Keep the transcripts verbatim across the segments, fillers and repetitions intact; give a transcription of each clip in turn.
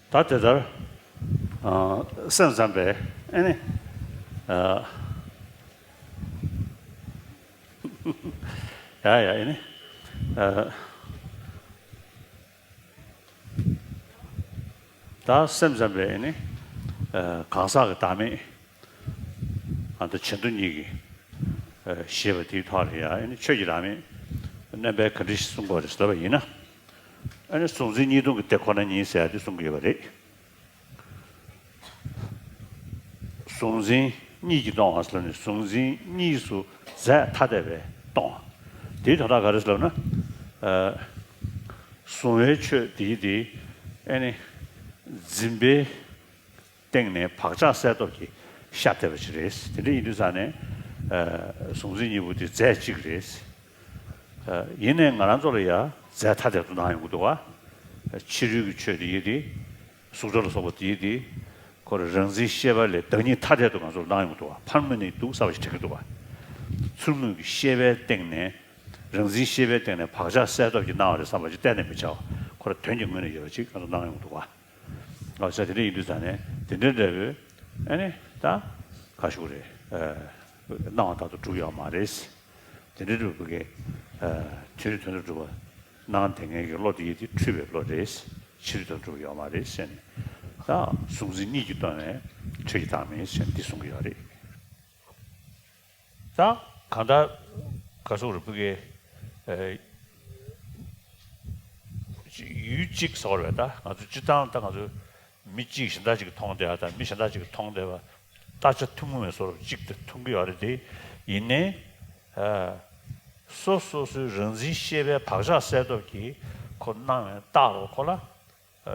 ད་དེ་ལྟར། ཨ། སེམས་ཙམ་པས་ཨེ་ནི། ཨ། ཡ་ཡ་ཨེ་ནི། ཨ། ད་སེམས་ཙམ་པས་ཨེ་ནི། ཨ། གང་ཟག་གི་བདག་མེད། ཨ། ད་བྱེ་མདོ་གཉིས་ཀྱི། ཨ། ཞེས་པ་དེའི་ཐོག་ལ་ཡ་ཨེ་ནི་ཆོས་ཀྱི་བདག་མེད་རྣམ་པ་ག་འདྲ་ཞིག་གསུང་དགོས་རེད་ཟེར་བ་ཡིན་ན། ཨ་ནི་གཟུང་འཛིན་གཉིས་སྟོང་གི་དེ་ཁོ་ན་ཉིད་ཟེར་ཡ་དེ་གསུང་གི་ཡོད་པ་རེད། གཟུང་འཛིན་གཉིས་ཀྱིས་སྟོང་བ་ཟེར་ལབ་ནས་གཟུང་འཛིན་གཉིས་སུ་རྫས་ཐ་དད་པས་སྟོང་བ། དེའི་དོན་དག་ག་རེ་ཟེར་ལབ་ན། ཨ། གཟུང་བའི་ཆོས་དེའི་དེ་ཨ་ནི་འཛིན་པའི་སྟེང་ནས་བག་ཆགས་གསལ་སྟོབས་ཀྱིས་ཤར་བསྡད་པ་ཞིག་རེད། དེ་འདྲ་ཡིན་དུས་ཙང་ནས། ཨ། གཟུང་འཛིན་གཉིས་པོ་དེ་རྫས་གཅིག་རེད། ཨ། ཡིན་ནའི་ང་རང་ཚོ་ལ་ཡ་རྫས་ཐ་དད་དུ་སྣང་ཡོང་གི་འདུག་བ། ཕྱི་རོལ་གྱི་ཆོས་དེ་ཡིན་ཏེ། གཟུགས་སྒྲ་ལ་སོགས་པ་དེ་ཡིན་ཏེ། ཁོ་རང་རང་འཛིན་ཤེས་པ་ལས་བདག་ཉིད་ཐ་དད་དུ་ང་ཚོར་སྣང་ཡོང་གི་འདུག་བ། ཕར་ངོས་ནས་འདུག་ས་བ་ཞིག་དྲན་གྱི་འདུག་བ། ཚུར་ངོས་ཀྱི་ཤེས་པའི་སྟེང་ནས། རང་འཛིན་ཤེས་པའི་སྟེང་ནས་བག་ཆགས་གསལ་སྟོབས་ཀྱིས་སྣང་བ་རེད་བསམ་པ་ཅིག་གཏན་ནས་མི་བྱ་བ། ཁོ་རང་དོན་གྱི་ངོས་ནས་ཡོད་པ་ཅིག་ང་ཚོར་སྣང་ཡོང་གི་འདུག་བ། ཨ། ས་དེ་འདྲ་ཡིན་དུས་ཙང་ནས་དེ་འདྲ་འདྲ་བོའི་ཨ་ནི་ད་ག་ཞུ་གི་རེད། ཨ། སྣང་བ་ལྟར་དུ་གྲུབ་ཡོད་མ་རེད། དེ་འདྲ་འདྲ་བོ་གི། ཨ། ཕྱི་རོལ་དོན་དུ་གྲུབ་པ་སྣང་དེ་ངེས་ཀྱི་བློ་དེ་ཡིན་ཏེ་འཁྲུལ་པའི་བློ་རེད། ཕྱི་རོལ་དོན་དུ་གྲུབ་པ་ཡོད་མ་རེད་ཟེར་ནས། ད་གཟུང་འཛིན་གཉིས་ཀྱིས་སྟོང་བའི་ཆོས་ཀྱི་བདག་མེད་ཟེར་ནས་འདི་གསུང་གི་ཡོད་རེད། ད་གང་ལྟར་ག་ཟུག་རེད་བུ་གའི། ཨ། ཡུལ་གཅིག་ཟེར་བ་རེད། ད་ང་ཚོ་སྤྱིར་བཏང་ད་ང་ཚོ་མི་གཅིག་གཞན་དག་ཅིག་གིས་མཐོང་བསྡད་ཡ་དང་མི་གཞན་དག་ཅིག་གིས་མཐོང་བསྡད་པ། བལྟ་བྱ་ཐུན་མོང་བའི་བཟོ་འདྲ་གཅིག་ཏུ་མཐོང་གི་ཡོད་རེད་དེ། ཡིན་ནའི། ཨ། སོ་སོ་སོའི་རང་འཛིན་ཤེས་པའི་བག་ཆགས་གསལ་སྟོབས་ཀྱིས་ཁོ་སྣང་བའི་རྟགས་རོ་ཁོ་ལ། ཨ།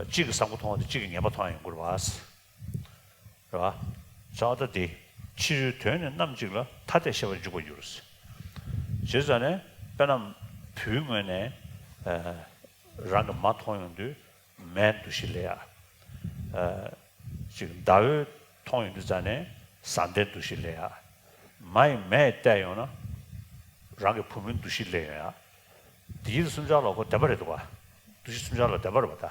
གཅིག་གིས་བཟང་པོ་མཐོང་བ་དང་གཅིག་གིས་ངན་པ་མཐོང་ཡ་ཡོང་གི་རེད་བ། རེད་བ། བྱ་བ་ལྟ་སྟེ། ཕྱི་རོལ་དོན་ནི་རྣམ་གཅིག་ལ་ཐ་དད་ཤེས་པར་འཇུག་པར་འགྱུར། བྱས་ཙང་ནས་དཔེར་ན་བུའི་ངོས་ནས། ཨ། རང་གི་མ་མཐོང་ཡོང་དུས་མའི་འདུ་ཤེས་སླེབས་ཡ། ཨ། ཅིག་ཟླ་འོད་མཐོང་ཡོང་དུས་ཙང་ནས་བཟང་ལྡན་འདུ་ཤེས་སླེབས་ཡ། མ་ཡིས་མེ་བལྟས་ཡོང་ན་རང་གི་བུ་མོའི་འདུ་ཤེས་སླེབས་ཡོང་ཡ། དེ་ཡིད་གསུམ་ཆར་ལ་ཁོ་བདེན་པ་རེད་འདུག་བ། འདུ་ཤེས་གསུམ་ཆར་ལ་བདེན་པ་རེད་བ་ད།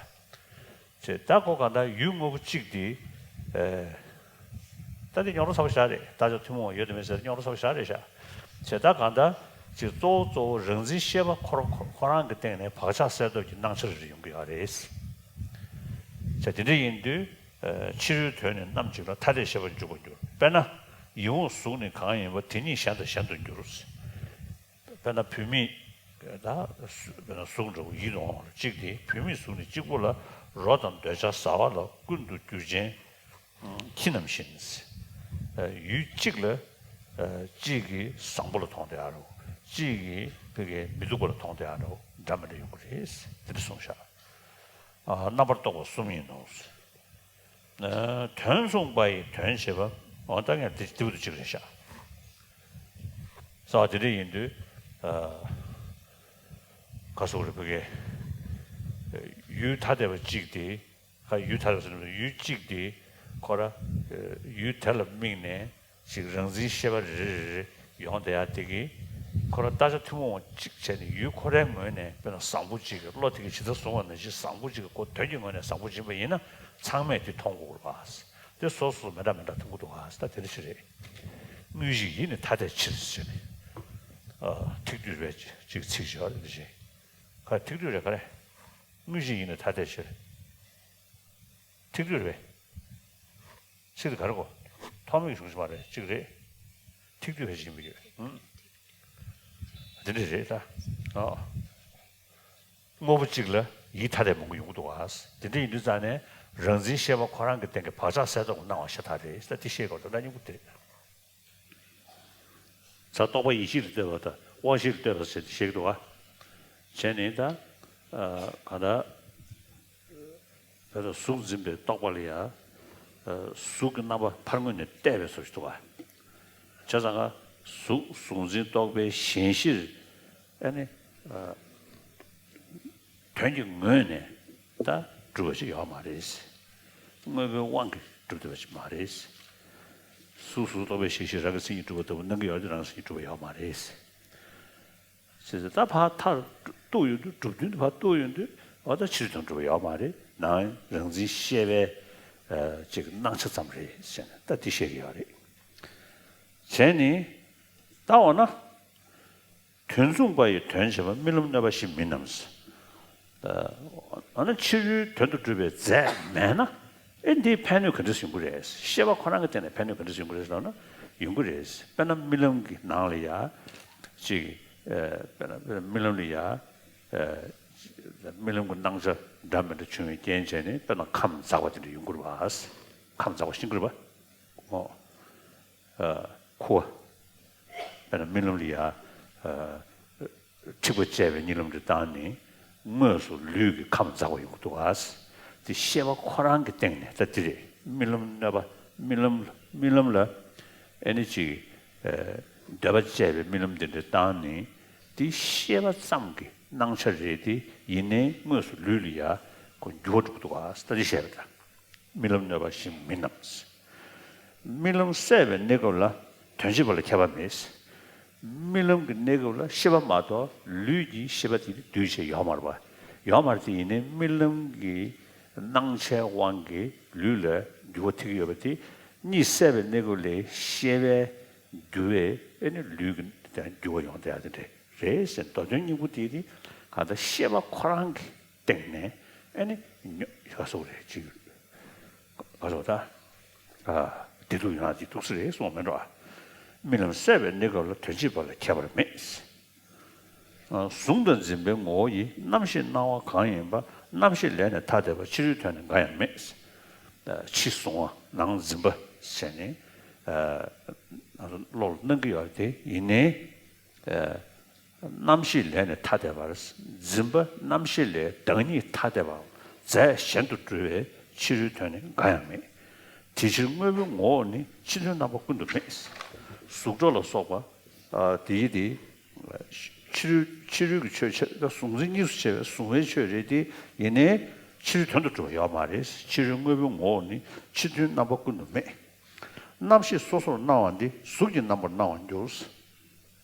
ཅེས་ད་ཁོ་གང་ལྟར་ཡུལ་དངོས་པོ་གཅིག་དེ། ཨེ། ད་དེ་རྙོག་དྲ་ཚ་པོ་ཞེ་དྲག་རེད། བལྟ་བྱ་ཐུན་མོང་བ་ཡོད་དམ་མེད་ཟེར་རྙོག་དྲ་ཚ་པོ་ཞེ་དྲག་རེད་ཤག་ཅེས་ད་གང་ལྟར་ཅིག་གཙོ་བོ་གཙོ་བོ་རང་འཛིན་ཤེས་པ་ཁོ་རང་ཁོ་ཁོ་རང་གི་སྟེང་ནས་བག་ཆགས་གསལ་སྟོབས་ཀྱི་སྣང་ཆ་རེ་རེ་ཡོང་གི་ཡོད་རེད། ཅེས་དེ་འདྲ་ཡིན་དུས། ཨེ། ཕྱི་རོལ་དོན་ནི་རྣམ་གཅིག་ལ་ཐ་དད་ཤེས་པར་འཇུག་པར་འགྱུར། དཔེར་ན། ཡིད་འོང་གཟུགས་ནི་གང་ཡིན་པ། དེ་ཉིད་གཞན་དང་གཞན་དུ་འགྱུར། དཔེར་ན་བུད་མེད། ད་གཟུགས་དཔེར་ན་གཟུགས་འདྲ་བོ་ཡིད་དུ་འོང་བ་གཅིག་དེ་བུད་མེད་གཟུགས་ནི་གཅིག་པོ་ལ་རོ་དང་འདོད་ཆགས་ཟ་བ་ལ་ཀུན་ཏུ་གྱུར་ཅན། ཁྱི་རྣམས་བཞིན། ཡུལ་གཅིག་ལ་གཅིག་གིས་བཟང་པོ་ལ་མཐོང་བསྡད་ཡ་རོ། གཅིག་གིས་ཕ་གི་མི་སྡུག་པ་ལ་མཐོང་བསྡད་ཡ་རོ། འདྲ་མི་འདྲ་ཡོང་གི་རེད། དེ་འདྲ་གསུངས་ཤག་རྣམ་པར་རྟོག་པ་གསུམ་ཡིན་ནོ། དོན་མཚུངས་པ་ཡི་དོན་བྱེད་པ། འོ་ད་ངས་དེ་དེ་བུ་དུ་གཅིག་རེད་ཤག་ས་དེ་འདྲ་ཡིན་དུས། ཨ། ག་སོགས་རེ་བུ་གའི་ཡུལ་ཐ་དད་པ་གཅིག་དེ། ཁ་ཡུལ་ཐ་དད་པ་ཟེར་ན་ཡུལ་གཅིག་དེ་ཁོ་ར་ཡུལ་དེ་ལ་དམིགས་ནས་ཅིག་རང་འཛིན་ཤེས་པ་རེ་རེ་རེ་ཡོང་བསྡད་ཡ་དེ་གིས་ཁོ་ར་བལྟ་བྱ་ཐུན་མོང་བ་གཅིག་བྱས་ནས་ཡུལ་ཁོ་རའི་ངོས་ནས་དཔེར་ན་བཟང་པོ་གཅིག་གི་བློ་དེ་གིས་ཇི་ལྟར་བཟུང་བ་ནང་བཞིན་བཟང་པོ་གཅིག་གི་ཁོ་དོན་གྱི་ངོས་ནས་བཟང་པོ་ཡིན་པ་ཡིན་ན་ཚང་མས་དེ་མཐོང་དགོས་རེད་པ། དེ་སོ་སོ་མི་འདྲ་མི་འདྲ་མཐོང་གི་འདུག་ག་ད་དེ་འདྲ་ཞིག་རེད། དངོས་གཞི་ཡིས་ནི་ཐ་དད་ཕྱིར་ཟེར་ནས། ཨ། ཐིག་བསྡུས་རེད་ཅིག་ཚིག་བཞི་བ་རེད་འདི་བཞིན། ག་ཐིག་བསྡུས་རེད་ག་རེ། དངོས་གཞི་ཡིས་ནི་ཐ་དད་ཕྱིར། ཐིག་བསྡུས་རེད། ཚིག་དེ་ག་རེ་གོ། ཐོགས་མེད་ཀྱི་གཞུང་ཞིག་མ་རེད་གཅིག་རེད། ཐིག་བསྡུས་ཕལ་ཆེར་ཡིན་པ་ཡོད། ཨང་། དེ་འདྲ་རེད་ད། ཨ། དངོས་པོ་གཅིག་ལ་ཡིད་ཐ་དད་མང་པོ་ཡོང་གི་འདུག་ག་དེ་འདྲ་ཡིན་དུས་ཙང་ནས་རང་འཛིན་ཤེས་པ་ཁོ་རང་གི་སྟེང་གི་བག་ཆགས་གསལ་སྟོབས་སྣང་བ་ཤ་སྟག་རེད་ད་དེ་ཤེས་དགོས་ད་ལྟ་སྙིང་པོ་དེ་རེད། ད་རྟོག་པ་ཡིད་ཤེས་ལ་ལྟོས་པ་དང་དབང་ཤེས་ལ་ལྟོས་པ་ཟེར་ཏེ་བཤད་ཀྱི་འདུག་ག་བྱས་ནས་ད། ཨ། གང་ལྟར། དེ་ལ་གཟུགས་འཛིན་པའི་རྟོག་པ་ལ་ཡང་། ཨ། གཟུགས་ཀྱི་རྣམ་པ་ཕར་ངོས་ནས་བལྟས་པའི་བཟོ་ཞིག་འདུག་ག་བྱས་ཙང་ཀ་གཟུགས་གཟུགས་འཛིན་རྟོག་པའི་ཞེན་གཞིར་ཨ་ནི། ཨ། དོན་གྱི་ངོས་ནས་ད་གྲུབ་པ་ཞིག་ཡོད་མ་རེད། དངོས་པོའི་དབང་གིས་གྲུབ་བསྡད་པ་ཞིག་མ་རེད། གཟུགས་གཟུགས་རྟོག་པའི་ཞེན་གཞིར་རང་གི་མཚན་ཉིད་གྲུབ་པ་ལྟ་བུ་སྣང་གི་ཡོད་དེ་རང་གི་མཚན་ཉིད་གྲུབ་པ་ཡོད་མ་རེད། ཟེར་ཏེ་ད་ཕར་མཐར་གཏུགས་ཡོང་དུས་གྲུབ་དོན་དུ་ཕར་གཏུགས་ཡོང་དུས་འོ་ད་ཕྱིར་དོན་གྲུབ་པ་ཡོད་མ་རེད། ནང་རང་འཛིན་ཤེས་པའི་ཨ་ཅིག་སྣང་ཆ་ཙམ་རེད་ཟེར་ནས་ད་འདི་བཤད་ཀྱི་ཡོད་རེད། བྱས་ནས་ད་འོ་ན། དོན་མཚུངས་པ་ཡི་དོན་བྱེད་པ་རྨི་ལམ་གནོད་པ་བཞི་མིན་ནམ། ཨ་ནི་ཕྱི་རོལ་དོན་དུ་གྲུབ་པའི་རྫས་མེད་ན། ཨེ་འདིའི་ཕན་གནོད་ག་འདྲ་ཡོང་གི་རེད། ཤེས་པ་ཁོ་རང་གི་སྟེང་ནས་ཕན་གནོད་ག་འདྲ་ཡོང་གི་རེད་ལབ་ན་ཡོང་གི་རེད། དཔེར་ན་རྨི་ལམ་གྱི་ནང་ལ་ཡ། ཅིག་ཨ་དཔེར་ན་རྨི་ལམ་ལ་ཡ། ཨ་རྨི་ལམ་གྱི་སྣང་ཆ་འདྲ་མི་འདྲ་བྱུང་བའི་རྐྱེན་བྱས་ནས་དཔེར་ན་ཁམས་འཛག་པ་དེ་འདྲ་ཡོང་གི་རེད་པ། ཁམས་འཛག་པ་ཤེས་ཀྱི་རེད་པ། ཨོ། ཨ་ཁུ་བ། དཔེར་ན་རྨི་ལམ་ལ་ཡ། ཨ་འཁྲིག་པ་བཅས་པའི་གཉིད་ལམ་དེ་བཏང་ནས་དངོས་སུ་ལུས་ཀྱི་ཁམས་འཛག་པ་ཡོང་གི་འདུག་ག། དེ་ཤེས་པ་ཁོ་རང་གི་སྟེང་ནས་ད་དེ་རེད། རྨི་ལམ་གནོད་པ། རྨི་ལམ་རྨི་ལམ་ལ་ཨེ་ནི་ཅིག་ཨ་འདོད་པ་བཅས་པའི་རྨི་ལམ་དེ་འདྲ་བཏང་ནས་དེ་ཤེས་པ་ཙམ་གྱི་སྣང་ཆ་རེད་དེ། ཡིན་ནའི་དངོས་སུ་ལུས་ལ་ཡ་ཁོ་འགྱུར་བ་འགྲོ་གི་འདུག་ག། ད་དེ་བཤད་པ་ད། རྨི་ལམ་གནོད་པ་བཞི་མིན་ནམ། རྨི་ལམ་སད་པའི་གནས་སྐབས་ལ་དོན་བྱེད་པ་ལ་ཁྱད་པར་མེད། རྨི་ལམ་གྱི་གནས་སྐབས་ལ་ཤེས་པ་མ་གཏོགས་ལུས་ཀྱི་ཤེས་པ་དེ་འདུས་བྱས་ཡོད་མ་རེད་པ། ཡོད་མ་རེད་དེ། ཡིན་ནའི་རྨི་ལམ་གྱི་སྣང་ཆའི་དབང་གིས་ལུས་ལ་འགྱུར་བ་ཐེབས་ཀྱི་ཡོད་པ་དེ། གཉིད་སད་པའི་གནས་སྐབས་ལ་ཤེས་པའི་འགྱུར་བས་ཨེ་ནི་ལུས་ཀྱི་འགྱུར་བ་ཡོང་བསྡད་ཡ་དེ་འདྲ་རེད་ཟེར། མདོ་དོན་སྙིང་པོ་དེ་དེ་གང་ལྟར་ཤེས་པ་ཁོ་རང་གི་སྟེང་ནས་ཨེ་ནི་ཉོ་ག་སོགས་རེད་ཅིག་ག་སོགས་ད། ཨ་བདེ་སྡུག་ཡོད་ན་བདེ་སྡུག་ས་རེད་གསུངས་པ་མེད་འགྲོ། ཨ་རྨི་ལམ་སད་པའི་གནས་སྐབས་ལ་དོན་བྱེད་པ་ལ་ཁྱད་པར་མེད། ཨ་གཟུང་དང་འཛིན་པའི་ངོ་བོ་ཡི། རྣམ་ཤེས་སྣང་བ་གང་ཡིན་པ། རྣམ་ཤེས་ལས་ནི་ཐ་དད་པ། ཕྱི་རོལ་དོན་ནི་འགའ་ཡང་མེད། ཨ་ཕྱི་གཟུང་བ་ནང་འཛིན་པ་ཟེར་ནས་ཨ་བློ་ལ་སྣང་གི་ཡོད་རེད་དེ། ཡིན་ནའི། ཨ་རྣམ་ཤེས་ལས་ནི་ཐ་དད་པར། འཛིན་པ་རྣམ་ཤེས་ལས་བདག་ཉིད་ཐ་དད་པའམ་རྫས་གཞན་དུ་གྲུབ་པའི་ཕྱི་རོལ་དོན་ནི་འགའ་ཡང་མེད། དེ་ཕྱིར་དངོས་པོའི་ངོ་བོ་ནི། ཕྱི་དོན་རྣམ་པ་ཀུན་ཏུ་མེད། གཟུགས་སྒྲ་ལ་སོགས་པ་ཨ་དེ་ཡི་དེ། ཕྱི་རོལ་ཕྱི་རོལ་གྱི་ཆོས་ཆ་ད་གཟུང་འཛིན་གཉིས་སུ་ཕྱེ་བའི་གཟུང་བའི་ཆོས་རེད་དེ། ཡིན་ནའི་ཕྱི་རོལ་དོན་དུ་གྲུབ་པ་ཡོད་མ་རེད། ཕྱི་རོལ་དངོས་པོའི་ངོ་བོ་ནི། ཕྱི་དོན་རྣམ་པ་ཀུན་ཏུ་མེད། རྣམ་ཤེས་སོ་སོར་སྣང་བ་འདི། གཟུགས་ཀྱི་རྣམ་པར་སྣང་བར་འགྱུར།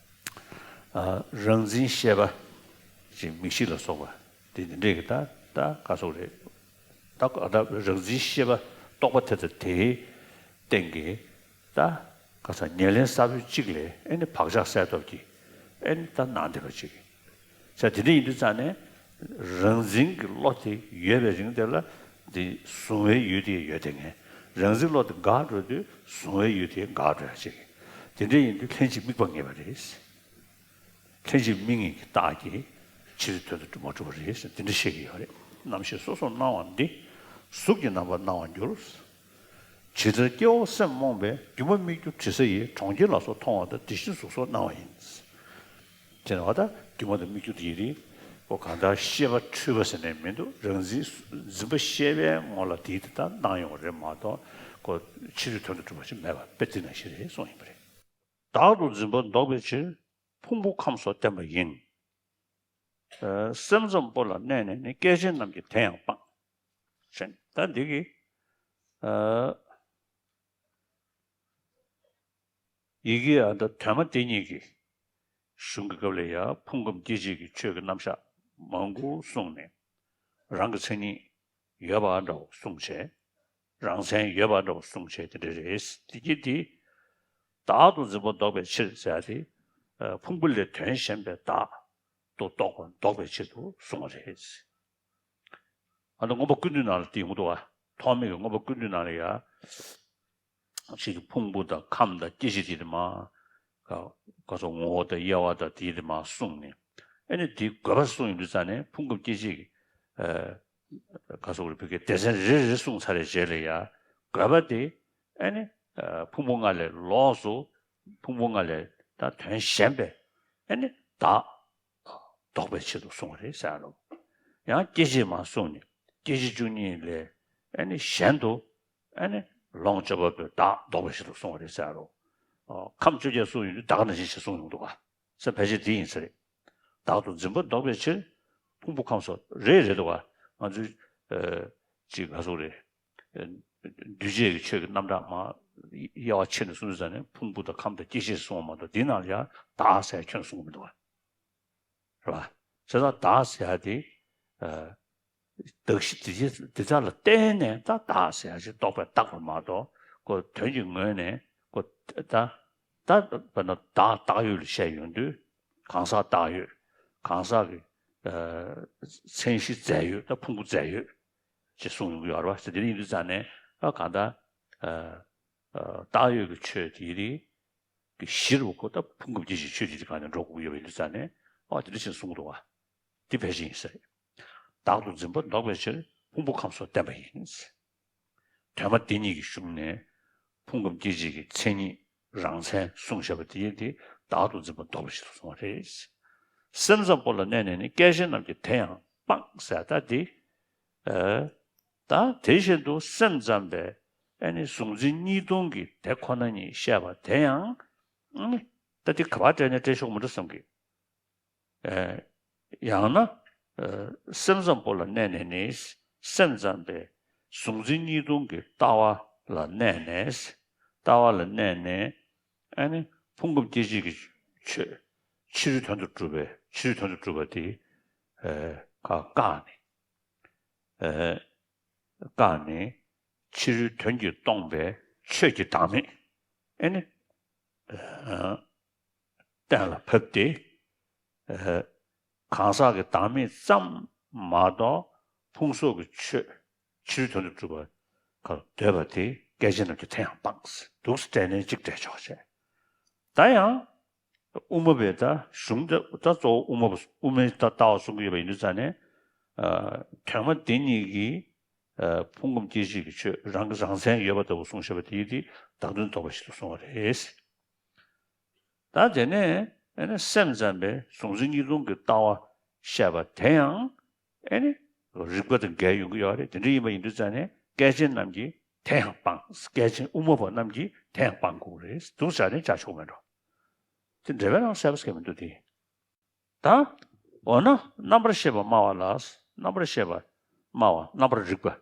ཨ་རང་འཛིན་ཤེས་པ་ཅིག་མིག་ཤེས་ལ་སོགས་པ་དེ་འདི་འདྲས་ཀྱི་ད་ད་ག་སོགས་རེད། ད་ག་ད་རང་འཛིན་ཤེས་པ་རྟོག་པ་དེ་དང་དེའི་སྟེང་གི་ད་ག་ས་ཉེར་ལེན་ས་བོན་གཅིག་ལས་ཨེ་ནི་བག་ཆགས་སད་སྟོབས་ཀྱིས་ཨེ་ནི་ད་སྣང་བསྡད་པ་ཅིག་ས་དེ་འདྲ་ཡིན་དུས་ཙང་ནས་རང་འཛིན་གྱི་བློ་དེ་ཡོད་པའི་རིང་དེ་ལ་འདི་གཟུང་བའི་ཡུལ་དེ་ཡོད་དེ་ངེས། རང་འཛིན་བློ་དེ་འགག་འགྲོ་དུས་གཟུང་བའི་ཡུལ་དེ་འགག་འགྲོ་ཡ་ཅིག་དེ་འདྲ་ཡིན་དུས་ལྷན་ཅིག་དམིགས་པ་ངེས་པ་རེད། ལྷན་ཅིག་དམིགས་ངེས་ཀྱི་རྟགས་ཀྱིས་ཕྱི་རོལ་དོན་དུ་མ་གྲུབ་པ་རེད་ཟེར་འདི་འདྲ་བཤད་ཀྱི་ཡོད་རེད། རྣམ་ཤེས་སོ་སོར་སྣང་བ་འདི། གཟུགས་ཀྱི་རྣམ་པར་སྣང་བར་འགྱུར། ཇི་ལྟར་སྐྱེ་བོ་སེམས་རྨོངས་པས། སྒྱུ་མ་སྨིག་རྒྱུ་དྲི་ཟ་ཡི། གྲོང་ཁྱེར་ལ་སོགས་མཐོང་བ་ལྟར། དེ་བཞིན་གཟུགས་སོགས་སྣང་བ་ཡིན། དེ་ནས་བ་ད་སྒྱུ་མ་དང་སྨིག་རྒྱུ་དེ་ཡི་རིགས་ཁོ་གང་ལྟར་ཤེས་པ་འཁྲུལ་པ་ཟེར་ནས་མི་འདུག་རང་འཛིན་འཛིན་པ་ཤེས་པའི་ངོ་ལ་དེའི་དེ་ལྟར་སྣང་ཡོང་བ་རེད་མ་གཏོགས་ཁོ་ཕྱི་རོལ་དོན་དུ་གྲུབ་པ་ཞིག་མེད་པ་དཔེ་དེ་ནང་བཞིན་རེད་གསུངས་ཡིན་པ་རེད། བདག་ཏུ་འཛིན་པ་ལྡོག་པའི་ཕྱིར། ཕུང་པོ་ཁམས་སོགས་བརྟེན་པ་ཡིན། ཨ་སེམས་ཙམ་པོ་ལ་གནས་ནས་ནི། སྐད་ཅིག་རྣམས་ཀྱིས་དེ་ཡང་སྤང་། ཞེས་ད་འདི་གི་ཨ་ཡི་གེ་ཨ་ད་དོན་མ་དེ་ཉིད་ཀྱི་གཞུང་གི་སྐབས་ལ་ཡང་ཕུང་ཁམས་སྐྱེ་མཆེད་ཀྱི་ཆོས་ཀྱི་རྣམ་གཞག་མང་པོ་གསུངས་ནས་རང་གི་མཚན་ཉིད་ཡོད་པ་འདྲ་བོ་གསུངས་བྱས། རང་མཚན་ཡོད་པ་འདྲ་བོ་གསུངས་བྱས་དེ་འདྲ་རེད། དེ་གྱིས་དེ་བདག་ཏུ་འཛིན་པ་ལྡོག་པའི་ཕྱིར་ཟེར་ཏེ། ཕུང་པོ་ལས་དོན་གཞན་པའི་བདག་ཏུ་རྟོག་པ་ལྡོག་པའི་ཕྱིར་དུ་གསུངས་པ་རེད། ཨ་ནི་མངོན་པ་ཀུན་བཏུས་ནང་ལ་དེ་ཡོང་གི་འདུག་བ། ཐོགས་མེད་ཀྱི་མངོན་པ་ཀུན་བཏུས་ནང་ལ་ཡ། ཅིག་གི་ཕུང་པོ་དང་ཁམས་དང་སྐྱེ་མཆེད་དེ་དེ་མ། ག་ག་སོགས་ངོ་བོ་དང་དབྱེ་བ་དང་དེ་དེ་མ་གསུངས་ནས། ཨ་ནི་དེའི་དགོས་པ་གསུངས་ཡོང་དུས་ཙང་ནས་ཕུང་ཁམས་སྐྱེ་མཆེད་ཀྱི། ཨ་ག་སོགས་རེ་བོད་སྐད་སྡེ་ཚན་རེ་རེ་གསུངས་ཚར་བའི་རྗེས་ལ་ཡ། དགོས་པ་དེ་ཨ་ནི་ཨ་ཕུང་པོ་ལྔ་ལས་ལོགས་སུ་ཕུང་པོ་ལྔ་ལས་ད་དོན་གཞན་པའི་ཨ་ནི་བདག་ལྡོག་པའི་ཆེད་དུ་གསུངས་པ་རེད་ཟེར་རོ། ཡང་སྐྱེ་མཆེད་མ་གསུངས་ནས་སྐྱེ་མཆེད་བཅུ་གཉིས་ལས་ཨ་ནི་གཞན་དུ་ཨ་ནི་ལོངས་སྤྱོད་པ་པོའི་བདག་ལྡོག་པའི་ཆེད་དུ་གསུངས་པ་རེད་ཟེར་རོ། ཨ་ཁམས་བཅོ་བརྒྱད་གསུངས་ཡོང་དུས་ད་ག་ནང་བཞིན་ཞེས་གསུངས་ཡོང་འདུག་ག། ས་ཕལ་ཆེར་འདི་ཡིན་ས་རེད། བདག་ཏུ་འཛིན་པ་ལྡོག་པའི་ཕྱིར། ཕུང་པོ་ཁམས་སོགས་རེད་རེད་འདུག་ག། ང་ཚོའི་ཨ་ཅིག་ག་སོགས་རེད། འདུས་བྱས་ཀྱི་ཆོས་ཀྱི་རྣམ་གྲངས་མ་དབྱེ་བ་ཕྱེ་ནས་གསུངས་དུས་ཙང་ནས་ཕུང་པོ་དང་ཁམས་དང་སྐྱེ་མཆེད་གསུངས་པ་མ་གཏོགས་འདི་ནང་ལ་ཡང་བདག་ཟེར་ཁྱོན་གསུངས་མི་འདུག་བ། རེད་བ། བྱས་ཙང་བདག་ཟེར་ཡ་དེ་ཨ་ གདགས་གཞི་དེ་དེ་དག་ལ་བརྟེན་ནས་ད་བདག་ཟེར་ཡ་ཞིག་རྟོག་པས་བཏགས་པ་མ་གཏོགས་ཁོ་དོན་གྱི་ངོས་ནས་ཁོ་ད་ད་དཔེར་ན་བདག་བདག་ཡུལ་ལ་བཤད་ཡོང་དུས་གང་ཟག་བདག་ཡོད། གང་ཟག་གི་མཚན་གཞི་རྫས་ཡོད། ད་ཕུང་པོ་རྫས་ཡོད་ཅེས་གསུངས་ཡོང་གི་ཡོད་རེད་བ། དེ་འདྲ་ཡིན་དུས་ཙང་ནས་ཨ་གང་ལྟར་བདག་ཡོད་ཀྱི་ཆོས་དེ་རིགས་ཀྱི་གཞིར་བ་ཁོ་ད་ཕུང་ཁམས་སྐྱེ་མཆེད་ཆོས་ཅན་གྱི་སྒང་ནས་འགྲོ་དགོས་ཀྱི་ཡོད་པ་ཡིན་དུས་ཙང་ནས་ཨ་དེ་འདྲ་ཞིག་གསུངས་འདུག་བ། འདི་ཕལ་ཆེར་ཡིན་ས་རེད། བདག་ཏུ་འཛིན་པ་ལྡོག་པའི་ཕྱིར་ཕུང་པོ་ཁམས་སུ་བསྟན་པ་ཡིན། དོན་སྨྲ་སྡེ་གཉིས་ཀྱི་གཞུང་ནས་ཕུང་ཁམས་སྐྱེ་མཆེད་ཀྱི་མཚན་ཉིད་རང་མཚན་གསུངས་བཞག་པ་དེ་ཡིན་ཏེ་བདག་ཏུ་འཛིན་པ་ལྡོག་པའི་ཕྱིར་དུ་གསུངས་པ་རེད། སེམས་ཙམ་པོ་ལ་གནས་ནས་ནི་སྐལ་ཆེན་རྣམས་ཀྱིས་དེ་ཡང་སྤངས་ཟེར་ད་འདི། ཨ་ད་དེ་བཞིན་དུ་སེམས་ཙམ་པས་ཨ་ནི་གཟུང་འཛིན་གཉིས་སྟོང་གི་དེ་ཁོ་ན་ཉིད་བཤད་པ་དེ་ཡང་ཨ་ནི་ད་འདི་ག་པར་བཀྲལ་ནས་བཀྲལ་ཆོག་མི་འདུག་བསམ་གི། ཨ་ཡང་ན་ཨ་སེམས་ཙམ་པོ་ལ་གནས་ནས་ནི་སེམས་ཙམ་པས་གཟུང་འཛིན་གཉིས་སྟོང་གི་ལྟ་བ་ལ་གནས་ནས་ལྟ་བ་ལ་གནས་ནས་ཨ་ནི་ཕུང་ཁམས་སྐྱེ་མཆེད་ཀྱི་ཆོས་ཕྱི་རོལ་དོན་དུ་གྲུབ་པའི་ཕྱི་རོལ་དོན་དུ་གྲུབ་པ་དེ་ཨ་ཁ་བཀག་ནས། ཨ་བཀག་ནས་ཕྱི་རོལ་དོན་གྱིས་སྟོང་པའི་ཆོས་ཀྱི་བདག་མེད་ཨ་ནི་ཨ་གཏན་ལ་ཕབ་སྟེ། ཨ་གང་ཟག་གི་བདག་མེད་ཙམ་མ་གཏོགས་ཕུང་སོགས་ཀྱི་ཆོས་ཕྱི་རོལ་དོན་དུ་གྲུབ་པ་ཁར་འདོད་པ་དེ་སྐལ་ཆེན་རྣམས་ཀྱིས་དེ་ཡང་སྤངས། འདུག་སེ་བཀྲལ་ནས་གཅིག་བཀྲལ་ཆོག་ཅེས། ད་ཡང་དབུ་མ་པའི་ད་གཞུང་ད་ད་གཙོ་བོ་དབུ་མ་པ་དབུ་མའི་ད་ལྟ་བ་གསུང་གི་ཡོད་པ་ཡིན་དུས་ཙང་ནས། ཨ་དོན་སྨྲ་སྡེ་གཉིས་ཀྱིས་ཨ་ཕུང་ཁམས་སྐྱེ་མཆེད་ཀྱི་ཆོས་རང་གི་རང་མཚན་ཡོད་པ་ལྟ་བུ་གསུངས་བཞག་པ་དེ་དེ་བདག་མདུན་ལྡོག་པའི་ཕྱིར་དུ་གསུངས་པ་རེད། ད་དེ་ནས་ཨ་ནི་སེམས་ཙམ་པའི་གཟུང་འཛིན་གཉིས་སྟོང་གི་ལྟ་བ་བཤད་པ་དེ་ཡང་ཨ་ནི་རིགས་པ་དང་འགལ་ཡོང་གི་ཡོད་རེད། དེ་འདྲ་ཡིན་པ་ཡིན་དུས་ཙང་ནས་སྐལ་ཆེན་རྣམས་ཀྱིས་དེ་ཡང་སྤངས། སྐལ་ཆེན་དབུ་མ་པ་རྣམས་ཀྱིས་དེ་ཡང་སྤང་དགོས་རེད། འདུག་བྱས་ནས་བྱ་ཆོག་མེད་འགྲོ། དེ་འགྲེལ་པའི་ནང་གསལ་པོ་ཟེར་མི་འདུག་དེ། ད་འོ་ན་རྣམ་པར་ཤེས་པ་སྨྲ་བ་ལ། རྣམ་པར་ཤེས་པ་སྨྲ་བ་རྣམ་པར་རིག་པ།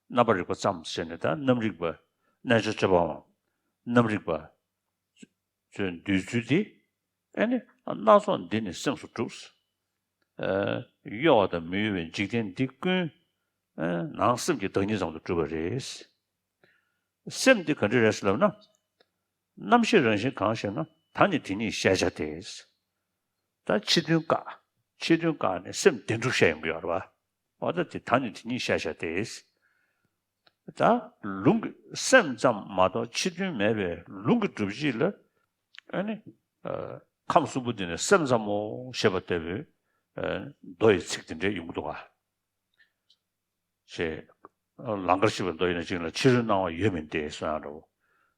རྣམ་པར་རིག་པ་ཙམ་ཟེར་ནས་ད་རྣམ་རིག་པ་རྣལ་འབྱོར་སྤྱོད་པའམ་རྣམ་རིག་པ་ཚོའི་འདོད་ཚུལ་དེ་ཨ་ནི་སྣ་ཚོགས་འདི་ནི་སེམས་སུ་གྲུབ། ཨ་གཡོ་བ་དང་མི་གཡོ་བའི་འཇིག་རྟེན་འདི་ཀུན་ཨ་ནང་སེམས་ཀྱི་བདག་ཉིད་ཙམ་དུ་གྲུབ་པ་རེད། སེམས་འདི་ག་འདྲ་རེད་ལབ་ན། རྣམ་ཤེས་རང་བཞིན་གང་ཞེ་ན། ད་ནི་དེ་ཉིད་ཤེས་བྱ་སྟེ། ད་ཕྱི་དོན་བཀག་ཕྱི་དོན་བཀག་ནས་སེམས་བདེན་གྲུབ་བཤད་ཡོང་གི་ཡོད་རེད་བ། འོ་ད་དེ་ད་ནི་དེ་ཉིད་ཤེས་བྱ་སྟེ། ད་ལུང་གི་སེམས་ཙམ་མ་གཏོགས་ཕྱི་དོན་མེད་པའི་ལུང་གི་སྒྲུབ་བྱེད་ལ་ཨ་ནི་ཨ་ཁམས་གསུམ་པོ་འདི་ནི་སེམས་ཙམ་མོ་ཞེས་པ་ལྟ་བུའི་ཨ་མདོ་ཡི་ཚིག་དེ་འདྲ་ཡོང་གི་འདུག་ག། ཞེས། ལང་ཀར་གཤེགས་པའི་མདོ་ཡིན་ན་ཅིག་ལ་ཕྱི་རོལ་སྣང་བ་ཡོད་མིན་ཏེ་གསུང་ཡང་འདྲ་བོ།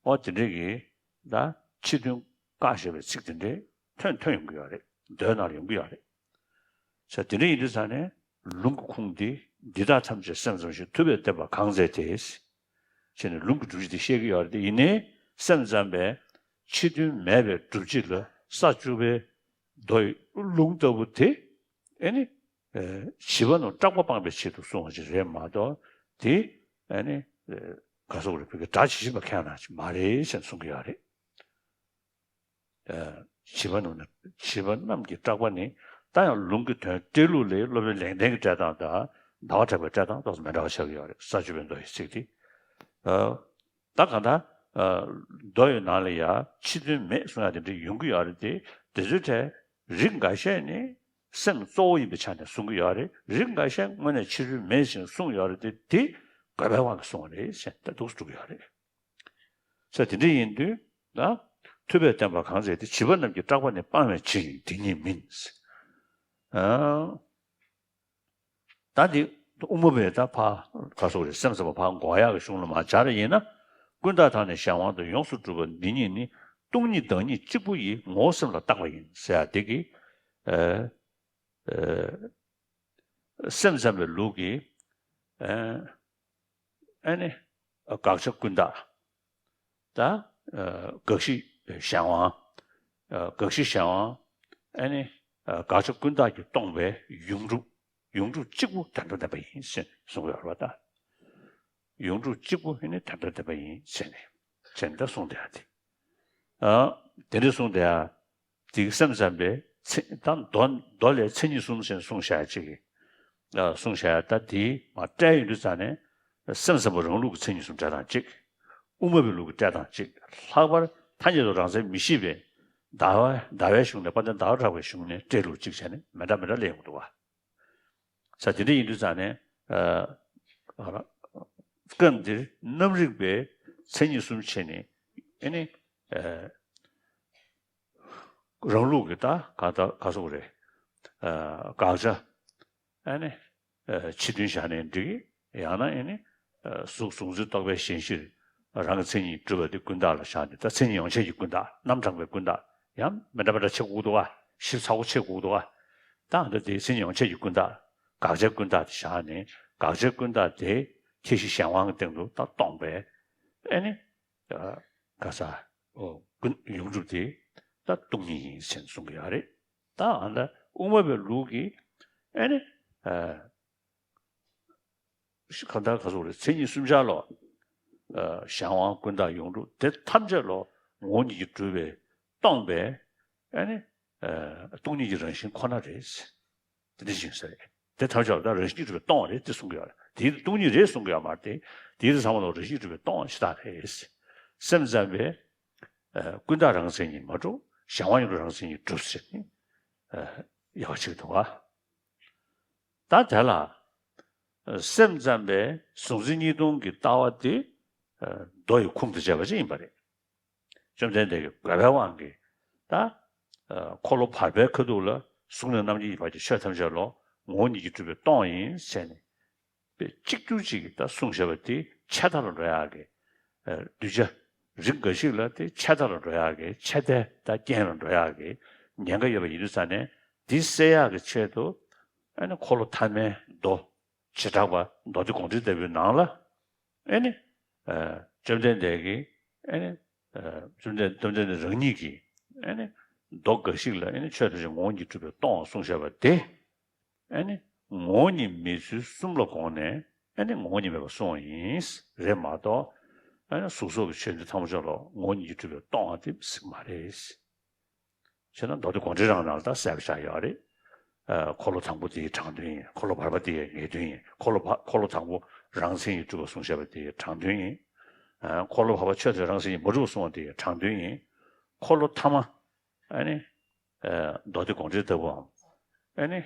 འོ་དེ་འདྲས་ཀྱི་ད་ཕྱི་དོན་བཀག་ཞེས་པའི་ཚིག་དེ་འདྲས་ཐོན་ཐོན་ཡོང་གི་ཡོད་རེད། མདོའི་ནང་ལ་ཡོང་གི་ཡོད་རེད། ས་དེ་འདྲ་ཡིན་དུས་ས་ནས་ལུང་གི་ཁུངས་འདི་འདི་དག་ཐམས་ཅད་སེམས་ཙམ་ཞིག་ཐུབ་པས་བསྟན་པ་གང་མཛད་དེ། ཞེས་ནས་ལུང་གི་སྒྲུབ་བྱེད་འདི་བཤད་ཀྱི་ཡོད་རེད་དེ་ཡིན་ནའི་སེམས་ཙམ་པས་ཕྱི་དོན་མེད་པའི་སྒྲུབ་བྱེད་ལ་ས་བཅུ་པའི་མདོ་ཡི་ལུང་ལྟ་བུ་དེ་ཨེ་ནི། བྱིས་པ་རྣམས་སྐྲག་པ་སྤངས་པའི་ཆེད་དུ་གསུངས་པ་ཅིག་རེད་མ་གཏོགས་དེ་ཨེ་ནི། ག་སོགས་རེད་བོད་ཀྱི་སྒྲ་ཇི་བཞིན་པ་མཁྱེན་ན་ཅིག་མ་རེད་ཟེར་གསུང་གི་ཡོད་རེད། བྱིས་པ་རྣམས་ནི་བྱིས་པ་རྣམས་ཀྱི་སྐྲག་པ་ནི་ད་ཡང་ལུང་གི་དོན་བཀྲལ་ལུགས་ལས་སློབ་དཔོན་ལེགས་ལྡན་གྱི་བཀྲལ་སྟངས་དང་ཟླ་བ་གྲགས་པའི་བཀྲལ་སྟངས་ཏོག་ཙམ་མི་འདྲ་བ་ཆགས་ཀྱི་ཡོད་རེད། ས་བཅུ་པའི་མདོ་ཡི་ཚིག་དེ། ད་གང་ལྟར། མདོ་ཡི་ནང་ལ་ཡང་ཕྱི་དོན་མེད་གསུང་ཡ་དེ་འདྲ་ཡོང་གི་ཡོད་རེད་དེ། དེ་ཚོའི་གྲས་རིགས་འགའ་ཤས་ནི་སེམས་གཙོ་བོ་ཡིན་པའི་ཆ་ནས་གསུང་གི་ཡོད་རེད། རིགས་འགའ་ཤས་དངོས་གནས་ཕྱི་དོན་མེད་ཅེས་གསུངས་ཡོད་རེད་དེ། དེ་དགོས་པའི་དབང་གིས་གསུངས་པ་རེད་ཟེར་ད་འདུག་སེ་འགྲོ་གི་ཡོད་རེད། ས་དེ་འདྲ་ཡིན་དུས་ད་ཐུབ་པས་བསྟན་པ་གང་མཛད་དེ། བྱིས་པ་རྣམས་ཀྱི་སྐྲག་པ་ནི་སྤང་བའི་ཕྱིར་དེ་ཉིད་མིན། ཨ། ད་འདི་དབུ་མ་པས་ད་ཕ་ག་སོགས་རེད། སེམས་ཙམ་པ་ཕ་འགོག་ཡག་གི་གཞུང་ལ་མ་སྦྱར་ཡིན་ན། ཀུན་བརྟགས་དང་ནི་གཞན་དབང་དུ་ཡོངས་སུ་གྲུབ་པ་འདི་ཉིད་ནི་སྟོང་ཉིད་བདག་ཉིད་གཅིག་པུ་ཡི་ངོ་བོ་སེམས་ལ་བཏགས་པ་ཡིན་ཟེར་ཡ་འདི་གི། ཨ། ཨ། སེམས་ཙམ་པའི་ལུགས་ཀྱི། ཨ། ཨ་ནི། དགག་བྱ་ཀུན་བརྟགས། ད། དགག་གཞི་གཞན་དབང་། དགག་གཞི་གཞན་དབང་། ཨ་ནི། དགག་བྱ་ཀུན་བརྟགས་ཀྱིས་སྟོང་པའི་ཡོངས་གྲུབ། ཡོངས་གྲུབ་གཅིག་པུ་དོན་དམ་བདེན་པ་ཡིན་ཟེར་གསུང་གི་ཡོད་རེད་པ་ད། ཡོངས་གྲུབ་གཅིག་པུ་ཨ་ནི་དོན་དམ་བདེན་པ་ཡིན་ཟེར་ནས་ཟེར་ནས་ད་གསུངས་བསྡད་ཡ་དེ། ཨ། དེ་འདྲ་གསུངས་བསྡད་ཡ། དེ་གི་སེམས་ཙམ་པའི་ཚེ་ད་མདོ་མདོ་ལས་མཚན་ཉིད་གསུམ་ཟེར་ནས་གསུངས་བཞག་ཡ་གཅིག་གི། གསུངས་བཞག་ཡ། ད་དེ་མར་བཀྲལ་ཡོང་དུས་ཙང་ནས་སེམས་ཙམ་པ་རང་ལུགས་ཀྱི་མཚན་ཉིད་གསུམ་བཀྲལ་སྟངས་གཅིག། དབུ་མ་པའི་ལུགས་ཀྱི་བཀྲལ་སྟངས་གཅིག། ལྷག་པར་ཐ་སྙད་དུ་རང་མཚན་མི་ཤེས་པའི་ཟླ་བ་ཟླ་བའི་གཞུང་ནས། དཔལ་ལྡན་ཟླ་བ་གྲགས་པའི་གཞུང་ནས་བཀྲལ་ལུགས་གཅིག་བྱས་ནས་མི་འདྲ་མི་འདྲ་སླེབས་ཡོང་གི་འདུག་བ། ས་དེ་འདྲ་ཡིན་དུས་ཙང་ནས། ཨ། སྐབས་འདིར་རྣམ་རིག་པའི་མཚན་ཉིད་གསུམ་བྱས་ནས་ཨེ་ནི། ཨ། རང་ལུགས་ཀྱི་ད་ག་ད་ག་སོགས་རེད། ཨ། དགག་བྱ་ཨེ་ནི། ཨ། ཕྱི་དོན་བཞག་ནའི་འགྲིག་གི། ཡང་ན་ཨེ་ནི། ཨ། གཟུགས་གཟུགས་འཛིན་རྟོག་པའི་ཞེན་གཞིར་རང་གི་མཚན་ཉིད་གྲུབ་པ་དེ་ཀུན་བཏགས་ལ་བཞག་ནས། ད་མཚན་ཉིད་ཡོངས་ཆད་ཀྱི་ཀུན་བཏགས། རྣམ་གྲངས་པའི་ཀུན་བཏགས། ཡང་མི་འདྲ་མི་འདྲ་ཕྱེ་དགོས་འདུག་ག། ཞིབ་ཚགས་པོ་ཕྱེ་དགོས་འདུག་ག། ད་ཨ་ད་དེ་མཚན་ཉིད་ཡོངས་ཆད་ཀྱི་ཀུན་བཏགས། དགག་བྱའི་ཀུན་བཏགས་དེ་བཞག་ནས། དགག་བྱའི་ཀུན་བཏགས་དེ་ཁྱད་གཞི་གཞན་དབང་གི་སྟེང་དུ་ད་སྟོང་པས་ཨེ་ནི། ཨ། ག་ས། ཨོ། ཀུན་ཡོངས་གྲུབ་དེ་ད་སྟོང་ཉིད་ཡིན་ཟེར་གསུང་གི་ཡོད་རེད། ད་ཨ་ད་དབུ་མ་པའི་ལུགས་ཀྱི་ཨེ་ནི། ཨ། གང་ལྟར་ག་སོགས་རེད། མཚན་ཉིད་གསུམ་ཆར་ལོ། ཨ། གཞན་དབང་ཀུན་བཏགས་ཡོངས་གྲུབ་དེ་ཐམས་ཅད་ལོ་ངོ་བོ་ཉིད་ཀྱིས་གྲུབ་པས་སྟོང་པས་ཨེ་ནི། ཨ། སྟོང་ཉིད་ཀྱི་རང་བཞིན་ཁོ་ན་རེད། དེ་འདྲ་ཞིག་ཟེར། དེ་ཐམས་ཅད་ལ་ད་རང་བཞིན་གྱིས་གྲུབ་པས་སྟོང་བ་རེད་དེ་གསུང་གི་ཡོད་རེད། དེའི་སྟོང་ཉིད་རེད་གསུང་གི་ཡོད་མ་རེད་དེ། དེའི་ཚང་མ་ལ་རང་བཞིན་གྱིས་གྲུབ་པས་སྟོང་བ་ཞེ་དྲག་རེད། སེམས་ཙམ་པས། ཨ། ཀུན་བཏགས་རང་མཚན་ཉིད་མ་གྲུབ། གཞན་དབང་ཡོངས་གྲུབ་རང་མཚན་ཉིད་གྲུབ་ཟེར་ནས། ཨ། ཡག་པོ་ཅིག་འདུག་ག། ད་དེ་ལ། ཨ། སེམས་ཙམ་པས་གཟུགས་འཛིན་གཉིས་སྟོང་གི་ལྟ་བ་དེ། ཨ། མདོ་ཡི་ཁུངས་དང་བཅས་པ་ཅིག་ཡིན་པ་རེད། བཅོམ་ལྡན་འདས་ཀྱིས་དགོས་པའི་དབང་གིས་ད། ཨ། འཁོར་ལོ་བར་པའི་ཁ་ཐུག་ལ་གཟུགས་ནས་རྣམ་མཁྱེན་གྱི་བར་གྱི་ཆོས་ཐམས་ཅད་ལོ་ངོ་བོ་ཉིད་ཀྱིས་གྲུབ་པས་སྟོང་ཡིན་ཟེར་ནས། པའི་གཅིག་གྱུར་ཅིག་གིས་ད་གསུངས་བཞག་པ་དེ་ཆད་མཐའ་ལ་འགྲོ་ཡག་གི། ཨ། གདུལ་བྱ་རིགས་འགའ་ཞིག་ལ་དེ་ཆད་མཐའ་ལ་འགྲོ་ཡག་གི། ཆད་ལྟའི་ད་རྐྱེན་ལ་འགྲོ་ཡག་གི་ཉེན་ཁ་ཡོད་པ་ཡིན་དུས་ཙང་ནས། འདི་སེལ་ཡག་གི་ཆེད་དུ་ཨ་ནི་འཁོར་ལོ་ཐ་མའི་མདོ། བྱེ་བྲག་པ་མདོ་སྡེ་དགོངས་འགྲེལ་ལྟ་བུའི་ནང་ལ་ཨེ་ནི། ཨ། བཅོམ་ལྡན་འདས་ཀྱིས་ཨེ་ནི། ཨ། བཅོམ་ལྡན། བཅོམ་ལྡན་འདས་རང་ཉིད་ཀྱིས་ཨེ་ནི། མདོ་འགའ་ཞིག་ལ་ཨེ་ནི་ཆོས་ཐམས་ཅད་ངོ་བོ་ཉིད་གྲུབ་པས་སྟོང་བ་གསུངས་བཞག་པ་དེ། ཨེ་ནི། ངོ་བོ་ཉིད་མེད་ཚུལ་གསུམ་ལ་དགོངས་ནས་ཨེ་ནི་ངོ་བོ་ཉིད་མེད་པར་གསུངས་པ་ཡིན་རེད་མ་གཏོགས། ཨེ་ནི་གཟུགས་སོགས་ཀྱི་ཆོས་འདི་ཐམས་ཅད་ལ་ངོ་བོ་ཉིད་ཀྱིས་གྲུབ་པས་སྟོང་བ་དེ་ཟེར་གྱི་མ་རེད། བྱས་ན་མདོ་སྡེ་དགོངས་འགྲེལ་རང་ནང་ལ་ད་གསལ་པོ་ཆགས་ཡོད་རེད། ཨ། འཁོར་ལོ་དང་པོ་དེའི་དྲང་དོན་ཡིན། འཁོར་ལོ་བར་པ་དེ་ཡི་ངེས་དོན་ཡིན། འཁོར་ལོ་བ། འཁོར་ལོ་དང་པོ་རང་མཚན་ཉིད་གྲུབ་པ་གསུངས་བཞག་པ་དེ་ཡི་དྲང་དོན་ཡིན། ཨ། འཁོར་ལོ་བར་པ་ཆོས་ཐམས་ཅད་རང་མཚན་ཉིད་མ་གྲུབ་པ་གསུངས་པ་དེ་ཡི་དྲང་དོན་ཡིན། འཁོར་ལོ་ཐ་མ། ཨ་ནི། ཨ། མདོ་སྡེ་དགོངས་འགྲེལ་ལྟ་བུའམ། ཨ་ནི།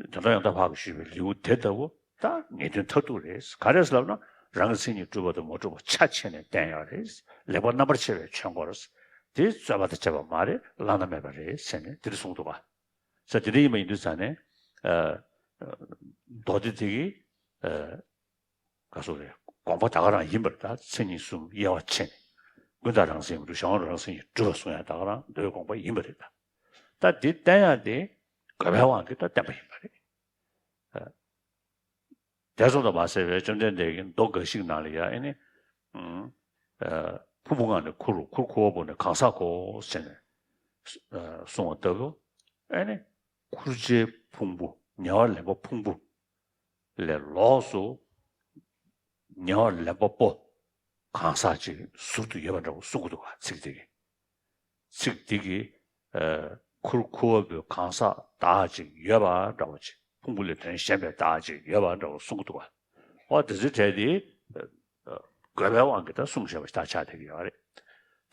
དོན་དམ་ཡང་དག་བར་དུ་ཞུས་པའི་ལེའུ་དེ་ལྟ་བུ་ད་ངེས་དོན་མཐར་ཐུག་རེད། ག་རེ་ཟེར་ལབ་ན། རང་གི་མཚན་ཉིད་གྲུབ་པ་དང་མ་གྲུབ་པ་ཆ་ཕྱེ་ནས་བསྟན་ཡོད་རེད། ལེགས་པར་རྣམ་པར་ཕྱེ་བའི་ཆོས་འཁོར། དེ་རྩོད་པ་དང་བཅས་པ་མ་རེད། བླ་ན་མེད་པ་རེད་ཟེར་ནས་དེ་འདྲ་གསུངས་འདུག་ག། ས་དེ་འདྲ་ཡིན་པ་ཡིན་དུས་ཙང་ནས། ཨ། མདོ་སྡེ་དེ་གི། ཨ། ག་སོགས་རེད། དགོངས་པ་ད་ག་རང་ཡིན་པ་རེད། ད་མཚན་ཉིད་གསུམ་དབྱེ་བ་ཕྱེ་ནས། ཀུན་བཏགས་རང་མཚན་མ་གྲུབ། གཞན་དབང་རང་མཚན་ཉིད་གྲུབ་པ་གསུང་ཡ་ད་ག་རང་མདོའི་དགོངས་པ་ཡིན་པ་རེད་ད། ད་འདི་བསྟན་ཡ་དེ་དགོས་པའི་དབང་གིས་ད་བསྟན་པ་ཡིན་པ་རེད། ཨ། དེ་ཙམ་དུ་མ་ཟད་པའི་བཅོམ་ལྡན་འདས་ཀྱིས་མདོ་འགའ་ཞིག་ནང་ལ་ཡ་ཨེ་ནི། ཨ། ཕུང་པོ་ལྔ་ནི་ཁུར། ཁུར་ཁུ་བ་པོ་ནི་གང་ཟག་གོ་ཟེར་ནས། ཨ། གསུངས་པ་ལྟ་བུ། ཨེ་ནི། ཁུར་ཆའི་ཕུང་པོ། ཉེ་བར་ལེན་པ་ཕུང་པོ། ལས་ལོགས་སུ་ཉེ་བར་ལེན་པ་པོ་གང་ཟག་ཅིག་ཟུར་དུ་ཡོད་པ་འདྲ་བོ་གསུང་གི་འདུག་ག། ཚིག་དེ་གིས། ཚིག་འདི་གིས། ཨ། ཁུར་ཁུ་བ་པོའི་གང་ཟག་བདག་ཅིག་ཡོད་པ་འདྲ་བོ་ཅིག། ཕུང་པོ་ལས་དོན་གཞན་པའི་བདག་ཅིག་ཡོད་པ་འདྲ་བོ་གསུང་གི་འདུག་ག། འོ་དེ་ཚོའི་གྲས་དེ། ཨ། དགོས་པའི་དབང་གིས་ད་གསུངས་བཞག་པ་ཞིག་ད་ཆགས་བསྡད་ཀྱི་ཡོད་རེད།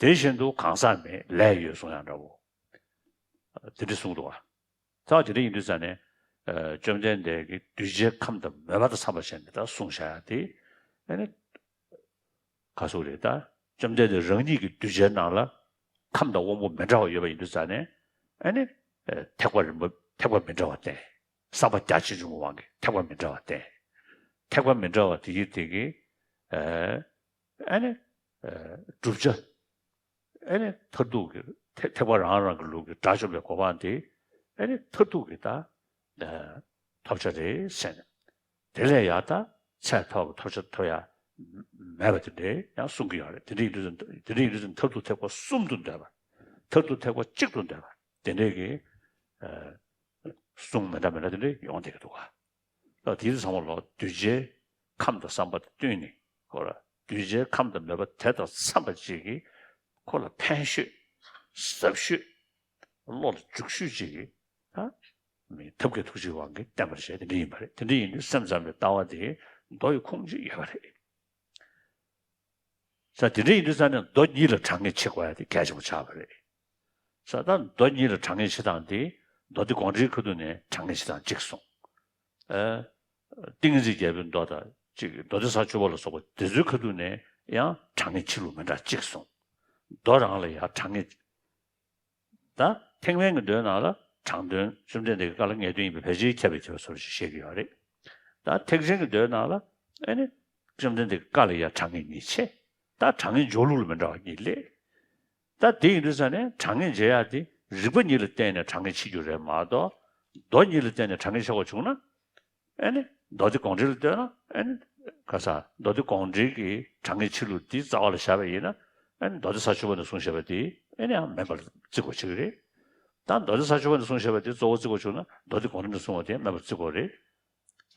དེ་བཞིན་དུ་གང་ཟག་མེད་ལས་ཡོད་གསུང་ཡ་འདྲ་བོ། ཨ། དེ་འདྲ་གསུངས་འདུག་ག། ད་དེ་འདྲ་ཡིན་དུས་ཙང་ནས། ཨ། བཅོམ་ལྡན་འདས་ཀྱིས་གདུལ་བྱའི་ཁམས་དང་མོས་པ་དང་འཚམས་པར་བྱས་ནས་ད་གསུངས་བཞག་ཡ་དེ། ཨ་ནི། ག་སོགས་རེད་ད། བཅོམ་ལྡན་འདས་རང་ཉིད་ཀྱི་གདུལ་བྱའི་ནང་ལ་ཁམས་དང་དབང་པོ་མི་འདྲ་བ་ཡོད་པ་ཡིན་དུས་ཙང་ནས། ཨ་ནི། ཨ། ཐེག་པ་རིམ་པ། ཐེག་པ་མི་འདྲ་བ་བསྟན། བསམ་པ་རྒྱ་ཆེར་འབྱུང་གི་དབང་གིས་ཐེག་པ་མི་འདྲ་བ་བསྟན། ཐེག་པ་མི་འདྲ་བ་དེ་ཡི་དེ་གིས། ཨ། ཨ་ནི། ཨ། བསྒྲུབ་བྱ། ཨེ་ནི་མཐར་ཐུག་གི་ཐེག་ཐེག་པ་རང་རང་གི་ལུགས་ཀྱི་དགྲ་བཅོམ་པའི་གོ་འཕང་དེ་ཨེ་ནི་མཐར་ཐུག་གི་ད་ཨ་ཐོབ་བྱ་རེད་ཟེར་ནས། དེ་ལས་ཡང་ད་ཚད་མཐོ་བ་ཐོབ་བྱ་ཐོབ་ཡ་མེད་པ་དེ་འདྲའི་ཡང་གསུང་གི་ཡོད་རེད། དེ་འདྲ་ཡིན་དུས་དེ་འདྲ་ཡིན་དུས་མཐར་ཐུག་ཐེག་པ་གསུམ་དུ་འདོད་པ། མཐར་ཐུག་ཐེག་པ་གཅིག་ཏུ་འདོད་པ་དེ་འདྲའི་གི་ཨ་གསུང་མི་འདྲ་མི་འདྲ་དེ་འདྲ་ཡོང་བསྡད་ཀྱི་འདུག་ག། ད་དེ་ཚོ་ཚང་མ་ལོ་གདུལ་བྱའི་ཁམས་དང་བསམ་པ་དང་བསྟུན་ནས་ཁོ་ར་གདུལ་བྱའི་ཁམས་དང་མོས་པ་དེ་དང་འཚམས་པ་ཅིག་གིས་ཁོ་ལ་ཕན་ཤོས་ཟབ་ཤོས་བློ་ལ་འཇུག་ཤོས་ཅིག་གིས་ད་ མི་ཐབས་མཁས་ཐུགས་རྗེའི་དབང་གིས་བསྟན་པར་བྱས། དེ་འདྲ་ཡིན་པ་རེད། དེ་འདྲ་ཡིན་དུས་སེམས་ཙམ་པའི་ལྟ་བ་དེ་མདོ་ཡི་ཁུངས་ཅིག་ཡོད་པ་རེད། ས་དེ་འདྲ་ཡིན་དུས་ས་ནས་མདོ་གཉིས་ལ་དྲང་ངེས་ཕྱེ་དགོས་ཡ་དེ་གལ་ཆེན་པོ་ཆགས་པ་རེད། ས་ད་མདོ་གཉིས་ལ་དྲང་ངེས་ཕྱེ་སྟངས་དེ་མདོ་སྡེ་དགོངས་འགྲེལ་ཁ་ཐུག་ནས་དྲང་ངེས་ཕྱེ་སྟངས་གཅིག་གསུངས། ཨ། ཏིང་ངེ་འཛིན་རྒྱལ་པོའི་མདོ་དང་གཅིག་མདོ་སྡེ་ས་བཅུ་པ་ལ་སོགས་པ་དེ་ཚོའི་ཁ་ཐུག་ནས་ཡང་དྲང་ངེས་ཕྱེ་ལུགས་མི་འདྲ་གཅིག་གསུངས། མདོ་རང་ལ་ཡང་དྲང་ངེས། ད་ཐེག་དམན་གྱི་མདོའི་ནང་ལ་དྲང་དོན་བཅོམ་ལྡན་འདས་ཀྱི་བཀའ་ལ་ངེས་དོན་ཡིན་པས་ཕལ་ཆེར་ཁྱབ་པའི་ཁྱབ་པ་སོགས་ཞེས་བཤད་ཀྱི་ཡོད་རེད། ད་ཐེག་ཆེན་གྱི་མདོའི་ནང་ལ་ཨེ་ནི་བཅོམ་ལྡན་འདས་ཀྱི་བཀའ་ལ་ཡང་དྲང་ངེས་གཉིས་ཕྱེ། ད་དྲང་ངེས་འཇོག་ལུགས་ལ་མི་འདྲ་བ་གཉིས་སླེབས། ད་དེ་ཡིན་དུས་ས་ནས་དྲང་ངེས་འཇལ་ཡག་དེ་རིགས་པ་གཉིས་ལ་བརྟེན་ནས་དྲང་ངེས་ཕྱེ་རྒྱུ་རེད་མ་གཏོགས། མདོ་གཉིས་ལ་བརྟེན་ནས་དྲང་ངེས་ཕྱེ་དགོས་བྱུང་ན། ཨེ་ནི་མདོ་སྡེ་དགོངས་འགྲེལ་ལ་ལྟོས་ན་ཨེ་ནི་ག་ས་མདོ་སྡེ་དགོངས་འགྲེལ་གྱི་དྲང་ངེས་ཕྱེ་ལུགས་འདི་རྩ་བ་ལ་བཞག་པ་ཡིན་ན། ཨེ་ནི་མདོ་སྡེ་ས་བཅུ་པ་ནས་གསུངས་བཞག་པ་དེ་ཨེ་ནི་ཡང་མེད་པར་བརྩི་དགོས་ཆགས་ཀྱི་རེད། ད་མདོ་སྡེ་ས་བཅུ་པ་ནས་གསུངས་བཞག་པ་དེ་གཙོ་བོ་བརྩི་དགོས་བྱུང་ན་མདོ་སྡེ་དགོངས་འགྲེལ་ནས་གསུངས་པ་དེ་མེད་པར་བརྩི་དགོས་རེད།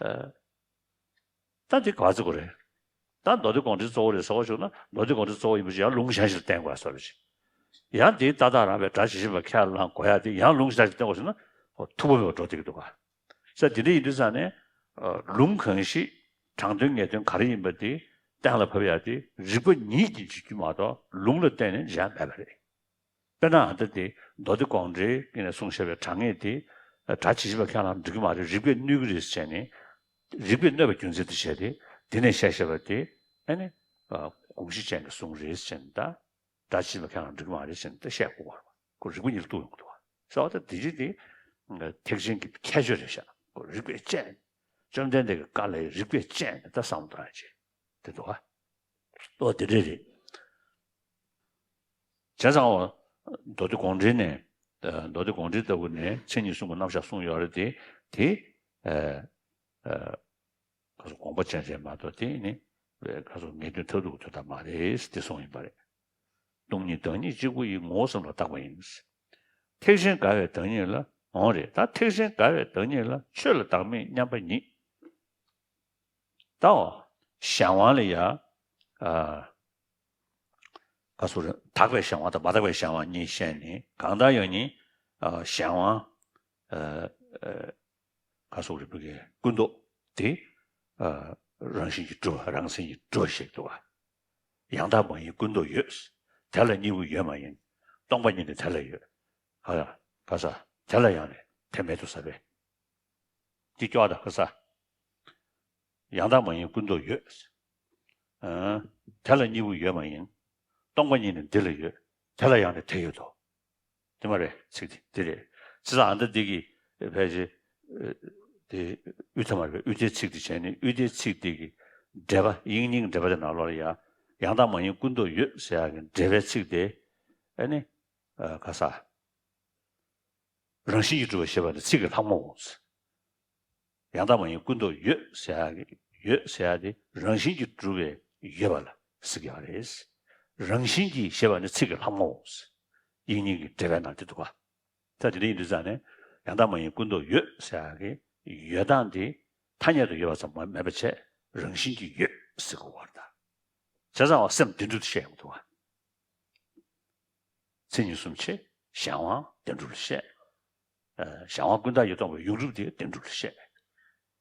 ཨ། ད་འདི་ག་བརྩི་དགོས་རེད། ད་མདོ་སྡེ་དགོངས་འགྲེལ་གཙོ་བོ་རེད་ཟེར་བ་བྱུང་ན་མདོ་སྡེ་དགོངས་འགྲེལ་གཙོ་བོ་ཡིན་པ་ཞིག་ཡང་ལུང་གཞན་ཞིག་ལ་བརྟེན་དགོས་ཟེར་བ་ཞིག་ཡང་དེའི་ལྟ་སྟངས་རང་བའི་སྒྲ་ཇི་བཞིན་པ་ཁས་བླངས་དགོས་ཡ་དེ་ཡང་ལུང་གཞན་ཞིག་བརྟེན་དགོས་ཟེར་ན་ཐུགས་ཕམ་པའི་འགྲོ་བསྡད་ཀྱི་འདུག་ག་ས་དེ་འདྲ་ཡིན་དུས་ཙང་ནས། ཨ། ལུང་གང་ཞིག་དྲང་དོན་ངེས་དོན་ག་རེ་ཡིན་པ་དེ་གཏན་ལ་ཕབ་ཡག་དེ་རིགས་པ་ཉིད་ཀྱིས་འཇལ་རྒྱུ་མ་གཏོགས་ལུང་ལ་བརྟེན་ནས་འཇལ་ཡག་མེད་པ་རེད། དཔེར་ན་ཨ་ད་དེ་མདོ་སྡེ་དགོངས་འགྲེལ་གྱི་ནས་གསུངས་བཞག་པའི་དྲང་ངེས་དེ་སྒྲ་ཇི་བཞིན་པ་ཁས་བླངས་འགྲིག་གི་མ་རེད། རིགས་པས་གནོད་ཀྱི་རེད་ཟེར་ནས། རིགས་པས་གནོད་པའི་རྒྱུ་མཚན་དེ་བཤད་དེ་དེ་ནས་བཤད་བཞག་པ་དེ་ཨ་ནི་དགོངས་གཞི་ཅན་གྱི་གསུང་རེད་ཟེར་ནས་ད། སྒྲ་ཇི་བཞིན་པ་ཁས་བླངས་འགྲིག་གི་མ་རེད་ཟེར་ནས་ད་བཤད་དགོས་པ་རེད། ཁོ་རིགས་པ་གཉིས་ལ་གཏུགས་ཡོང་གི་འདུག་བ། ས་བ་ད་དེ་ཅི་དེ་ཐེག་ཆེན་གྱི་ཁྱད་ཆོས་རེད་ཤག་ཁོ་རིགས་པས་དཔྱད། བཅོམ་ལྡན་འདས་ཀྱི་བཀའ་ལ་རིགས་པས་དཔྱད་ནས་ད་བསམ་བློ་གཏོང་ཡ་ཅིག་དེ་འདུག་བ། ཨོ་དེ་འདྲས་རེད། བྱས་ཙང་འོ། མདོ་སྡེ་དགོངས་འགྲེལ་ནས། མདོ་སྡེ་དགོངས་འགྲེལ་ལྟ་བུ་ནས་མཚན་ཉིད་གསུམ་གྱི་རྣམ་གཞག་གསུངས་ཡོད་རེད་དེ། དེ། ཨ། ཨ། ག་སོ་དགོངས་པ་ཅན་རེད་མ་གཏོགས་དེ་ནི། ག་སོ་ངེས་དོན་མཐར་ཐུག་གི་དོན་དག་མ་རེད་དེ་གསུངས་ཡིན་པ་རེད། སྟོང་ཉིད་བདག་ཉིད་གཅིག་པུ་ཡི་ངོ་བོ་གསུམ་ལ་བརྟག་པ་ཡིན། ཐེག་ཆེན་དགའ་བའི་བདག་ཉིད་ལ་འོང་རེད། ད་ཐེག་ཆེན་དགའ་བའི་བདག་ཉིད་ལ་ཆོས་ལ་བདག་མེད་མཉམ་པ་ཉིད། ད་འོ། གཞན་དབང་ལ་ཡ། ཨ། ག་སོ་རེད། དག་པའི་གཞན་དབང་དང་མ་དག་པའི་གཞན་དབང་གཉིས་བཤད་ནས་གང་ལྟར་ཡང་ནི། ཨ། གཞན་དབང་། ཨ། ཨ། ག་སོགས་རིགས་པའི་ཀུན་རྟོག་དེ། ཨ། རང་བཞིན་གྱིས་གྲུབ་པ་རང་མཚན་གྱིས་གྲུབ་པ་ཞིག་འདུག་བ། ཡང་དག་མ་ཡིན་ཀུན་རྟོག་ཡོད། དེ་ལ་གཉིས་པོ་ཡོད་མ་ཡིན། སྟོང་པ་ཉིད་ནི་དེ་ལ་ཡོད། ཧ་ཡ། ག་ས། དེ་ལ་ཡང་ནི་དེ་མེད་དུ་ཟ་བས། འདི་སྐྱོ་བ་དང་ག་ས། ཡང་དག་མ་ཡིན་ཀུན་རྟོག་ཡོད། ཨ། དེ་ལ་གཉིས་པོ་ཡོད་མ་ཡིན། སྟོང་པ་ཉིད་ནི་འདི་ལ་ཡོད། དེ་ལ་ཡང་ནི་དེ་ཡོད་དོ། དེ་མ་རེད། ཚིག་དེ་འདི་རེད། ཚིག་ས་ཨ་མདའ་འདི་གི་ཕལ་ཆེར། ཨ། དེ་དབུས་མཐའ་མ་རེད་པས། དབུས་མཐའི་ཚིག་དེ་བྱས་ནས་དབུས་མཐའི་ཚིག་དེ་གི་འགྲེལ་པ་དབྱིག་གཉེན་གྱི་འགྲེལ་པ་དེ་ནང་ལོགས་ལ་ཡ། ཡང་དག་མ་ཡིན་ཀུན་རྟོག་ཡོད་ཟེར་ཡག་གི་འགྲེལ་པའི་ཚིག་དེ། ཨ་ནི། ཨ། ག་ས། རང་བཞིན་གྱིས་གྲུབ་པ་ཞེས་པ་ནི་ཚིག་གི་ལྷག་མའོ། ཡང་དག་མ་ཡིན་ཀུན་རྟོག་ཡོད་ཟེར་ཡག་གི་ཡོད་ཟེར་ཡག་དེ་རང་བཞིན་གྱིས་གྲུབ་པའི་ཡོད་པ་ལ་ཟེར་གྱི་ཡོད་རེད། རང་བཞིན་གྱིས་ཞེས་པ་ནི་ཚིག་གི་ལྷག་མའོ། དབྱིག་གཉེན་གྱི་འགྲེལ་པའི་ནང་དེ་འདུག་ག་ད་དེ་འདྲ་ཡིན་དུས་ཙང་ནས་ཡང་དག་མ་ཡིན་ཀུན་རྟོག་ཡོད་ཟེར་ཡག་གི་ཡོད་སྟངས་དེ་ཐ་སྙད་དུ་ཡོད་པ་ཙམ་མ་མེད་པ་བྱས་རང་བཞིན་གྱིས་ཡོད་ཟེར་དགོས་པ་རེད་ད། བྱས་ཙང་བ་སེམས་བདེན་གྲུབ་ཏུ་བཤད་ཡོང་གི་འདུག་ག་མཚན་ཉིད་གསུམ་ཕྱེ། གཞན་དབང་བདེན་གྲུབ་ལ་བཤད། ཨ། གཞན་དབང་ཀུན་བཏགས་ཡོད་སྟོང་པའི་ཡོངས་གྲུབ་དེ་བདེན་གྲུབ་ལ་བཤད།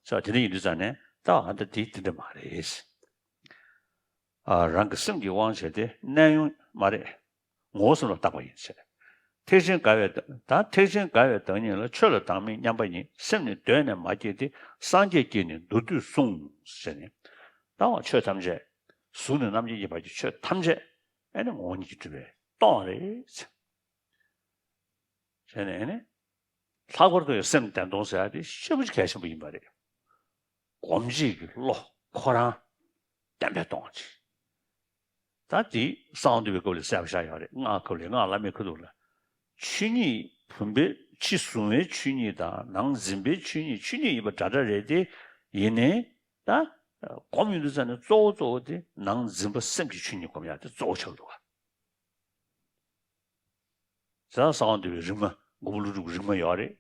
ས་དེ་འདྲ་ཡིན་དུས་ཙང་ནས་ད་ཨ་མདའ་དེ་དེ་འདྲ་མ་རེད། ཨ། རང་གི་སེམས་ཀྱི་དབང་བྱས་ཏེ་གནས་དབྱུང་མ་རེད། ངོ་བོ་གསུམ་ལ་བརྟག་པ་ཡིན་ཟེར། ཐེག་ཆེན་དགའ་བའི་ད་ཐེག་ཆེན་དགའ་བའི་བདག་ཉིད་ལ་ཆོས་ལ་བདག་མེད་མཉམ་པ་ཉིད། སེམས་ནི་གདོད་ནས་མ་སྐྱེས་ཏེ། སངས་རྒྱས་ཀྱིས་ནི་མདོར་བསྡུས་གསུངས་ཟེར་ནས། ད་འོ་ཆོས་ཐམས་ཅད། གཟུགས་ནས་རྣམ་མཁྱེན་གྱི་བར་གྱི་ཆོས་ཐམས་ཅད། ཨེ་ནི་ངོ་བོ་ཉིད་ཀྱིས་གྲུབ་པའི་སྟོང་རེད། བྱས་ནས་ཨེ་ནི། ལྷག་པར་དུ་ཡང་སེམས་བདེན་སྟོང་ཟེར་ཡ་དེ་ཞེ་པོ་ཅིག་གལ་ཆེན་པོ་ཡིན་པ་རེད། སྒོམ་བྱེད་ཀྱི་བློ་ཁོ་རང་བདེན་པས་སྟོང་ཅིག་ད་དེ་གསང་བ་འདུས་པའི་སྐབས་ལ་གསལ་པོ་ཆགས་ཡོད་རེད། སྔགས་སྐབས་ལ་སྔགས་བླ་མེད་ཁ་ཐུག་ལ། ཆོས་ཉིད་བུམ་པའི་ཕྱི་གཟུང་བའི་ཆོས་ཉིད་དང་ནང་འཛིན་པའི་ཆོས་ཉིད་ཆོས་ཉིད་ཡིན་པ་འདྲ་འདྲ་རེད་དེ། ཡིན་ནའི་ད་སྒོམ་ཡོང་དུས་ཙམ་ནས་གཙོ་བོ་གཙོ་བོ་དེ་ནང་འཛིན་པ་སེམས་ཀྱི་ཆོས་ཉིད་སྒོམ་ཡག་དེ་གཙོ་བོ་ཆགས་འདུག་ག་ཟེར་གསང་བ་འདུས་པའི་རིག་མ་མགོན་པོ་ཀླུ་སྒྲུབ་ཀྱི་རིག་མ་ཡོད་རེད།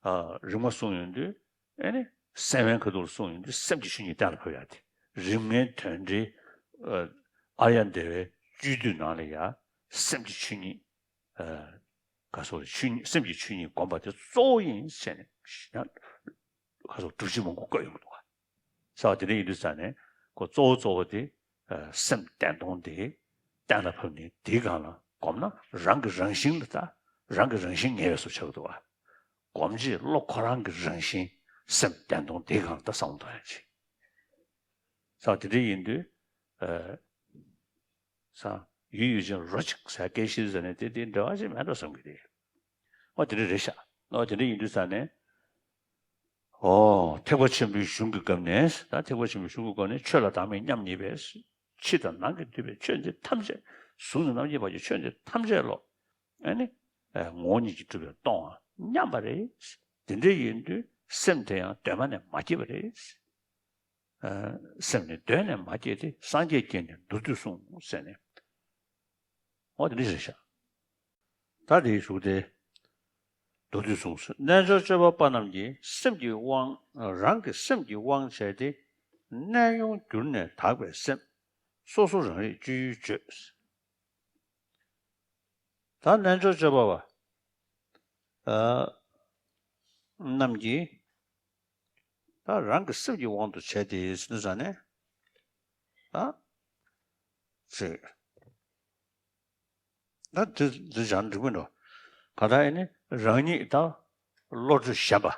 ཨ། རིག་མ་གསུངས་ཡོང་དུས་ཨེ་ནི་སེམས་དབེན་ཁ་ཐུག་ལ་གསུངས་ཡོང་དུས་སེམས་ཀྱི་ཆོས་ཉིད་གཏན་ལ་ཕབ་ཡག་དེ། རིམ་ལྔའི་དོན་འགྲེལ། ཨ། ཨཱརྱ་དེ་བའི་བཅུད་བསྡུས་ནང་ལ་ཡ་སེམས་ཀྱི་ཆོས་ཉིད། ཨ། ག་སོགས་ཆོས་ཉིད་སེམས་ཀྱི་ཆོས་ཉིད་བསྒོམ་པ་དེ་གཙོ་བོ་ཡིན་ཟེར་ནས་ཡང་ག་སོགས་སྒྲུབ་བྱེད་མང་པོ་བཀོད་ཡོང་གི་འདུག་བ། ས་བ་དེ་འདྲ་ཡིན་དུས་ཙང་ནས་ཁོ་གཙོ་བོ་གཙོ་བོ་དེ་སེམས་བདེན་སྟོང་དེ་གཏན་ལ་ཕབ་ནས་དེའི་སྒང་ལ་བསྒོམས་ན་རང་གི་རང་བཞིན་ལ་ད་རང་གི་རང་བཞིན་ངེས་པའི་བཟོ་ཆགས་འདུག་བ། སྒོམ་བྱེད་བློ་ཁོ་རང་གི་རང་བཞིན་སེམས་བདེན་སྟོང་དེའི་སྒང་ལ་ད་བསམ་བློ་གཏོང་ཡ་ཅིག་ས་བ་དེ་འདྲ་ཡིན་དུས། ས་ཡུལ་ཡུལ་ཅན་རོ་གཅིག་ཟེར་སྐད་ཤེས་ཟེར་ནས་དེ་དེ་འབྲེལ་བ་ཞིག་མེད་འགྲོ་བསམ་གི་རེད། ཨོ་དེ་འདྲ་རེད་ཤག་ཨོ་དེ་འདྲ་ཡིན་དུས་ཙང་ནས། ཨོ་ཐེག་པ་ཆེན་པོའི་གཞུང་གི་སྐབས་ནས་ད་ཐེག་པ་ཆེན་པོའི་གཞུང་གི་སྐབས་ནས་ཆོས་ལ་བདག་མེད་མཉམ་ཉིད་པས། ཕྱི་དང་ནང་གིས་བསྡུས་པའི་ཆོས་འདི་ཐམས་ཅད། གཟུགས་ནས་རྣམ་མཁྱེན་བར་གྱི་ཆོས་འདི་ཐམས་ཅད་ལོ། ཨ་ནི། ངོ་བོ་ཉིད་ཀྱིས་གྲུབ་པས་སྟོང་པ་མཉམ་པ་རེད། དེ་འདྲ་ཡིན་དུས་སེམས་དེ་ཡང་གདོད་མ་ནས་མ་སྐྱེས་པ་རེད། སེམས་ནི་གདོད་ནས་མ་སྐྱེས་ཏེ། སངས་རྒྱས་བསྐྱེད་ནས་མདོར་བསྡུས་གསུངས་ཟེར་ནས། འོ་དེ་འདྲ་ཞིག་རེད་ཤག་ད་དེའི་གཞུག་དེ་མདོར་བསྡུས་གསུངས་སོ། རྣལ་འབྱོར་སྤྱོད་པ་པ་རྣམས་ཀྱིས་སེམས་ཀྱི་དབང་རང་གི་སེམས་ཀྱི་དབང་བྱས་ཏེ། གནས་ཡོངས་གྱུར་ནས་དག་པའི་སེམས་སོ་སོ་རང་རིག་སྤྱོད་ཡུལ་བརྗོད། ད་རྣལ་འབྱོར་སྤྱོད་པ་པ་རྣམས་ཀྱིས། ད་རང་གི་སེམས་ཀྱི་དབང་དུ་བྱས་ཏེ་ཟེར་ནས་ད་ཅིག་ད་འདི་འདི་བྱ་འགྲིག་མིན་འགྲོ། ག་ད་ཨེ་ནི་རང་ཉིད་ད་བློ་གྲོས་ཞན་པ།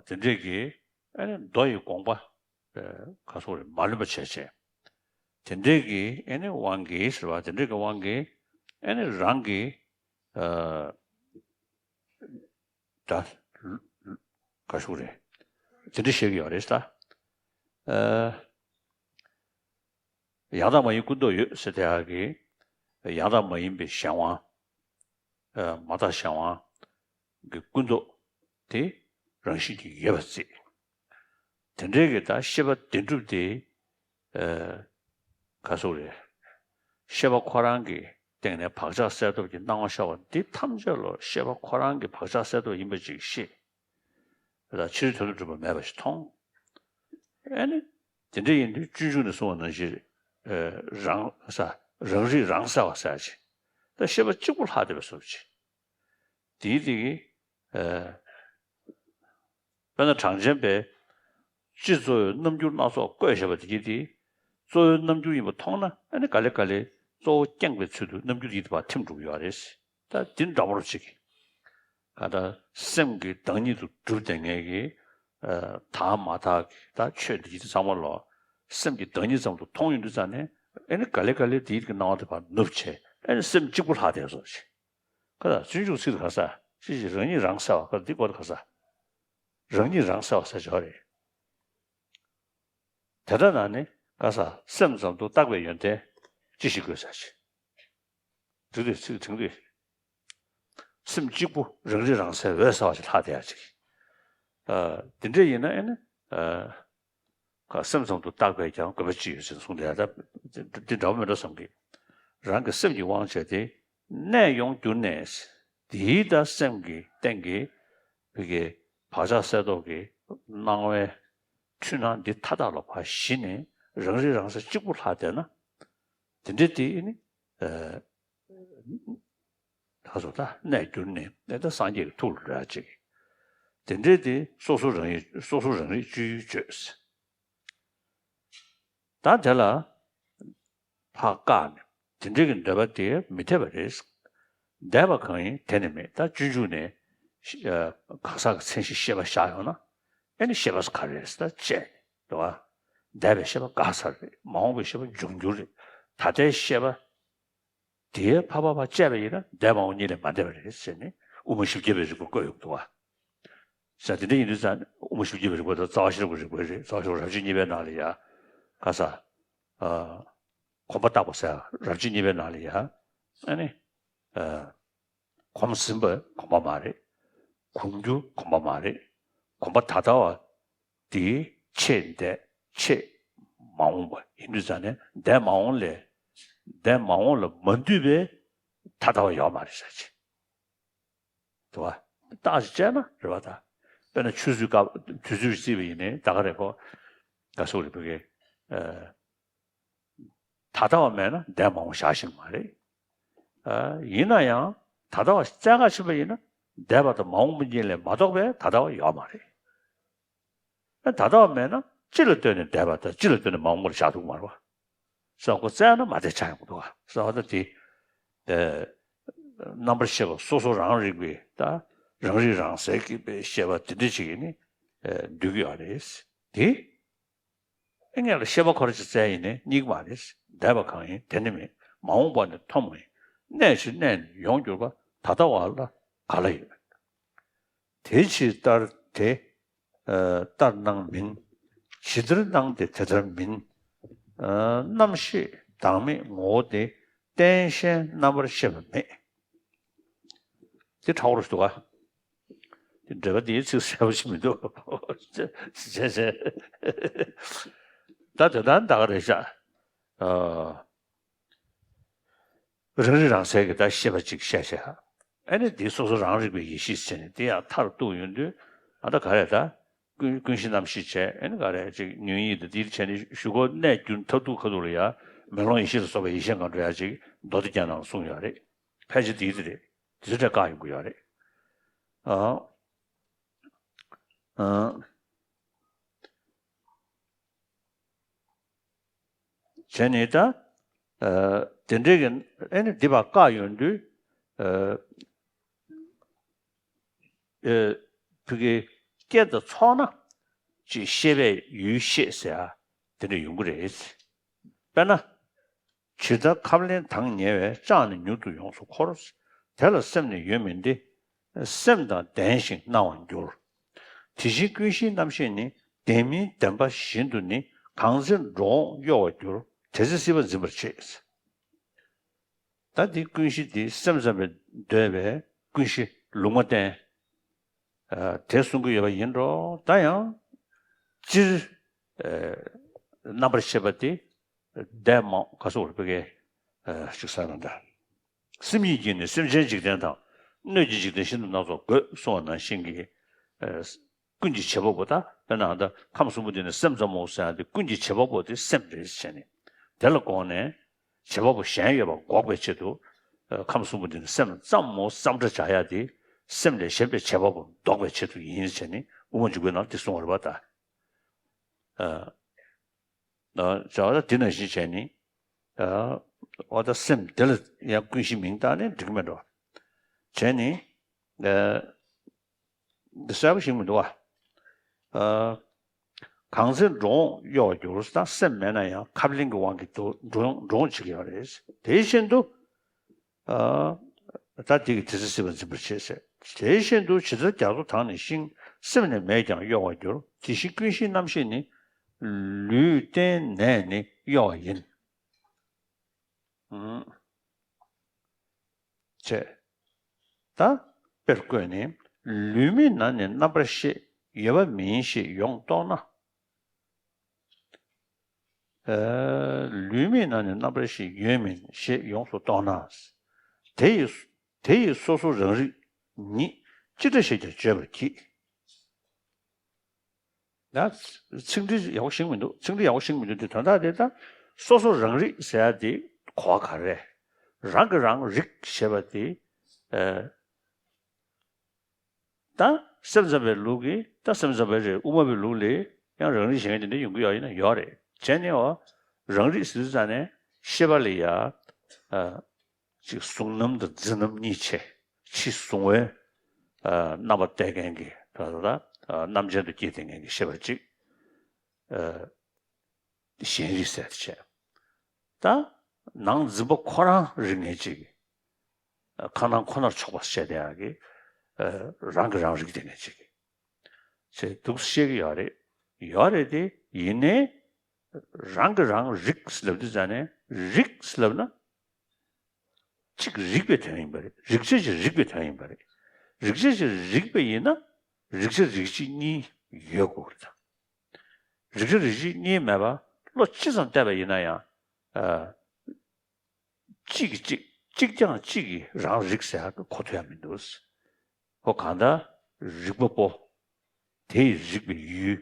དེ་འདྲས་ཀྱི་ཨེ་ནི་མདོ་ཡི་དགོངས་པ་ག་སོགས་རེད་མ་ལོན་པ་བྱས་བྱས། དེ་འདྲས་ཀྱི་ཨེ་ནི་དབང་གིས་ཟེར་བ་དེ་འདྲས་ཀྱི་དབང་གིས་ཨེ་ནི་རང་གི་ད། ག་ཞུ་རེད། དེ་འདྲ་བཤད་ཀྱི་ཡོད་རེད་ད། ཡང་དག་མ་ཡིན་ཀུན་རྟོག་ཡོད་ཟེར་དེ་ཧ་གི། ཡང་དག་མ་ཡིན་པའི་གཞན་དབང་། མ་དག་གཞན་དབང་གི་ཀུན་རྟོག་དེ་རང་བཞིན་གྱིས་ཡོད་པར་བརྩི། དེ་འདྲའི་གི་ད་ཤེས་པ་བདེན་གྲུབ་དེ། ག་སོགས་རེད། ཤེས་པ་ཁོ་རང་གི་སྟེང་ནས་བག་ཆགས་སེལ་སྟོབས་ཀྱི་སྣང་བ་ཤར་བ་འདི་ཐམས་ཅད་ལོ་ཤེས་པ་ཁོ་རང་གི་བག་ཆགས་སེལ་སྟོབས་ཡིན་པ་ཅིག་ཤེས། ད་ཕྱིར་དོན་དུ་གྲུབ་པ་མེད་པ་ཞིག་མཐོང་། ཨེ་ནི། དེ་འདྲ་ཡིན་དུས་སྤྱོད་འཇུག་ནས་གསུངས་པ་ནང་བཞིན། རང་ས་རང་རིག་རང་གསལ་བ་ཟེར་ཅིག་ད་ཤེས་པ་གཅིག་པུ་ལྷག་བསྡད་པའི་བཟོ་ཅིག་དེའི་དེ་གི། དཔེར་ན་གྲངས་ཅན་པས་སྤྱི་གཙོ་བོའི་རྣམ་འགྱུར་སྣ་ཚོགས་བཀོད་བཞག་པ་དེ་གྱིས་ཏེ། གཙོ་བོའི་རྣམ་འགྱུར་ཡིན་པ་མཐོང་ན་ཨ་ནི་ག་ལེ་ག་ལེ་གཙོ་བོ་བསྐྱངས་པའི་ཚུལ་དུ་རྣམ་འགྱུར་དེ་གྱིས་ཏེ་ཕར་ཐིམ་འགྲོ་གི་ཡོད་རེད། ད་འདི་འདྲ་པོ་ཅིག་ག་ད་སེམས་ཀྱི་བདག་ཉིད་དུ་གྲུབ་བསྡད་མཁན་གྱི་དག་མ་དག་གི་ད་ཆོས་འདི་གྱིས་ཏེ་ཚང་མ་ལོ་སེམས་ཀྱི་བདག་ཉིད་ཙམ་དུ་མཐོང་ཡོང་དུས་ཙང་ནས་ཨ་ནི་ག་ལེ་ག་ལེ་དེ་གྱིས་ཏེ་སྣང་བ་དེ་ཕར་ནུབ་བྱས་ཨ་ནི་སེམས་གཅིག་པུ་ལྷག་བསྡད་བཟོ་ཅིག་ཁ་ས་སྤྱོད་འཇུག་ཚིག་ག་ས་ཅི་ཞིག་རང་ཉིད་རང་གསལ་བ་ཁ་འདི་སྐོར་ག་ས། རང་ཉིད་རང་གསལ་བ་ས་ཆོག་རེད། དེ་ལྟ་ན་ནི་ག་ས་སེམས་ཙམ་དུ་བརྟག་པའི་ཡོན་ཏན་ཅི་ཞིག་དགོས་ས་ཆེ། འདི་དུས་ཚིག་དྲན་དུས། སེམས་གཅིག་པུ་རང་རིག་རང་གསལ་འོད་གསལ་བ་ཞིག་ལྷག་བསྡད་ཡ་ཅིག་འདི་འདྲ་ཡིན་ན་ཨེ་ནི། ཁ་སེམས་ཙམ་དུ་བརྟག་པས་ཀྱང་དགོས་པ་ཅི་ཡོད་ཅེས་གསུངས་ཏེ་ད་འདི་འདྲ་བོ་མི་འདྲ་བསམ་གི། རང་གི་སེམས་ཀྱི་དབང་བྱས་ཏེ་གནས་ཡོངས་གྱུར་ནས་དེའི་ད་སེམས་ཀྱི་སྟེང་གི་བི་གའི་བག་ཆགས་སེལ་ཐོག་གི་སྣང་བའི་འཁྲུལ་སྣང་འདི་མཐའ་དག་ལ་ཕར་ཞི་ནས་རང་རིག་རང་གསལ་གཅིག་པུ་ལྷག་བསྡད་ན། དེ་འདྲ་དེ་ནི། ད་སོ་ད་གནས་གྱུར་ནས་ནས་ད་སངས་རྒྱས་ཀྱི་ཐུགས་ལ་འགྲོ་ཡ་ཅིག་དེ་འདྲའི་དེ་སོ་སོ་རང་ཡིན་སོ་སོ་རང་རིག་སྤྱོད་ཡུལ་བརྗོད། ད་དེ་ལ་ཕར་བཀག་ནས་དེ་འདྲའི་གི་འདོད་པ་དེ་མི་འཐད་པ་རེད། འདས་པ་གང་ཡིན་དེ་ནི་མེད་ད་སྤྱོད་འཇུག་ནས་གང་ཟག་གི་མཚན་གཞི་ཤེས་པ་བཞག་ཡོང་ན་ཨེ་ནི་ཤེས་པ་ག་རེ་རེད་ད་དཔྱད་ནས་འདུག་བ། འདས་པའི་ཤེས་པ་ག་ས་རེད་མ་འོངས་པའི་ཤེས་པ་འབྱུང་འགྱུར་རེད་ད་ལྟའི་ཤེས་པ། དེའི་ཕ་བ་བ་བཅས་པ་ཡིན་ན་འདས་མ་འོངས་གཉིས་ལས་མ་འདས་པ་རེད་ཟེར་ནས་དབུ་མ་བཞི་བརྒྱ་པའི་རིགས་པ་བཀོད་ཡོང་གི་འདུག་བ། ཟེར་དེ་འདྲ་ཡིན་དུས་ཙང་དབུ་མ་བཞི་བརྒྱ་པའི་རིགས་པ་དང་རྩ་བ་ཤེས་རབ་ཀྱི་རིགས་པ་རེད་རྩ་བ་ཤེས་རབ་རབ་བྱེད་གཉིས་པའི་ནང་ལ་ཡ། ག་ས། གོམས་པ་བརྟག་པ་ཟེར་རབ་བྱེད་གཉིས་པའི་ནང་ལ་ཡ། ཨ་ནི། གོམས་ཟིན་པ་གོམས་པ་མ་རེད། གོམས་རྒྱུ་གོམས་པ་མ་རེད། གོམས་པ་ད་ལྟ་བ། དེའི་ཆེས་འདས་ཆེས་མ་འོངས་པ་ཡིན་དུས་ཙང་ནས་འདས་མ་འོངས་ལས་འདས་མ་འོངས་ལ་མ་འདུས་པའི་ད་ལྟ་བ་ཡོད་མ་རེད་ཟེར་ཅིག་དུ་བ། རྟགས་ཅིག་བཅད་ན་རེད་བ་ད། དཔེར་ན་ཆུ་ཚོད་སྐབས་དུས་ཚོད་བརྩིས་པ་ཡིན་ནའི་ད་ག་རེད་ཁོ། ག་སོགས་རེད་བུ་གེ། ད་ལྟ་བ་མེད་ན་འདས་མ་འོངས་བཞག་ཤེས་མ་རེད། ཡིན་ན་ཡང་ ད་ལྟ་བ་བཙལ་ག་ཕྱིན་པ་ཡིན་ན་འདས་པ་དང་མ་འོངས་པ་གཉིས་ལས་མ་གཏོགས་པའི་ད་ལྟ་བ་ཡོད་མ་རེད། ད་ལྟ་བ་མེད་ན་སྤྱི་ལ་ལྟོས་ནས་འདས་པ་དང་སྤྱི་ལ་ལྟོས་ནས་མ་འོངས་པ་ལ་བཞག་ཐུབ་ཀྱི་མ་རེད་བ། བསམ་ཁོ་བཙལ་ན་མ་བསྡད་ཆགས་ཡོང་གི་འདུག་བ། བསམ་པ་ད་དེ། རྣམ་པར་ཤེས་པ་སོ་སོ་རང་རིག་པའི་ད་རང་རིག་རང་གསལ་གྱི་པའི་ཤེས་པ་དེ་འདྲ་ཅིག་ཡིན་ནི་འདུག་གི་ཡོད་རེད། དེ་སྔོན་ལ་ཤེས་པ་ཁོ་རང་ཅིག་བཙལ་ཡིན་ནི་རྙེད་ཀྱི་མ་རེད། འདས་པ་གང་ཡིན་དེ་ནི་མེད། མ་འོངས་པ་ནི་ཐོབ་མ་ཡིན། གནས་ཕྱིར་གནས་ནི་ཡོང་འགྱུར་བ་ད་ལྟ་བ་ལ་ག་ལ་ཡོད། དེ་ཕྱིར་ལྟར་དེ། ལྟར་སྣང་མིན། ཇི་ལྟར་སྣང་སྟེ་དེ་ལྟར་མིན། རྣམ་ཤེས་བདག་མེད་ངོ་བོ་སྟེ། རྟེན་གཞན་རྣམ་པར་ཤེས་པ་མེད། འདི་ཁྲ་བོ་རུ་འདུག་ག་འདི་འགྲེལ་པ་འདིའི་ཚིག་གསལ་པོ་ཞིག་མི་འདུག་བྱས་བྱས། ད་དེ་ལྟར་འདག་ག་རེད་ཤག་རང་རིག་རང་གསལ་གྱི་ད་ཤེས་པ་ཅིག་བཤད་བཤད། ཨ་ནི་འདི་སོ་སོ་རང་རིག་པའི་ཡེ་ཤེས་ཟེར་ནས་འདི་ཡང་མཐར་གཏུགས་ཡོང་དུས་ཨ་ད་ག་རེ་ད། ཀུན་ཀུན་གཞི་རྣམ་ཤེས་བྱས་ཨ་ནི་ག་རེ་ཅིག་ཉོན་ཡིད་དང་འདིར་བྱས་ནས་གཞུག་གུ་གནས་འགྱུར་མཐར་ཐུག་ཁ་ཐུག་ལ་ཡང་མེ་ལོང་ཡེ་ཤེས་ལ་སོགས་པའི་ཡེ་ཤེས་ངང་འགྲོ་ཡ་ཅིག་མདོ་སྡེ་རྒྱན་ནང་གསུངས་ཡོད་རེད། ཕལ་ཆེར་འདི་འདི་རེད། འདི་ཚོ་འདྲ་བཀག་ཡོང་གི་ཡོད་རེད། ཨ། ཨ། བྱས་ནས་ད། ཨ། དེ་འདྲའི་གི་ཨེ་ནི་འདི་བ་བཀག་ཡོང་དུས། ཨ། ཨ། ཕ་གི་རྐྱེན་དང་ཚོགས་ན་ཅིག་ཤེས་པས་ཡུལ་ཤེས་ཟེར་ཡ་དེ་འདྲ་ཡོང་གི་རེད། དཔེར་ན། ཇི་ལྟར་ཁབ་ལེན་དང་ཉེ་བས་ལྕགས་ནི་མྱུར་དུ་ཡོངས་སུ་འཁོར། དེ་ལ་སེམས་ནི་ཡོད་མིན་ཏེ། སེམས་དང་ལྡན་ཞིང་སྣང་བར་འགྱུར། དེ་བཞིན་ཀུན་གཞིའི་རྣམ་ཤེས་ནི། ལྡན་མིན་བདེན་པ་བཞིན་དུ་ནི། གང་ཚེ་འགྲོ་འོང་གཡོ་བར་འགྱུར། དེ་ཚེ་སྲིད་པ་འཛིན་པར་བྱེད། ད་འདི་ཀུན་གཞི་འདི་སེམས་ཙམ་པས་འདོད་པའི་ཀུན་གཞི་ལུང་མ་བསྟན། ཨ། དེ་གསུང་གི་ཡོད་པ་ཡིན་འགྲོ། ད་ཡང་སྤྱིར། ཨ། རྣམ་པར་ཤེས་པ་དེ་འདས་མ་ག་སོགས་རེད་པས། ཨ། ཅིག་ས་ན་འདྲ། སེམས་ཉིད་ཀྱིས་ནི་སེམས་ཅན་འཇིག་རྟེན་དང་། སྣོད་ཀྱི་འཇིག་རྟེན་ཤིན་ཏུ་སྣ་ཚོགས་བགོས་གསུངས་པ་ནང་བཞིན་གྱི། ཨ། ཀུན་གྱི་བྱེད་པ་པོ་ད་དཔེར་ན་ད་ཁམས་གསུམ་པོ་འདི་ནི་སེམས་ཙམ་མོ་ཟེར་ཡ་དེ་ཀུན་གྱི་བྱེད་པ་པོ་དེ་སེམས་རེད་ཟེར་ནས་དེ་ལ་དགོངས་ནས་བྱེད་པ་པོ་གཞན་ཡོད་པ་འགོག་པའི་ཆེད་དུ་ཁམས་གསུམ་པོ་འདི་ནི་སེམས་ཙམ་མོ་བསམ་བཀྲ་བྱ་ཡ་དེ་སེམས་ལས་གཞན་པའི་བྱེད་པ་པོ་ལྡོག་པའི་ཆེད་དུ་ཡིན་ཟེར་ནས་དབུ་མ་འཇུག་པའི་ནང་དེ་གསུངས་པ་རེད་པ་ད། བྱ་བ་ད་དེ་ནང་བཞིན་བྱས་ནས་འོ་ད་སེམས་དེ་ལ་ཡང་ཀུན་གཞི་མིང་བཏགས་ནས་འགྲིག་མེད་འགྲོ་བྱས་ནས། འདི་གསལ་པོ་ཞིག་མི་འདུག་བ། ཨ། གང་ཚེ་འགྲོ་འོང་གཡོ་བར་འགྱུར་ད་སེམས་མེད་ན་ཡང་ཁབ་ལེན་གྱི་དབང་གིས་འགྲོ་འགྲོ་འོང་འགྲོ་འོང་བྱེད་ཀྱི་ཡོད་རེད། དེ་བཞིན་དུ། ཨ། ད་དེ་གིས་དེ་ཚེ་སྲིད་པ་འཛིན་པར་བྱེད་ཟེར། དེ་བཞིན་དུ་ཇི་ལྟར་རྒྱ་མཚོ་དང་ནི་ཤིང་། སེམས་ནི་མེད་ཀྱང་གཡོ་བར་འགྱུར། དེ་བཞིན་ཀུན་གཞིའི་རྣམ་ཤེས་ནི། ལུས་རྟེན་ནད་ནི་གཡོ་བ་ཡིན། བྱས། ད་དཔེར་བཀོད་ནས་ལུས་མེད་ན་ནི་རྣམ་པར་ཤེས་ཡོད་པ་མིན་ཞེས་ཡོངས་རྟོགས་ན། ལུས་མེད་ན་ནི་རྣམ་པར་ཤེས་ཡོད་མིན་ཞེས་ཡོངས་སུ་རྟོགས་ན། དེ་ཡི་དེ་ཡི་སོ་སོ་རང་རིག་ཉིད་ཅི་འདྲ་ཞིག་ཀྱང་བརྗོད་པར་བགྱིད། ད་ཚིག་འགྲེལ་ཡག་པོ་ཤེས་མི་འདུག་ཚིག་འགྲེལ་ཡག་པོ་ཤེས་མི་འདུག་དེ་དོན་དག་དེ་ད་སོ་སོ་རང་རིག་ཟེར་ཡ་དེ་གོ་བ་ག་རེ། རང་གིས་རང་རིག་ཞེས་པ་དེ། ཨ། ད་སེམས་ཙམ་པའི་ལུགས་ཀྱིས་ད་སེམས་ཙམ་པའི་རེད། དབུ་མ་པའི་ལུགས་ལས་ཡང་རང་རིག་གཞན་དེ་འདྲ་ཡོང་གི་ཡོད་ཡིན་ན་ཡོད་རེད། བྱས་ནས་འོ་རང་རིག་ཟེར་དུས་ཙང་ནས་ཤེས་པ་ལ་ཡ། ཨ། ཅིག་གཟུང་རྣམ་དང་འཛིན་རྣམ་གཉིས་ཆེ། ཕྱི་གཟུང་བའི་ཨ་རྣམ་པ་གཏད་མཁན་གྱི་ད་ལྟ་རྣམ་མཁྱེན་དུ་སྐྱེས་བསྡད་མཁན་གྱི་ཤེས་པ་གཅིག་ཨ་གཞན་རིག་ཟེར་བྱས། ད་ནང་འཛིན་པ་ཁོ་རང་རིག་མཁན་གཅིག་ཁ་ནང་ཁོ་ནར་ཕྱོགས་པ་བཤད་བསྡད་ཡག་གི་ཨ་རང་གིས་རང་རིག་བསྡད་མཁན་གཅིག་ཞེས་འདུག་བཤད་ཀྱི་ཡོད་རེད། ཡོད་རེད་དེ་ཡིན་ནའི་རང་གིས་རང་རིག་ལབ་དུས་ཙང་ནས་རིག་ལབ་ན། གཅིག་རིག་པའི་དོན་ཡིན་པ་རེད། རིག་བྱ་ཞིག་རིག་པའི་དོན་ཡིན་པ་རེད། རིག་བྱ་ཞིག་རིག་པ་ཡིན་ན་རིག་བྱ་རིག་བྱེད་གཉིས་ཡོད་དགོས་རེད། རིག་བྱ་རིག་བྱེད་གཉིས་མེད་པ་བློ་ཅི་ཙམ་གཏད་པ་ཡིན་ན་ཡང་། ཨ། གཅིག་གིས་གཅིག་གཅིག་ཀྱང་གཅིག་གིས་རང་རིག་ཟེར་ཡག་གོ་ཐུབ་ཡག་མི་འདུག་ཧོ་གང་ལྟར་རིག་པ་པོ། དེ་ཡི་རིག་པའི་ཡུལ།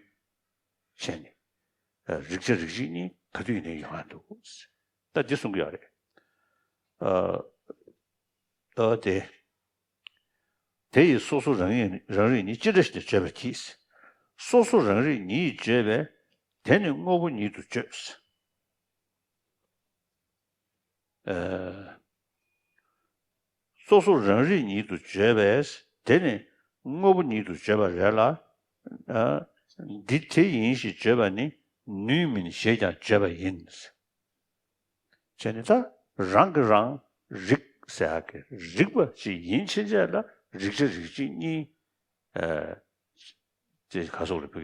བྱས་ནས། རིག་བྱ་རིག་བྱེད་གཉིས་ག་དུས་ཡིན་ནའི་ཡོང་ཡག་འདུག་ད་འདི་གསུང་གི་ཡོད་རེད། ཨ། ཨ་དེ། དེ་ཡིས་སོ་སོ་རང་ཉིད་རང་རིག་ཉིད་ཅི་འདྲ་ཞིག་ཏུ་བརྗོད་པར་བགྱིད། སོ་སོ་རང་རིག་ཉིད་བརྗོད་པས་དེ་ནི་དངོས་པོ་ཉིད་དུ་བརྗོད། ཨ། སོ་སོ་རང་རིག་ཉིད་དུ་བརྗོད་པས་དེ་ནི་དངོས་པོ་ཉིད་དུ་བརྗོད་པ་རེད་ལ། ཨ། འདི་དེ་ཡིན་ཞེས་བརྗོད་པ་ནི་ནུས་མིན་ཞེས་ཀྱང་བརྗོད་པ་ཡིན། བྱས་ནས་ད་རང་གིས་རང་རིག་ཟེར་ཡག་གི་རིག་པ་ཅིག་ཡིན་ཕྱིན་ཆད་ལ་རིག་བྱ་རིག་བྱེད་གཉིས། ཨ། དེ་ག་སོགས་རེད། བོད་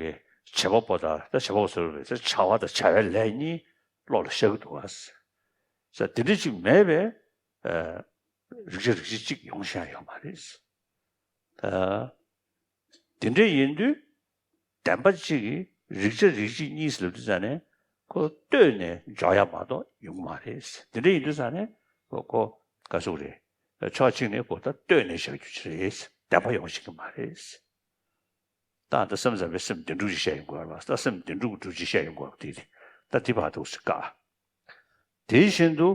སྐད་བྱེད་པ་པོ་དང་ད་བྱེད་པ་པོ་ཟེར་བ་རེད། བྱ་བ་དང་བྱ་བའི་ལས་གཉིས་བློ་ལ་ཤར་གྱི་འདུག་ག། ས་དེ་འདྲ་ཅིག་མེད་པས། ཨ། རིག་བྱ་རིག་བྱེད་གཅིག་ཡོང་ཤེས་ཡོད་མ་རེད། ཨ། དེ་འདྲ་ཡིན་དུས་བདེན་པ་གཅིག་གིས་རིག་བྱ་རིག་བྱེད་གཉིས་ལབ་དུས་ཙ་ནས་ཁོ་ལྟོས་ནས་འཇོག་ཡ་མ་གཏོགས་ཡོང་མ་རེད། དེ་འདྲ་ཡིན་དུས་ཙ་ནས་ཁོ་ཁོ་ག་སོགས་རེད། ཕྱོགས་གཅིག་ནས་ཁོ་ད་ལྟོས་ནས་བཞག་རྒྱུ་ཅིག་རེད། བདེན་པ་ཡོང་ཤེས་ཀྱི་མ་རེད། ད་ལྟ་སེམས་ཙམ་པའི་སེམས་བདེན་གྲུབ་ཅིག་བཤད་ཡོང་དགོས་པ། ད་སེམས་བདེན་གྲུབ་ཀྱི་སྒྲུབ་བྱེད་བཤད་ཡོང་དགོས་པ་དེ་རེད། ད་དེ་བར་དུ་ཞིག་བཀག་དེ་བཞིན་དུ།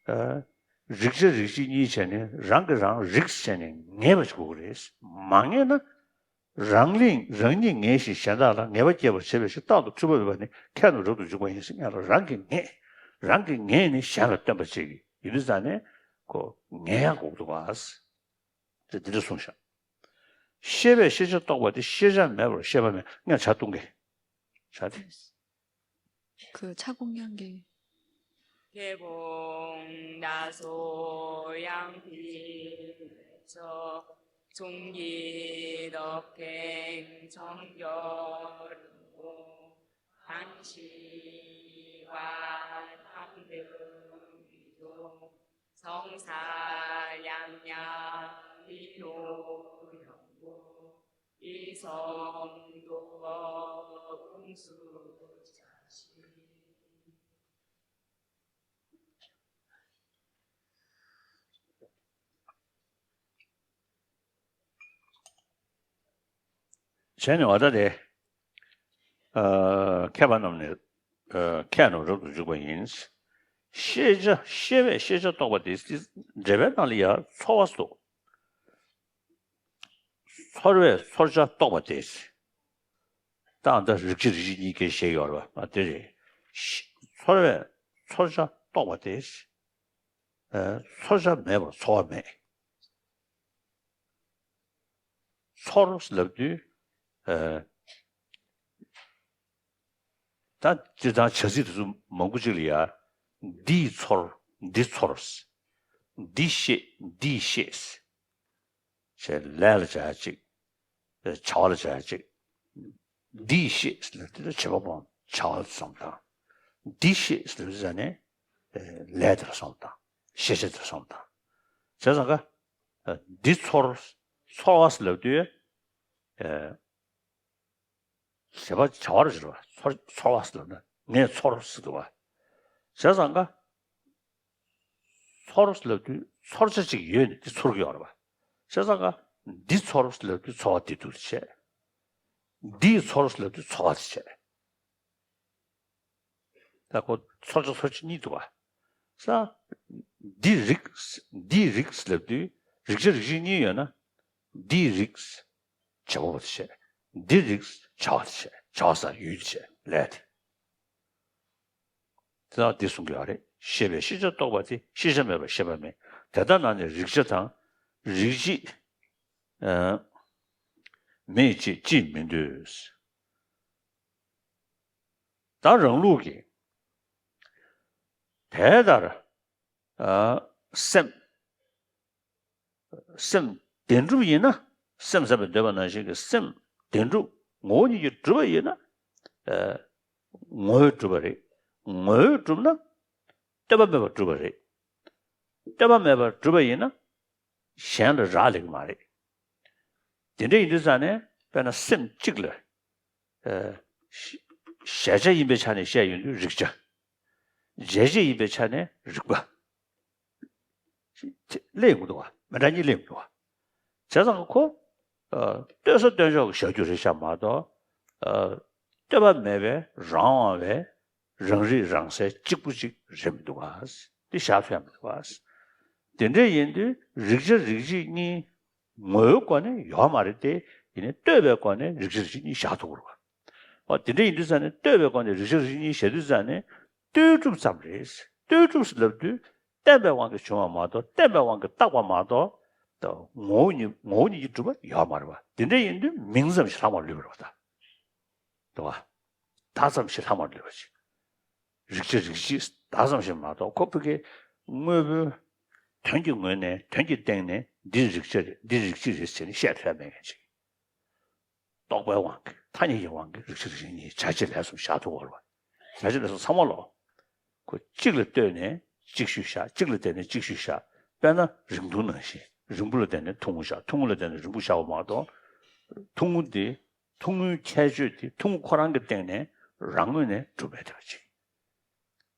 ཨ། རིག་བྱ་རིག་བྱེད་གཉིས་བྱས་ནས་རང་གིས་རང་རིག་བྱས་ནས་ངེས་པ་ཞིག་དགོས་ཀྱི་རེད། མ་ངེས་ན། རང་ལས་རང་ཉིད་ངེས་ཤིང་གཞན་དག་ལ་ངེས་པ་སྐྱེད་པར་བྱེད་པ་ཞིག་རྟག་ཏུ་འཁྲུལ་པ་མེད་པ་ནི་ཁྱད་དུ་རབ་ཏུ་འཇུག་པ་ཡིན་ཞེས་སྔོན་ལ་རང་གིས་ངེས། རང་གིས་ངེས་ནས་གཞན་ལ་སྟོན་པ་བྱེད་ཀྱི་ཡིན་དུས་ཙ་ནས་ཁོ་ངེས་ཡག་དགོས་ཀྱི་འདུག་ག། ཅེས་འདི་འདྲ་གསུངས་ཤག། ཤེས་པས་ཤེས་བྱ་རྟོགས་པ་དེ། ཤེས་བྱ་མེད་པར་ཤེས་པ་མེད། ངས་ཇ་བཏུང་གི། ཇ་དེ། ཁོས་ཇ་གོང་ཡང་གི། ཁེ་བོང་ད་སོ་ཡང་ཕི་ཚོ་ཚུང་གི་དོག་ཁེང་ཚོང་ཡོ་རུ་ཧང་ཤི་བ་ཐང་དུ་མི་དུ། ཚོང་ས་ཡང་ཡང་མི་ནུ་ཡོང་བུ། ཨི་སོང་དུ་ཨུང་སུ་ཅ་ཤི། བྱས་ནས་བ་ད་དེ། ཨ། མཁས་པ་རྣམས་ནི། ཨ། ཁྱད་རྣམས་རབ་ཏུ་འཇུག་པ་ཡིན། ཤེས་བྱ་ཤེས་པས་ཤེས་བྱ་རྟོགས་པ་དེ། འགྲེལ་པའི་ནང་ལ་ཡང་ཚོར་བ་སོགས། ཚོར་བས་ཚོར་བྱ་རྟོགས་པ་དེ། ད་ལྟ་རིག་བྱ་རིག་བྱེད་གཉིས་ཀྱི་བཤད་ཡོད་རེད་པ། དེ་རེད། ཤ། ཚོར་བས་ཚོར་བྱ་རྟོགས་པ་དེ། ཨ། ཚོར་བྱ་མེད་པར་ཚོར་བ་མེད། ཚོར་ལབ་དུས། ཨ། ད་སྤྱིར་བཏང་བྱ་ཚིག་དེ་ཚོ་མང་པོ་ཅིག་ལ་ཡ། འདིས་ཚོར། འདི་ཚོར། འདི་ཤེས། འདིས་ཤེས། ཞེས་ལས་ལ་བྱ་ཡ་གཅིག། བྱ་བ་ལ་བྱ་ཡ་གཅིག། འདིས་ཤེས་ལབ་དུས་བྱེད་པ་པོའམ་བྱ་བ་ལ་སོང་དང་། འདི་ཤེས་ལབ་དུས་ཙ་ནས་ལས་དེ་ལ་སོང་དང་། ཤེས་བྱ་དེ་ལ་སོང་དང་། བྱས་ཙང་ཀ། འདི་ཚོར། ཚོར་བ་ལབ་དུས། བྱེད་པ་བྱ་བ་རུ་གྱུར་པ། ཚོར། ཚོར་བ་ཟེར་ན་ངས་ཚོར་ཟེར་འདུག་པ། བྱས་ཙང་ཀ། ཚོར་ལབ་དུས་ཚོར་བྱ་ཅིག་ཡོད་ནས་དེ་ཚོར་གྱི་ཡོད་རེད་པ། བྱས་ཙང་ཀ། འདི་ཚོར་ལབ་དུས་ཚོར་བ་དེ་འདུག་བྱས། འདིས་ཚོར་ལབ་དུས་ཚོར་བ་དེ་བྱས། ད་ཁོ་ཚོར་བྱ་ཚོར་བྱེད་གཉིས་འདུག་པ། ས། འདི་རིག་འདི་རིག་ལབ་དུས་རིག་བྱ་རིག་བྱེད་གཉིས་ཡོད་ན། འདི་རིག་བྱེད་པ་པོ་དེ་བྱས། འདི་རིག་བྱ་བ་དེ་བྱས། བྱ་བ་ཟེར་ཡུལ་དེ་བྱས། ལས་དེ། དེ་དག་འདི་གསུང་གི་ཡོད་རེད། ཤེས་པས་ཤེས་བྱ་རྟོགས་པ་དེ། ཤེས་བྱ་མེད་པར་ཤེས་པ་མེད། དེ་ལྟར་ན་ནི་རིག་བྱ་དང་། རིག་བྱེད། ཨ། མེད་ཅེས་ཅིས་མི་འདོད། ད་རང་ལུགས་ཀྱིས་དེ་ལྟར། ཨ། སེམས། སེམས་བདེན་གྲུབ་ཡིན་ན། སེམས་ཙམ་པས་འདོད་པ་ནང་བཞིན་གྱི་སེམས་བདེན་གྲུབ་ངོ་བོ་ཉིད་ཀྱིས་གྲུབ་པ་ཡིན་ན། ཨ། ངོ་བོས་གྲུབ་པ་རེད། ངོ་བོས་གྲུབ་ན་ལྟོས་པ་མེད་པར་གྲུབ་པ་རེད། ལྟོས་པ་མེད་པར་གྲུབ་པ་ཡིན་ན་གཞན་ལ་རག་ལས་ཀྱི་མ་རེད། དེ་འདྲ་ཡིན་དུས་ཙང་ནས་དཔེར་ན་སེམས་གཅིག་ལ། ཨ། གཞལ་བྱ་ཡིན་པའི་ཆ་ནས་བཤད་ཡོང་དུས་རིག་བྱ། འཇལ་བྱེད་ཡིན་པའི་ཆ་ནས་རིག་པ། སླེབས་མི་འདུག་པ། མི་འདྲ་གཉིས་སླེབས་མི་འདུག་པ། བྱས་ཙང་ཁོ། ཨ། ལྟོས་ས་ལྟོས་འཇོག་གི་བཞག་རྒྱུ་རེད་ཤག་མ་གཏོགས། ཨ། ལྟོས་པ་མེད་པའི་རང་དབང་བའི་རང་རིག་རང་གསལ་གཅིག་པུ་གཅིག་རེད་མི་འདུག་པ། འདི་བཞག་ཐུབ་ཡ་མི་འདུག་པ། དེ་འདྲ་ཡིན་དུས་རིག་བྱ་རིག་བྱེད་གཉིས། ངོ་བོའི་སྒོ་ནས་ཡོད་མ་རེད་དེ། ཡིན་ནའི་ལྟོས་པའི་སྒོ་ནས་རིགས་གཅིག་རིགས་གཅིག་གཉིས་བཞག་ཐུབ་ཀྱི་རེད་པ། འོ་དེ་འདྲ་ཡིན་དུས་ཙང་ནས་ལྟོས་པའི་སྒོ་ནས་རིགས་གཅིག་རིགས་གཉིས་བཞག་དུས་ཙང་ནས་ལྟོས་གྲུབ་ཙམ་རེད། ལྟོས་གྲུབ་ཟེར་ལབ་དུས་བརྟེན་པའི་དབང་གིས་བྱུང་བ་མ་གཏོགས་བརྟེན་པའི་དབང་གིས་བཏགས་པ་མ་གཏོགས། ད་ངོ་བོ་ཉིད་ངོ་བོ་ཉིད་ཀྱིས་གྲུབ་པ་ཡོད་མ་རེད་པ། དེ་འདྲ་ཡིན་དུས་མིང་ཙམ་ཞིག་ལྷག་མ་ལུས་པ་རེད་པ་ད། འདུག་བ། བརྡ་ཙམ་ཞིག་ལྷག་མ་ལུས་པ་ཞིག་རིགས་གཅིག་རིགས་གཅིག་བརྡ་ཙམ་ཞིག་མ་གཏོགས་ཁོ་ཕ་གི་དངོས་པོའི་དོན་གྱི་ངོས་ནས་དོན་གྱི་སྟེང་ནས་འདི་རིགས་གཅིག་རེད་འདི་རིགས་གཅིག་རེད་ཟེར་ནས་བཤད་ཐུབ་ཡ་མེད་མཁན་ཅིག་རྟོག་པའི་དབང་གིས་ཐ་སྙད་ཀྱི་དབང་གིས་རིགས་གཅིག་རིགས་གཉིས་བྱ་བྱེད་ལས་གསུམ་བཞག་ཐུབ་པ་རེད་པ། བྱ་བྱེད་ལས་གསུམ་ཚང་མ་ལོ། ཁོ་གཅིག་ལ་ལྟོས་ནས་གཅིག་ཤུལ་བཞག་གཅིག་ལ་བརྟེན་ནས་གཅིག་ཤུལ་བཞག་དཔེར་ན་རིང་ཐུང་ནང་བཞིན་རིང་པོ་ལ་བརྟེན་ནས་ཐུང་ངུ་བཞག་ཐུང་ངུ་ལ་བརྟེན་ནས་རིང་པོ་བཞག་པ་མ་གཏོགས། ཐུང་ངུ་དེ་ཐུང་ངུའི་ཁྱད་ཆོས་དེ་ཐུང་ངུ་ཁོ་རང་གི་སྟེང་ནས་རང་ངོས་ནས་གྲུབ་པའི་བསྡད་པ་ཅིག་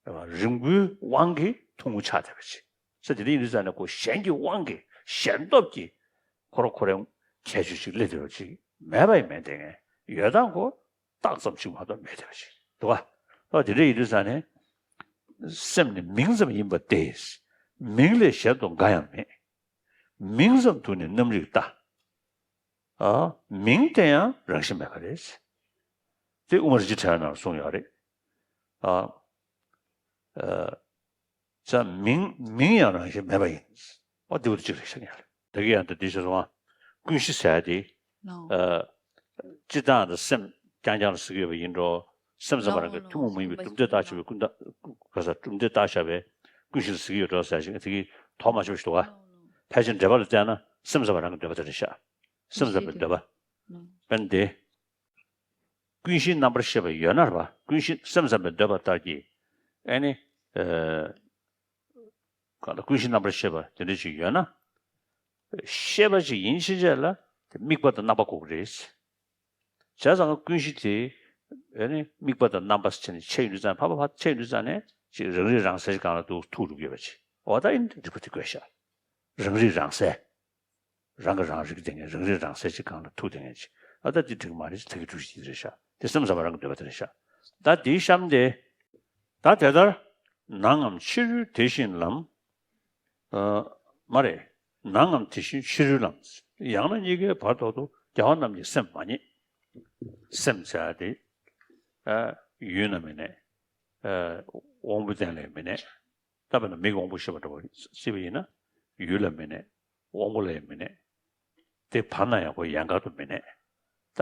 རེད་པ། རིང་པོའི་དབང་གིས་ཐུང་ངུ་ཆགས་བསྡད་པ་ཅིག་ས་དེ་འདྲ་ཡིན་དུས་ཙང་ནས་ཁོ་གཞན་གྱི་དབང་གིས་གཞན་སྟོབས་ཀྱིས་ཁོ་རང་ཁོ་རང་ཁྱད་ཆོས་ཅིག་སླེབས་བསྡད་པ་ཅིག་མེད་པ་ཡིན་མེད་བསྡད་མཁན། ཡོད་སྟངས་ཁོ་རྟགས་ཙམ་ཅིག་མ་གཏོགས་མེད་བསྡད་པ་ཅིག་འདུག་ག་ཨོ་དེ་འདྲ་ཡིན་དུས་ཙང་ནས་སེམས་ནི་མིང་ཙམ་ཡིན་པ་སྟེ། མིང་ལས་གཞན་དུ་འགའ་ཡང་མེད། མིང་ཙམ་དུ་ནི་རྣམ་རིག་ལྟ། ཨ། མིང་དེ་ཡང་རང་བཞིན་མེད་པ་རེད། དེ་དབུ་མ་རིན་ཆེན་ཕྲེང་བའི་ནང་གསུངས་ཡོད་རེད། ཨ། ཨ། ཙ་མིང་མིང་ཡང་རང་བཞིན་མེད་པ་ཡིན། ཨོ་དེ་བོ་དེ་གཅིག་རེད་ཤག་ཡ་རེད། ད་གི་ཡང་དེ་དེ་ཞེས་སོང་ང་། ཀུན་གཞི་ཟེར་ཡ་དེ། ལོ། ཨ། སྤྱིར་བཏང་དུ་སེམས་རྐྱང་རྐྱང་ལ་ཟེར་གྱི་ཡོད་པ་ཡིན་འགྲོ། སེམས་ཙམ་པ་རང་གི་ལོ་ཐུན་མོང་མ་ཡིན་པའི་ལོ་གྲུབ་མཐས་བཏགས་བྱས་པའི་ཀུན་བཏགས་ག་ས་གྲུབ་མཐས་བཏགས་བཞག་པའི་ཀུན་གཞི་ལ་ཟེར་གྱི་ཡོད་འགྲོ་ཟེར་ཞིང་དེ་གི་དོགས་མ་ཆོད་པ་ཞིག་འདུག་ག་ལོ་ལོ། ཕལ་ཆེར་འགྲེལ་པ་ལ་བལྟས་ན་སེམས་ཙམ་པ་རང་གི་འདོད་པ་དེ་རེད་ཤག་སེམས་ཙམ་པའི་འདོད་པ། ལོ། དཔེར་ན་དེ། ཀུན་གཞིའི་རྣམ་པར་ཤེས་པ་ཡོད་ན་རེད་པ། ཀུན་གཞི་སེམས་ཙམ་པའི་འདོད་པ་ལྟར་གྱི། ཨེ་ནི། ཨ། གང་ལ་ཀུན་གཞིའི་རྣམ་པར་ཤེས་པ་དེ་འདྲ་ཞིག་ཡོད་ན། ཤེས་པ་ཅིག་ཡིན་ཕྱིན་ཆད་ལ་དེ་དམིགས་པ་དང་རྣམ་པ་དགོས་ཀྱི་རེད། བྱས་ཙང་ཀུན་གཞི་དེ་ཨེ་ནི་དམིགས་པ་དང་རྣམ་པ་ཟེར་ནས་ཕྱེ་ཡོང་དུས་ཙང་ཕར་ཕར་ཕར་ཕྱེ་ཡོང་དུས་ཙང་ནས་ཅིག་རང་རིག་རང་གསལ་ཞིག་སྒང་ལ་འདུག་ཐུག་འགྲོ་གི་ཡོད་པ་ཅིག་འོ་ད་ཨེ་ནི་རིག་པ་དེ་དགོས་ཤག་རང་རིག་རང་གསལ། རང་གིས་རང་རིག་བསྡད་མཁན་རང་རིག་རང་གསལ་གྱི་སྒང་ལ་ཐུག་བསྡད་མཁན་ཅིག་ཨ་ད་འདི་འགྲིག་མ་རེད་ཅེས་ཐག་གིས་གྲུ་བཞི་དེ་རེད་ཤག་དེ་སེམས་ཙམ་པ་རང་གི་འདོད་པ་དེ་རེད་ཤག་ད་འདིའི་གཤམ་དེ། ད་དེ་ལྟར་ནང་ངམ་ཕྱི་རོལ་དེ་བཞིན་ལམ། ཨ། མ་རེད། ནང་ངམ་དེ་བཞིན་ཕྱི་རོལ་ལམ། ཡང་ན་གཉིས་ཀའི་བར་དོ་དུ་རྒྱལ་བ་རྣམས་ཀྱི་སེམས་མ་རྙེད། སེམས་ཟེར་ཡ་དེ། ཨ། ཡུལ་ན་མི་གནས། ཨ། དབང་པོའི་རྟེན་ལ་མི་གནས། ད་དཔེར་ན་མིག་དབང་པོ་ཤེས་པ་འདྲ་བོ་སྲིད་པ་ཡིན་ན་ཡུལ་ལ་མི་གནས། དབང་པོ་ལ་ཡང་མི་གནས། དེ་བར་ན་ཡང་ཁོ་ཡན་གར་དུ་མི་གནས། ད་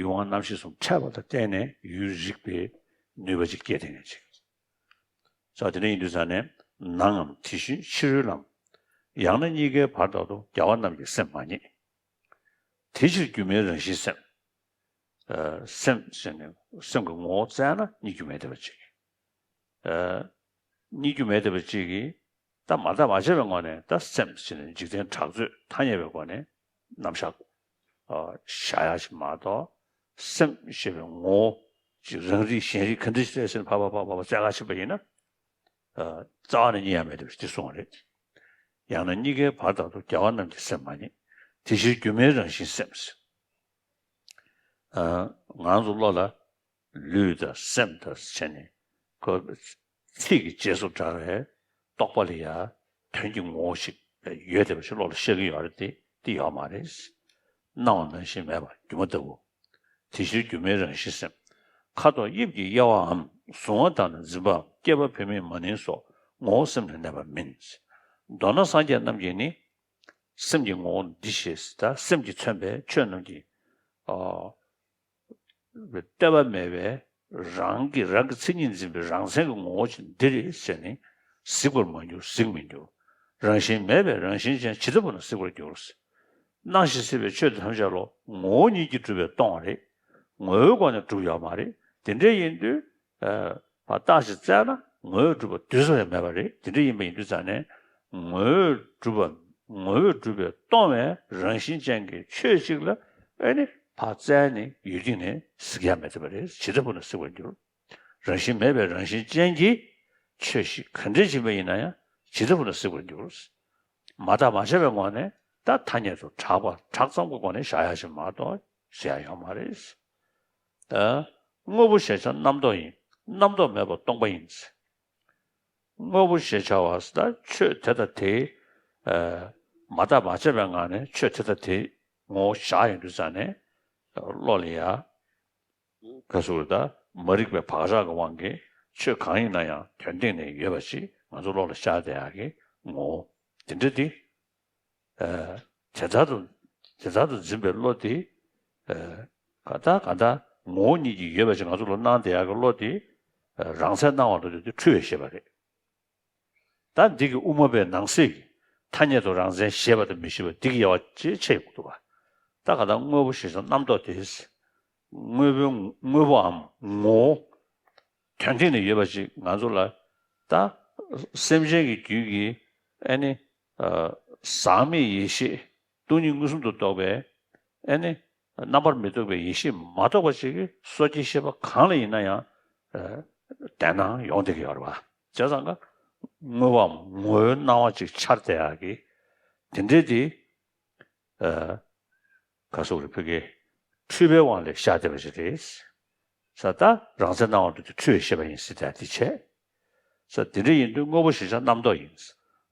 ཡུལ་དབང་རྣམ་ཤེས་གསུམ་ཕྲད་པ་ལ་བརྟེན་ནས་ཡུལ་རིག་པའི་ནུས་པ་ཅིག་སྐྱེས་ཏེ་ངེས་ཅིག་ས་དེ་འདྲ་ཡིན་དུས་ཙང་ནས་ནང་ངམ་དེ་བཞིན་ཕྱི་རོལ་ལམ། ཡང་ན་གཉིས་ཀའི་བར་དག་ཏུ་རྒྱལ་བ་རྣམས་ཀྱི་སེམས་མ་རྙེད། དེ་ཕྱིར་སྒྱུ་མའི་རང་བཞིན་སེམས། ཨ། སེམས་ཟེར་ནས་སེམས་ཀྱི་ངོ་བོ་བཙལ་ན་རྙེད་རྒྱུ་མེད་བསྡད་པ་ཅིག་ཨ། རྙེད་རྒྱུ་མེད་བསྡད་པ་ཅིག་གིས་ད་མ་བརྟགས་མ་དཔྱད་པའི་ངོ་ནས་ད་སེམས་ཟེར་ནས་འཇིག་རྟེན་གྲགས་ཚོད་ཐ་སྙད་པའི་སྒོ་ནས་རྣམ་གཞག་ཨ། བཞག་ཡ་ཞིག་མ་གཏོགས་སེམས་ཞེས་པའི་ངོ་བོ་ཅིག་རང་རིག་གཞན་རིག་ག་འདྲ་ཞིག་རེད་ཟེར་ནས་ཕར་ཕར་ཕར་ཕར་བཙལ་ག་ཕྱིན་པ་ཡིན་ན། ཨ། རྩ་བ་ནས་རྙེད་ཡ་མེད་བསྡད་པ་ཅིག་གསུངས་པ་རེད། ཡང་ན་གཉིས་ཀའི་བར་དག་ཏུ་རྒྱལ་བ་རྣམས་ཀྱི་སེམས་མ་རྙེད། དེ་ཕྱིར་སྒྱུ་མའི་རང་བཞིན་སེམས། ཨ། ང་ཚོ་བློ་ལ་ལུས་དང་སེམས་དང་བྱས་ནས་ཁོ་ཚིག་གི་རྗེས་སུ་འབྲང་བའི་རྟོག་པ་ལ་ཡང་དོན་གྱི་ངོ་བོ་ཞིག་ཡོད་བསྡད་པ་ཞིག་བློ་ལ་ཤར་གྱི་ཡོད་རེད་དེ་དེ་ཡོད་མ་རེད། སྣང་བ་ནང་བཞིན་མེད་པ་སྒྱུ་མ་ལྟ་བུ། དེ་ཕྱིར་སྒྱུ་མའི་རང་བཞིན་སེམས། ཁ་དོག་དབྱིབས་ཀྱི་དབྱེ་བའམ་གཟུང་བ་དང་ནི་འཛིན་པའམ་སྐྱེས་པ་བུད་མེད་མ་ནིང་སོགས་ངོ་བོ་སེམས་ལ་གནས་པ་མིན། མདོར་ན་སངས་རྒྱས་རྣམས་ཀྱིས་ནི། སེམས་ཀྱི་ངོ་བོ་འདི་ཞེས་ད་སེམས་ཀྱིས་མཚོན་པའི་ཆོས་རྣམས་ཀྱི། ཨ། ལྟེ་བ་མེད་པའི་རང་གི་རང་གི་མཚན་ཉིད་འཛིན་པའི་རང་མཚན་གྱི་ངོ་བོ་ཅིག་འདི་རེད་ཟེར་ནས་གཟིགས་པར་མ་གྱུར་གཟིགས་མི་འགྱུར། རང་བཞིན་མེད་པའི་རང་བཞིན་ཅན་ཇི་ལྟ་བུ་ན་གཟིགས་པར་འགྱུར། སྣང་ཞིང་སྲིད་པའི་ཆོས་ཐམས་ཅད་ལོ་ངོ་བོ་ཉིད་ཀྱིས་གྲུབ་པས་སྟོང་བ་རེད། ངོ་བོའི་སྒོ་ནས་གྲུབ་ཡོད་མ་རེད། དེ་འདྲ་ཡིན་དུས། ཨ། ཕར་བརྟག་ཅིང་བཙལ་ན་ངོ་བོས་གྲུབ་པ་དུས་གསུམ་ཡང་མེད་པ་རེད། དེ་འདྲ་ཡིན་པ་ཡིན་དུས་ཙང་ནས་ངོ་བོས་གྲུབ་པ་ངོ་བོས་གྲུབ་པས་སྟོང་བའི་རང་བཞིན་ཅན་གྱི་ཆོས་ཅིག་ལ་ཨེ་ནི་ཕར་བཙལ་ནས་ཡུལ་སྟེང་ནས་གཟིགས་ཡ་མེད་ཐུབ་པ་རེད། ཇི་ལྟ་བུ་ན་གཟིགས་པར་འགྱུར། རང་བཞིན་མེད་པའི་རང་བཞིན་ཅན་གྱི་ཆོས་ཤིག་ག་འདྲས་ཡིན་པ་ཡིན་ན་ཡང་ཇི་ལྟ་བུ་ན་གཟིགས་པར་འགྱུར། མ་བརྟགས་མ་དཔྱད་པའི་ངོ་ནས་ད་ཐ་སྙད་དུ་གྲགས་པ་གྲགས་ཙམ་གྱི་སྒོ་ནས་བཞག་ཡ་ཞིག་མ་གཏོགས་ཟེར་ཡ་ཡོད་མ་རེད། ཨ། དངོས་པོ་ཞེས་བྱ་རྣམ་རྟོག་ཡིན། རྣམ་རྟོག་མེད་པར་སྟོང་པ་ཡིན། དངོས་པོ་ཞེས་བྱ་བ་ད་ཆོས་དེ་དང་དེའི། ཨ། མ་བརྟགས་མ་དཔྱད་པའི་ངང་ནས་ཆོས་དེ་ལྟ་དེ་ངོ་བོ་བཞག་ཡོང་དུས་ཙང་ནས་བློ་ལ་ཡ། ག་ཟེར་དགོས་རེད། ད་མ་རིག་པའི་བག་ཆགས་ཀྱི་དབང་གིས་ཆོས་གང་ཡིན་ན་ཡང་དོན་སྟེང་ནས་ཡོད་པ་ཞིག་ང་ཚོ་བློ་ལ་ཤར་བསྡད་ཡག་གི་ངོ་བོ་དེ་འདྲ་དེ། ཨ། དེ་ལྟར་དུ་དེ་ལྟར་དུ་འཛིན་པའི་བློ་དེ། ཨ། གང་ལྟར་གང་ལྟར་ངོ་བོ་ཉིད་ཀྱིས་ཡོད་པ་ཞིག་ང་ཚོ་ལ་སྣང་བསྡད་ཡག་གི་བློ་དེ། ཨ། རང་མཚན་སྣང་བ་ལ་ལྟོས་ཏེ་འཁྲུལ་བའི་ཤེས་པ་རེད། ད་འདི་གི་དབུ་མ་པའི་ནང་གསེས་ཀྱི་ཐ་སྙད་དུ་རང་མཚན་ཞེས་པ་དང་མི་ཞེས་པ་འདི་གི་དབྱེ་བ་ཅིག་ཕྱེ་ཡོང་གི་འདུག་པ། ད་ག་ད་དངོས་པོ་ཞེས་བྱ་རྣམ་རྟོག་དེ། དངོས་པོའི་དངོས་པོའམ་ངོ་བོ་དོན་སྟེང་ནས་ཡོད་པ་ཅིག་ང་ཚོ་ལ། ད་སེམས་ཅན་གྱི་རྒྱུད་ཀྱི་ཨ་ནི། ཨ། ཟག་མེད་ཡེ་ཤེས་སྟོང་ཉིད་མངོན་སུམ་དུ་རྟོགས་པའི་ཨ་ནི། རྣམ་པར་མི་རྟོག་པའི་ཡེ་ཤེས་མ་གཏོགས་པ་ཅིག་གིས་སོ་སྐྱེའི་ཤེས་པ་གང་ལ་ཡིན་ན་ཡང་། ཨ། དེ་སྣང་ཡོང་བསྡད་ཀྱི་ཡོད་རེད་པ། བྱས་ཙང་ཀ་དངོས་པོའམ་ངོ་བོའི་སྣང་བ་ཅིག་འཆར་བསྡད་ཡག་གི་དེ་འདྲའི་དེ། ཨ། ག་ཟེར་དགོས་རེད། ཕ་གི་འཁྲུལ་པའི་དབང་ལས་ཤར་བསྡད་པ་ཞིག་རེད། ས་ད་རང་མཚན་སྣང་བ་འདུ་དེ་འཁྲུལ་བའི་ཤེས་པ་ཡིན་ཟེར་ད་དེ་བྱས། ས་དེ་འདྲ་ཡིན་དུས་དངོས་པོ་ཞེས་བྱ་རྣམ་རྟོག་ཡིན།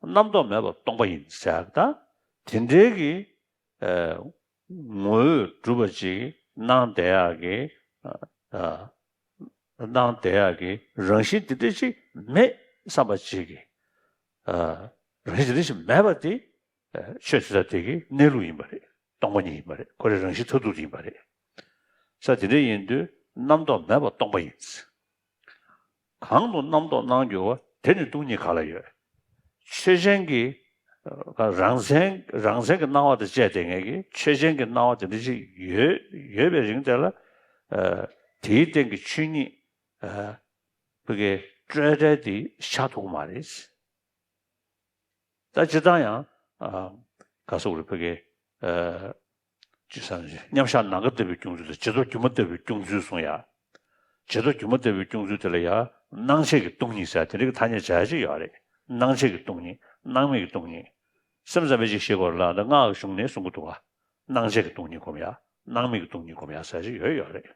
རྣམ་རྟོག་མེད་པར་སྟོང་པ་ཡིན་ཟེར་ད། དེ་འདྲའི་གི། ཨ། ངོ་བོས་གྲུབ་པ་ཅིག་སྣང་བསྡད་ཡག་གི། ཨ། སྣང་བསྡད་ཡག་གི་རང་བཞིན་དེ་འདྲ་ཅིག་མེད་བསམ་པ་ཅིག་གི། ཨ། རང་བཞིན་དེ་འདྲ་ཞིག་མེད་པ་དེ། ཨ། ཆོས་དེ་དག་དེ་གི་གནས་ལུགས་ཡིན་པ་རེད། སྟོང་པ་ཉིད་ཡིན་པ་རེད། ཁོ་རའི་རང་བཞིན་མཐར་ཐུག་ཡིན་པ་རེད། ས་དེ་འདྲ་ཡིན་དུས་རྣམ་རྟོག་མེད་པར་སྟོང་པ་ཡིན། གང་དུ་རྣམ་རྟོག་སྣང་འགྱུར་བ། དེ་ནི་སྟོང་ཉིད་གང་ལ་ཡོད། ཆོས་ཅན་གྱི། ཨ། རང་མཚན་རང་མཚན་གྱི་སྣང་བ་དང་བཅས་ཏེ་ངེས་ཀྱི་ཆོས་ཅན་གྱི་སྣང་བ་དེ་འདྲ་ཞིག་ཡོད་ཡོད་པའི་རིང་དེ་ལ། ཨ། དེའི་སྟེང་གི་ཆོས་ཉིད། ཨ། ཕ་གི་སྤྲོས་བྲལ་དེ་ཤར་ཐུབ་ཀྱི་མ་རེད། ད་སྤྱིར་བཏང་ཡང་། ཨ། ག་ཟེར་དགོས་རེད། ཕ་གི། ཨ། ཅི་ཟེར་ན་མཉམ་བཞག་ནམ་མཁའ་ལྟ་བུའི་སྐྱོང་ཚུལ་དང་བྱེ་བྲག་སྒྱུ་མ་ལྟ་བུའི་སྐྱོང་ཚུལ་གསུངས་ཡ། བྱེ་བྲག་སྒྱུ་མ་ལྟ་བུའི་སྐྱོང་ཚུལ་དེ་ལ་ཡ། སྣང་བྱེད་ཀྱི་སྟོང་ཉིད་ཟེར་དེ་འདྲ་གི་ཐ་སྙད་སྦྱར་ཡ་ཅིག་ཡོད་རེད། སྣང་བྱེད་ཀྱི་སྟོང་ཉིད། སྣང་མེད་ཀྱི་སྟོང་ཉིད། སེམས་ཙམ་པས་ཅིག་ཤེས་དགོས་རེད་ལ། ད་སྔགས་ཀྱི་གཞུང་ནས་གསུང་གི་འདུག་ག། སྣང་བྱེད་ཀྱི་སྟོང་ཉིད་སྒོམ་ཡ། སྣང་མེད་ཀྱི་སྟོང་ཉིད་སྒོམ་ཡ་ཟེར་ཅིག་ཡོད་ཡོད་རེད།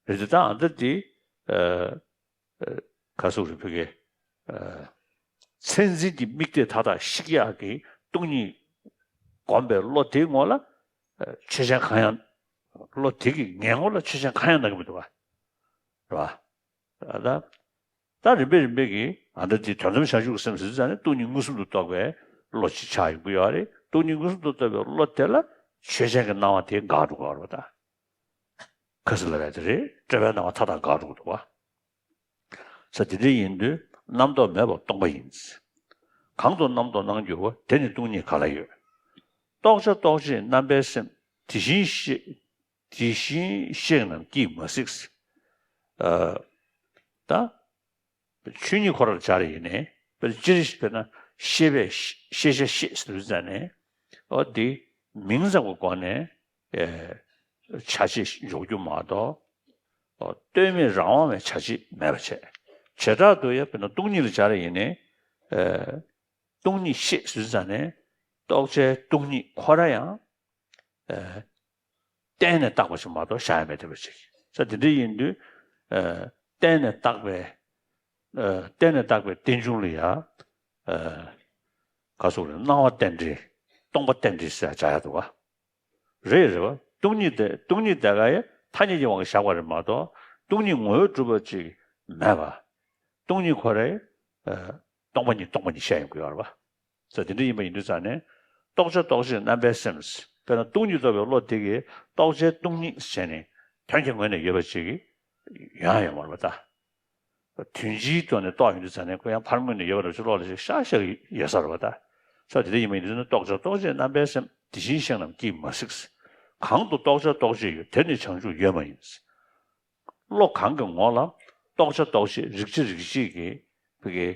རེད་དེ་ད་ཨ་ད་དེ། ཨ། ཨ། ག་ཟེར་དགོས་རེད། ཕ་གི། ཨ། མཚན་འཛིན་གྱི་དམིགས་གཏད་མཐའ་དག་བཤིག་ཡག་གི་སྟོང་ཉིད་སྒོམ་པའི་བློ་དེའི་ངོ་ལ། ཨ། ཆོས་ཅན་གང་ཡང་། བློ་དེ་གི་ངའི་ངོ་ལ་ཆོས་ཅན་གང་ཡང་སྣང་གི་མི་འདུག་ག། རེད་པ། ཨ། ད་ད་རིམ་པས་རིམ་པས་ཀྱིས་ཨ་ད་དེ་དོན་དམ་བྱང་ཆུབ་ཀྱི་སེམས་ཟེར་ཙང་ནས་སྟོང་ཉིད་མངོན་སུམ་དུ་རྟོགས་པའི་བློ་ཅིག་ཆགས་ཡོང་གི་ཡོད་རེད། སྟོང་ཉིད་མངོན་སུམ་དུ་རྟོགས་པའི་བློ་དེ་ལ་ཆོས་ཅན་གྱི་སྣང་བ་དེ་འགག་འགྲོ་གི་ཡོད་རེད་པ། ད། ག་ཟེར་ལབ་ཡ་དེ་རེད། སྤྲོས་པའི་སྣང་བ་མཐའ་དག་འགག་འགྲོ་གི་འདུག་པ། ས་དེ་འདྲ་ཡིན་དུས་རྣམ་རྟོག་མེད་པར་སྟོང་པ་ཡིན། གང་དུ་རྣམ་རྟོག་སྣང་འགྱུར་བ། དེ་ནི་སྟོང་ཉིད་གང་ལ་ཡོད། རྟོགས་བྱ་རྟོགས་བྱེད་རྣམ་པའི་སེམས། དེ་བཞིན་གཤེགས། དེ་བཞིན་གཤེགས་རྣམས་ཀྱིས་མ་གཟིགས། ཨ། ད། ཆོས་ཉིད་ཁོ་རང་ལ་སྦྱར་ཡིན་ནའི། དཔེར་སྤྱིར་དཔེར་ན་ཤེས་པས་ཤེས་བྱ་ཤེས་ཟེར་དུས་ཙང་ནས། འོ་འདི་མིང་ཙམ་གྱི་སྒོ་ནས། ཨེ། བྱ་བྱེད་འཇོག་རྒྱུ་མ་གཏོགས། འོ་ལྟོས་མེད་རང་དབང་བའི་བྱ་བྱེད་མེད་པ་བྱས། བྱེ་བྲག་ཏུ་ཡང་དཔེར་ན་སྟོང་ཉིད་ལ་སྦྱར་ཡིན་ནའི། ཨེ། སྟོང་ཉིད་ཤེས་ཟེར་དུས་ཙང་ནས་རྟོགས་བྱའི་སྟོང་ཉིད་ཁོ་རང་ཡང་། ཨེ། བརྟེན་ནས་བཏགས་པ་ཞིག་མ་གཏོགས་བཞག་ཡ་མེད་བསྡད་པ་ཅིག། ས་དེ་འདྲ་ཡིན་དུས། ཨེ། བརྟེན་ནས་བཏགས་པའི། ཨེ། བརྟེན་ནས་བཏགས་པའི་རྟེན་འབྱུང་ལ་ཡ། ཨེ། ག་ཟེར་དགོས་རེད། སྣང་བ་རྟེན་འབྲེལ། སྟོང་པ་རྟེན་འབྲེལ་ཟེར་ཡ་སྦྱར་ཡ་འདུག་ག། རེད་རེད་པ། སྟོང་ཉིད་དེ་སྟོང་ཉིད་དེ་ག་ཡ་ཐ་སྙད་ཀྱི་དབང་གིས་བཞག་པ་རེད་མ་གཏོགས་སྟོང་ཉིད་ངོ་བོས་གྲུབ་པ་ཅིག་མེད་པ། སྟོང་ཉིད་ཁོ་རང་། ཨེ། སྟོང་པ་ཉིད་སྟོང་པ་ཉིད་བཤད་ཡོང་གི་ཡོད་རེད་པ། ས་དེ་འདྲ་ཡིན་པ་ཡིན་དུས་ཙང་ནས། རྟོགས་བྱ་རྟོགས་བྱེད་རྣམ་པའི་སེམས། དཔེར་ན་སྟོང་ཉིད་རྟོགས་པའི་བློ་དེ་གིས་རྟོགས་བྱའི་སྟོང་ཉིད་ཟེར་ནས་དོན་གྱི་ངོས་ནས་ཡོད་པ་ཅིག་ཡོང་ཡ་ཡོད་མ་རེད་པ་ད། དོན་སྤྱིའི་ཐོག་ནས་རྟོགས་ཡོང་དུས་ཙང་ནས་ཁོ་ཡང་ཕར་ངོས་ནས་ཡོད་པ་འདྲ་ཅིག་བློ་ལ་ཅིག་ཤར་ཤར་ཡོད་ས་རེད་པ་ད། ས་དེ་འདྲ་ཡིན་པ་ཡིན་དུས་ཙང་ནས་རྟོགས་བྱ་རྟོགས་བྱེད་རྣམ་པའི་སེམས། དེ་བཞིན་གཤེགས་རྣམས་ཀྱིས་མ་གཟིགས། གང་དུ་རྟོགས་བྱ་རྟོགས་བྱེད་ཡོད། དེར་ནི་བྱང་ཆུབ་ཡོད་མ་ཡིན། བློ་གང་གི་ངོ་ལ་རྟོགས་བྱ་རྟོགས་བྱེད་རིག་བྱེད་རིག་བྱེད་ཀྱི་ཕ་གི།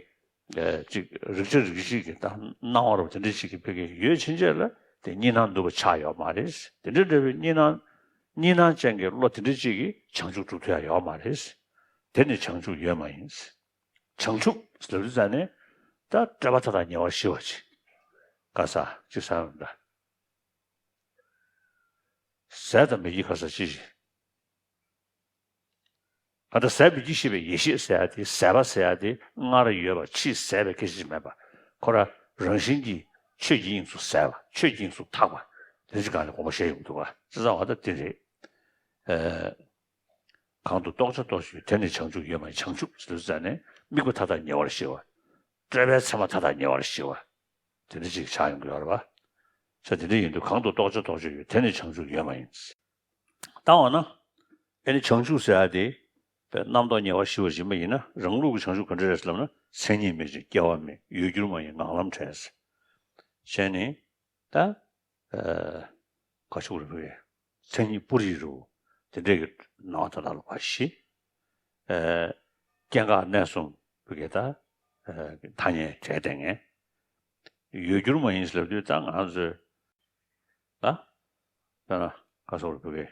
ཨེ། ཅིག་རིག་བྱེད་རིག་བྱེད་ཀྱི་ད་སྣང་བ་རུ་དེ་འདྲ་ཞིག་གི་ཕ་གི་ཡོད་ཕྱིན་ཆད་ལ་དེ་གཉིས་སྣང་ནུབ་པ་ཆགས་ཡོད་མ་རེད། དེ་འདྲ་འདྲ་བའི་གཉིས་སྣང་གཉིས་སྣང་ཅན་གྱི་བློ་དེ་འདྲ་ཅིག་གིས་བྱང་ཆུབ་སྒྲུབ་ཐུབ་ཡ་ཡོད་མ་རེད། དེ་ནི་བྱང་ཆུབ་ཡོད་མ་ཡིན། བྱང་ཆུབ་ཟེར་དུས་ཙང་ནས་ད་སྤྲོས་པ་མཐའ་དག་ཉེ་བར་ཞི་བ་ཅིག། ག་ས་ཅིག་ས་ཡོང་ད། ཟས་དང་མེ་ཡིས་ག་ས་ཅི་ཞིག། ད་ལྟ་ཟད་མི་འཇིགས་ཤེས་པའི་ཡེ་ཤེས་ཟེར་ཡ་དེ། ཟད་པ་ཟེར་ཡ་དེ་སྔར་ཡོད་པ་ཕྱིས་ཟད་པའི་ཁྱད་ཆོས་མེད་པ། ཁོ་རང་རང་བཞིན་གྱིས་ ཆོས་ཀྱི་དབྱིངས་སུ་གསལ་བ། ཆོས་ཀྱི་དབྱིངས་སུ་ཐག་པ། དེ་འདྲ་ཅིག་སྒང་ནས་དགོངས་པ་བཞེས་ཡོང་གི་འདུག་ག། བྱས་ཙང་འོ་ད་དེ་རེད། ཨ། གང་དུ་རྟོགས་བྱ་རྟོགས་བྱེད་ཡོད། དེར་ནི་བྱང་ཆུབ་ཡོད་མ་ཡིན། བྱང་ཆུབ་ཟེར་དུས་ཙ་ནས་དམིགས་པ་མཐའ་དག་ཉེ་བར་ཞི་བ། སྤྲོས་པའི་མཚན་མ་མཐའ་དག་ཉེ་བར་ཞི་བ། དེ་འདྲ་ཅིག་ཆགས་ཡོང་གི་ཡོད་རེད་པ། ས་དེ་འདྲ་ཡིན་དུས་གང་དུ་རྟོགས་བྱ་རྟོགས་བྱེད་ཡོད། དེར་ནི་བྱང་ཆུབ་ཡོད་མ་ཡིན། ད་འོ་ན། ཨེ་ནི་བྱང་ཆུབ་ཟེར་ཡ་དེ། རྣམ་རྟོག་ཉེ་བར་ཞི་བར་བྱེད་པ་ཡིན་ན། རང་ལུགས་ཀྱི་བྱང་ཆུབ་ག་འདྲ་རེད་ཟེར་ལབ་ན། མཚན་ཉིད་མེད་ཅིང་སྐྱེ་བ་མེད། ཡོད་གྱུར་མ་ཡིན་ངང་ལམ་བྲལ་ཟེར། བྱས་ནས། ད། ཨ། ག་ཞུ་རེད་བུ་གེ། མཚན་ཉིད་པུ་རི་རུ། དེ་འདྲས་ཀྱི་སྣང་བ་དེ་དག་ལ་ཕར་ཞི། ཨ། སྐྱེ་འགག་གནས་གསུམ་བུ་གེ་ད། ཨ། ཐ་སྙད་བྲལ་བསྡད་མཁན། ཡོད་གྱུར་མ་ཡིན་ཟེར་དུས་ད་ང་ཚོས། ད། དཔེར་ན་ག་ཟེར་བུ་གེ།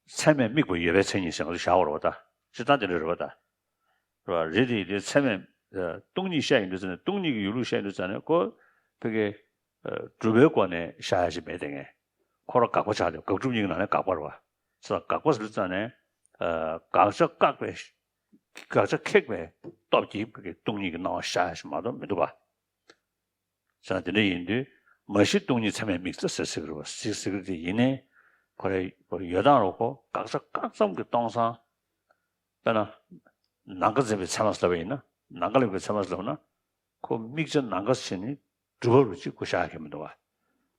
ཚད་མས་དམིགས་པ་ཡོད་པའི་མཚན་ཉིད་ཟེར་ང་ཚོ་བཞག་པ་རེད་པ་ད། སྤྱིར་བཏང་དེ་འདྲ་རེད་པ་ད། རེད་པ། རེད་དེ་དེ་ཚད་མས། ཨ། སྟོང་ཉིད་བཤད་ཡོང་དུས་ཙ་ནས། སྟོང་ཉིད་ཀྱི་ཡོད་ལུགས་བཤད་ཡོང་དུས་ཙ་ནས་ཁོ། བུ་གེ། ཨ། སྒྲུབ་པའི་སྒོ་ནས་བཞག་ཡ་ཞིག་མེད་དེ་ངས། ཁོ་རང་དགག་པ་ཆགས་ཏེ། དགག་སྒྲུབ་གཉིས་ཀྱི་ནང་ནས་དགག་པ་རེད་པ། ས་དགག་པ་ཟེར་དུས་ཙ་ནས། ཨ། དགག་བྱ་བཀག་པའི། དགག་བྱ་ཁེགས་པའི་སྟོབས་ཀྱིས་བུ་གེ་སྟོང་ཉིད་ཀྱི་སྣང་བ་བཞག་ཡ་ཞིག་མ་གཏོགས་མི་འདུག་པ། ས་དེ་འདྲ་ཡིན་དུས། མ་གཞི་སྟོང་ཉིད་ཚད་མས་དམིགས་ཟེར་ཟེར་གྱི་རེད་པ། ཟེར་ཟེར་གྱི་རེད་དེ། ཡིན་ནའི་ཁོ་རང་ཡོད་སྟངས་རུ་ཁོ་དགག་བྱ་བཀག་ཙམ་གྱི་སྟོང་སང་། དཔེར་ན། ནམ་མཁའ་འཛིན་པའི་ཚད་མ་ཟེར་ལབ་པ་ཡིན་ན། ནམ་མཁའ་ལ་དམིགས་པའི་ཚད་མ་ཟེར་ལབ་ན། ཁོ་དམིགས་བྱ་ནམ་མཁའ་ཟེར་ནི་སྒྲུབ་པ་རུ་ཅིག་ཁོ་བཞག་གི་མི་འདུག་པ།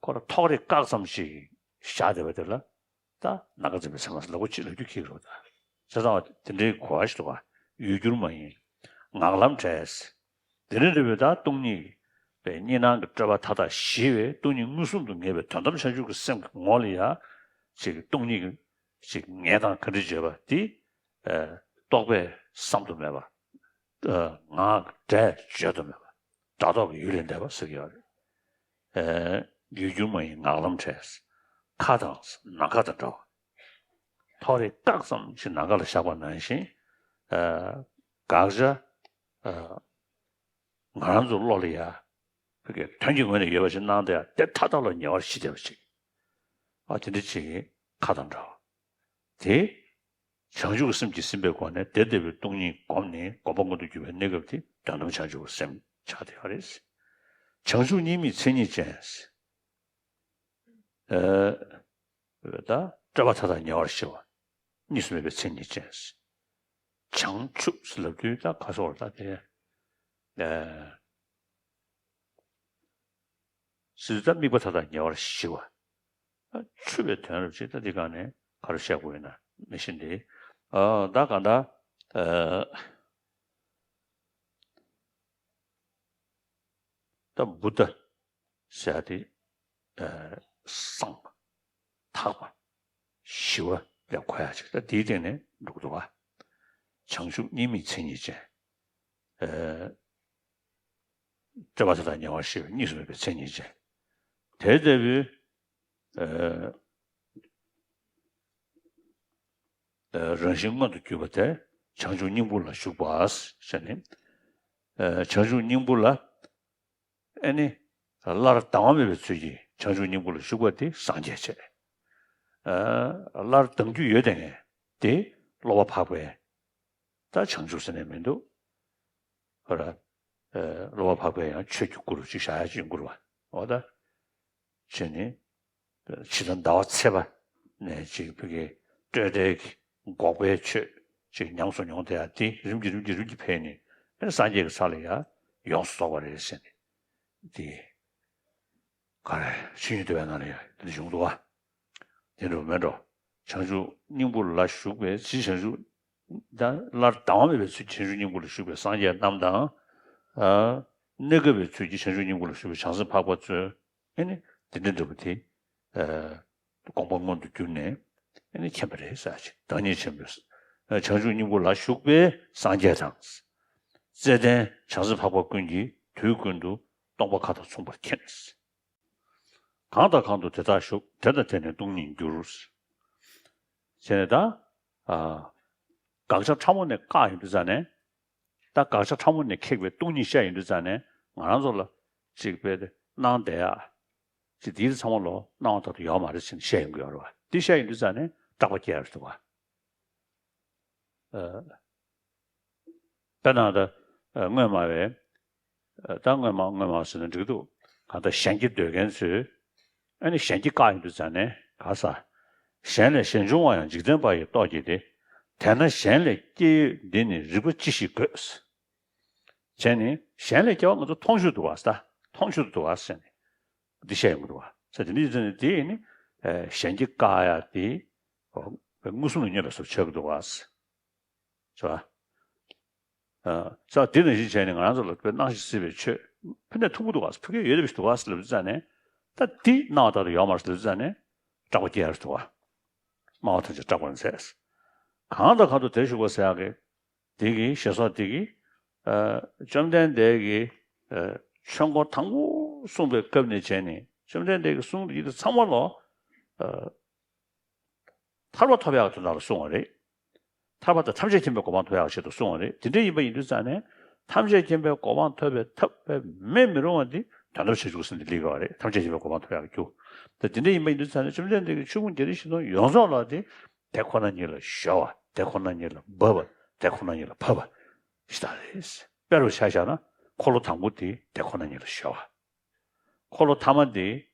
ཁོ་རང་ཐོགས་རེག་བཀག་ཙམ་ཞིག་བཞག་བསྡད་པ་དེ་ལ། ད་ནམ་མཁའ་འཛིན་པའི་ཚད་མ་ཟེར་ལབ་དགོས་ཅིག་ལབ་རྒྱུ་ཁེལ་གྱི་རེད་པ་ད། བྱས་ཙང་དེ་འདྲའི་གོ་བ་ཞིག་འདུག་པ། ཡོད་གྱུར་མ་ཡིན། ངང་ལམ་བྲལ་ཟེར། དེ་ནི་རེད་པས། ད་སྟོང་ཉིད་པའི་གཉིས་སྣང་གི་སྤྲོས་པ་མཐའ་དག་ཞི་བའི་སྟོང་ཉིད་མངོན་སུམ་དུ་ངེས་པའི་དོན་དམ་བྱང་ཆུབ་ཀྱི་སེམས་ཀྱི་ངོ་ལ་ཡ། ཅིག་སྟོང་ཉིད་ཀྱི་ཅིག་ངེས་སྟངས་ག་འདྲ་བརྗོད་པ་དེ། ཨ། རྟོག་པས་བསམ་དུ་མེད་པ། ཨ། ངག་གིས་བྲལ་བརྗོད་དུ་མེད་པ། སྒྲ་རྟོག་གི་ཡུལ་ལས་འདས་པ་ཟེར་གྱི་ཡོད་རེད། ཨ། ཡོད་གྱུར་མ་ཡིན་ངང་ལམ་བྲལ། མཁའ་དང་ནམ་མཁའ་དང་འདྲ་བ། ཐོགས་རེག་བཀག་ཙམ་ཞིག་ནམ་མཁའ་ལ་བཞག་པ་ནང་བཞིན། ཨ། དགག་བྱ། ཨ། ང་རང་ཚོ་བློ་ལ་ཡ། བུ་གེ་དོན་གྱི་ངོས་ནས་ཡོད་པ་ཞིག་སྣང་སྟེ་ཡ། དེ་མཐའ་དག་ལ་ཉེ་བར་ཞི་བསྡད་པ་ཞིག། ཨ། དེ་འདྲ་ཅིག་གིས་མཁའ་དང་འདྲ་བ། དེ། བྱང་ཆུབ་ཀྱི་སེམས་ཀྱིས་ཟིན་པའི་སྒོ་ནས། དེ་ལྟ་བུའི་སྟོང་ཉིད་བསྒོམས་ནས་སྒོམ་པ་མངོན་དུ་གྱུར་པའི་གནས་སྐབས་དེ་དོན་དམ་བྱང་ཆུབ་ཀྱི་སེམས་ཆགས་བསྡད་པ་རེད། བྱང་ཆུབ་གཉིས་མེད་མཚན་ཉིད་ཅན། ཨ། ད་སྤྲོས་པ་མཐའ་དག་ཉེ་བར་ཞི་བ། གཉིས་སུ་མེད་པའི་མཚན་ཉིད་ཅན། བྱང་ཆུབ་ཟེར་ལབ་དུས་ད་ག་ཟེར་བ་ད་དེ། ཨ། ཟེར་དུས་ད་དམིགས་པ་མཐའ་དག་ཉེ་བར་ཞི་བ། ད་ཆུབ་པའི་དོན་རབ་ཅིག་ད་འདི་སྒང་ནས་ག་རེ་བཤད་དགོས་ཡིན་ན་མི་ཤེས་འདི། ཨ། ད་གང་ལྟར། ཨ། ད་བུདྡྷ་ཟེར་ཡ་དེ། ཨ། གསང་བ། དག་པ། ཞི་བ་ལ་གོ་ཡ་ཅིག་ད་དེའི་སྟེང་ནས་འགྲོ་གི་འདུག་ག། བྱང་ཆུབ་གཉིས་མེད་མཚན་ཉིད་ཅན། ཨ། སྤྲོས་པ་མཐའ་དག་ཉེ་བར་ཞི་བའི། གཉིས་སུ་མེད་པའི་མཚན་ཉིད་ཅན། དེ་ལྟ་བུའི། ཨ། ཨ། རང་བཞིན་མངོན་དུ་གྱུར་པ་དེ་བྱང་ཆུབ་སྙིང་པོ་ལ་ཞུགས་པ་ཟེར་ནས། ཨ། བྱང་ཆུབ་སྙིང་པོ་ལ། ཨེ་ནི། སླར་ལྡང་བ་མེད་པའི་ཚུལ་གྱིས་བྱང་ཆུབ་སྙིང་པོ་ལ་ཞུགས་པ་དེ་སངས་རྒྱས་བྱས། ཨ། སླར་ལྡང་རྒྱུ་ཡོད་དེ་ངས་དེ་སློབ་པ་འཕགས་པའི། ད་བྱང་ཆུབ་ཟེར་ནས་མི་འདུག། ཧོ་ར། ཨ། སློབ་པ་འཕགས་པའི་ཡང་ཆོས་ཀྱི་སྐུ་རུ་ཅིག་བཞག་ཡ་ཅིག་ཡོང་གི་རེད་པ། འོ་ད། བྱས་ནས། ཕྱི་ཟླ་ཟླ་བ་ཚེས་པ་ནས་ཅིག་བུ་གེ་སྤྲོས་བྲལ་གྱི་འགོག་པའི་ཆོས་ཅིག་ཉམས་སུ་མྱོང་བསྡད་ཡ་དེ་རིམ་གྱིས་རིམ་གྱིས་རིམ་གྱིས་འཕེལ་ནས། ཨེ། སངས་རྒྱས་ཀྱི་ས་ལ་ཡ་ཡོངས་སུ་རྫོགས་པ་རེད་ཟེར་ནས། དེ། ག་རེ། ཆོས་དབྱིངས་བསྟོད་པའི་ནང་ལ་ཡ་དེ་འདྲ་བྱུང་འདུག་ག། དེ་འདྲ་མེད་འགྲོ། བྱང་ཆུབ་སྙིང་པོ་ལ་ཞུགས་པའི་ཕྱིར། བྱང་ཆུབ། ད་སླར་ལྡང་བ་མེད་པའི་ཚུལ་གྱིས་བྱང་ཆུབ་སྙིང་པོ་ལ་ཞུགས་པའི་སངས་རྒྱས་རྣམས་དང་། ཨ། གནས་སྐབས་པའི་ཚུལ་གྱིས་བྱང་ཆུབ་སྙིང་པོ་ལ་ཞུགས་པའི་བྱང་སེམས་འཕགས་པ་ཚོས། ཨེ་ནི། དེ་འདྲ་འདྲ་པོ་དེ། ཨ། དགོངས་པ་མངོན་དུ་གྱུར་ནས། ཨེ་ནི་མཁྱེན་པ་རེད་ཟེར་ཅིག། བདག་ཉིད་ཆེན་པོས། ཨ། བྱང་ཆུབ་སྙིང་པོ་ལ་ཞུགས་པའི་སངས་རྒྱས་དང་། བརྩེ་ལྡན་བྱང་སེམས་འཕགས་པ་ཀུན་གྱིས་དུས་ཀུན་ཏུ་སྟོང་པ་མཁའ་དང་མཚུངས་པར་མཁྱེན། གང་དང་གང་དུ་དེ་དག་བཞུགས། དེ་དང་དེ་ནི་སྟོང་ཉིད་འགྱུར། ཟེར་ནས་ད། ཨ། དགག་བྱ་ཕྲ་མོ་ནས་བཀག་ཡོང་དུས་ཙ་ནས། ད་དགག་བྱ་ཕྲ་མོ་ནས་ཁེགས་པའི་སྟོང་ཉིད་བཤད་ཡོང་དུས་ཙ་ནས། ང་རང་ཚོ་ལ་ཅིག་དཔེ་དེ་སྣང་བསྡད་ཡ། ཅིག་འདི་ཚང་མ་ལོ་སྣང་བ་ལྟར་དུ་ཡོད་མ་རེད་ཟེར་ནས་བཤད་ཡོང་གི་ཡོད་རེད་པ། འདི་བཤད་ཡོང་དུས་ཙ་ནས་སྐྲག་པ་སྐྱེ་ཡ་རེད་འདུག་ག། ཨ། དཔེར་ན་ད། ཨ། སྔོན་མ་བས། ཨ། ད་སྔོན་མ་སྔོན་མ་ཟེར་ན་འགྲིག་འདུག། གང་ལྟར་གཞན་སྐྱེ་འདོད་མཁན་ཚོས། ཨ་ནི་གཞན་སྐྱེ་བཀག་ཡོང་དུས་ཙང་ནས་ག་ས། གཞན་ལས་གཞན་འབྱུང་བ་ཡང་འཇིག་རྟེན་པ་ཡི་སྟོབས་ཀྱིས་ཏེ། དེས་ན་གཞན་ལས་སྐྱེ་ཡོད་འདི་ནི་རིགས་པ་ཅི་ཞིག་དགོས། བྱས་ནས་གཞན་ལས་སྐྱེ་བ་ང་ཚོ་མཐོང་ཆོས་འདུག་བ་ས། མཐོང་ཆོས་འདུག་བ་ཟེར་ནས། འདི་བཤད་ཡོང་གི་འདུག་བ་ས། དེ་འདྲ་ཡིན་ཙང་ནས་དེ་ནི་གཞན་སྐྱེ་བཀག་ཡ་དེ། མངོན་སུམ་ལ་བསྙོན་པའི་བཟོ་བྱེད་ཀྱི་འདུག་བ་ས། ས། ཨ། ས་དེ་ནང་བཞིན་བྱས་ནས་ང་རང་ཚོ་ལ་དཔེ་སྣང་ཞིང་སྲིད་པའི་ཆོས་ཕུལ་ནས་ཐུབ་ཀྱི་འདུག་ག་ཕུལ་གྱི་ཡོད་རེད་པས་འདུག་ག་ལབ་དུས་ཙང་ནས། ད་འདི་སྣང་བ་ལྟར་དུ་ཡོད་མ་རེད་ལབ་དུས་ཙང་ནས། སྐྲག་པ་སྐྱེ་ཡ་རེད་འདུག་ག་སྨྲ་བ་ཐམས་ཅད་སྐྲག་པར་མཛད། གང་དང་གང་དུ་དེར་ཞུགས་པ་ཟེར་ཡག་གི། དེ་གི་ཞེས་སོགས་དེ་གི། ཨ། བཅོམ་ལྡན་འདས་ཀྱིས། ཨ། ཆོས་འཁོར་དང་པོ་གསུངས་པའི་སྐབས་ནས་བྱས་ནས་བཅོམ་ལྡན་འདས་ཀྱིས་གསུངས་པའི་ཡུལ་དུ་ཚང་མ་ལོ། ཨ། ཐར་པ་ཐོབ་ཡག་དོན་དག་ལ་གསུངས་པ་རེད། ཐར་པ་དང་ཐམས་ཅད་མཁྱེན་པའི་གོ་འཕང་ཐོབ་ཡག་ཆེད་དུ་གསུངས་པ་རེད། དེ་འདྲ་ཡིན་པ་ཡིན་དུས་ཙང་ནས་ཐམས་ཅད་མཁྱེན་པའི་གོ་འཕང་ཐོབ་པའི་ཐབས་དཔེ་མེད་མི་རུང་བ་འདི་དོན་དམ་བྱང་ཆུབ་སེམས་འདི་སླེབས་ཀྱི་རེད། ཐམས་ཅད་མཁྱེན་པའི་གོ་འཕང་ཐོབ་ཡག་གི་རྒྱུ། ད་དེ་འདྲ་ཡིན་པ་ཡིན་དུས་ཙང་ནས་བཅོམ་ལྡན་འདས་ཀྱིས་ཆོས་ཕུང་བརྒྱད་ཁྲི་བཞི་སྟོང་ཡོངས་རྫོགས་ལ་དེ། དེ་ཁོ་ན་ཉིད་ལ་གཞོལ་བ། དེ་ཁོ་ན་ཉིད་ལ་འབབ་པ། དེ་ཁོ་ན་ཉིད་ལ་བབ་པ་ཞེས་དག་རེད། དཔེ་རུ་ཆ་བཞག་ན་འཁོར་ལོ་དང་པོ་དེ་དེ་ཁོ་ན་ཉིད་ལ་གཞོལ་བ། འཁོར་ལོ་ཐ་མ་དེ།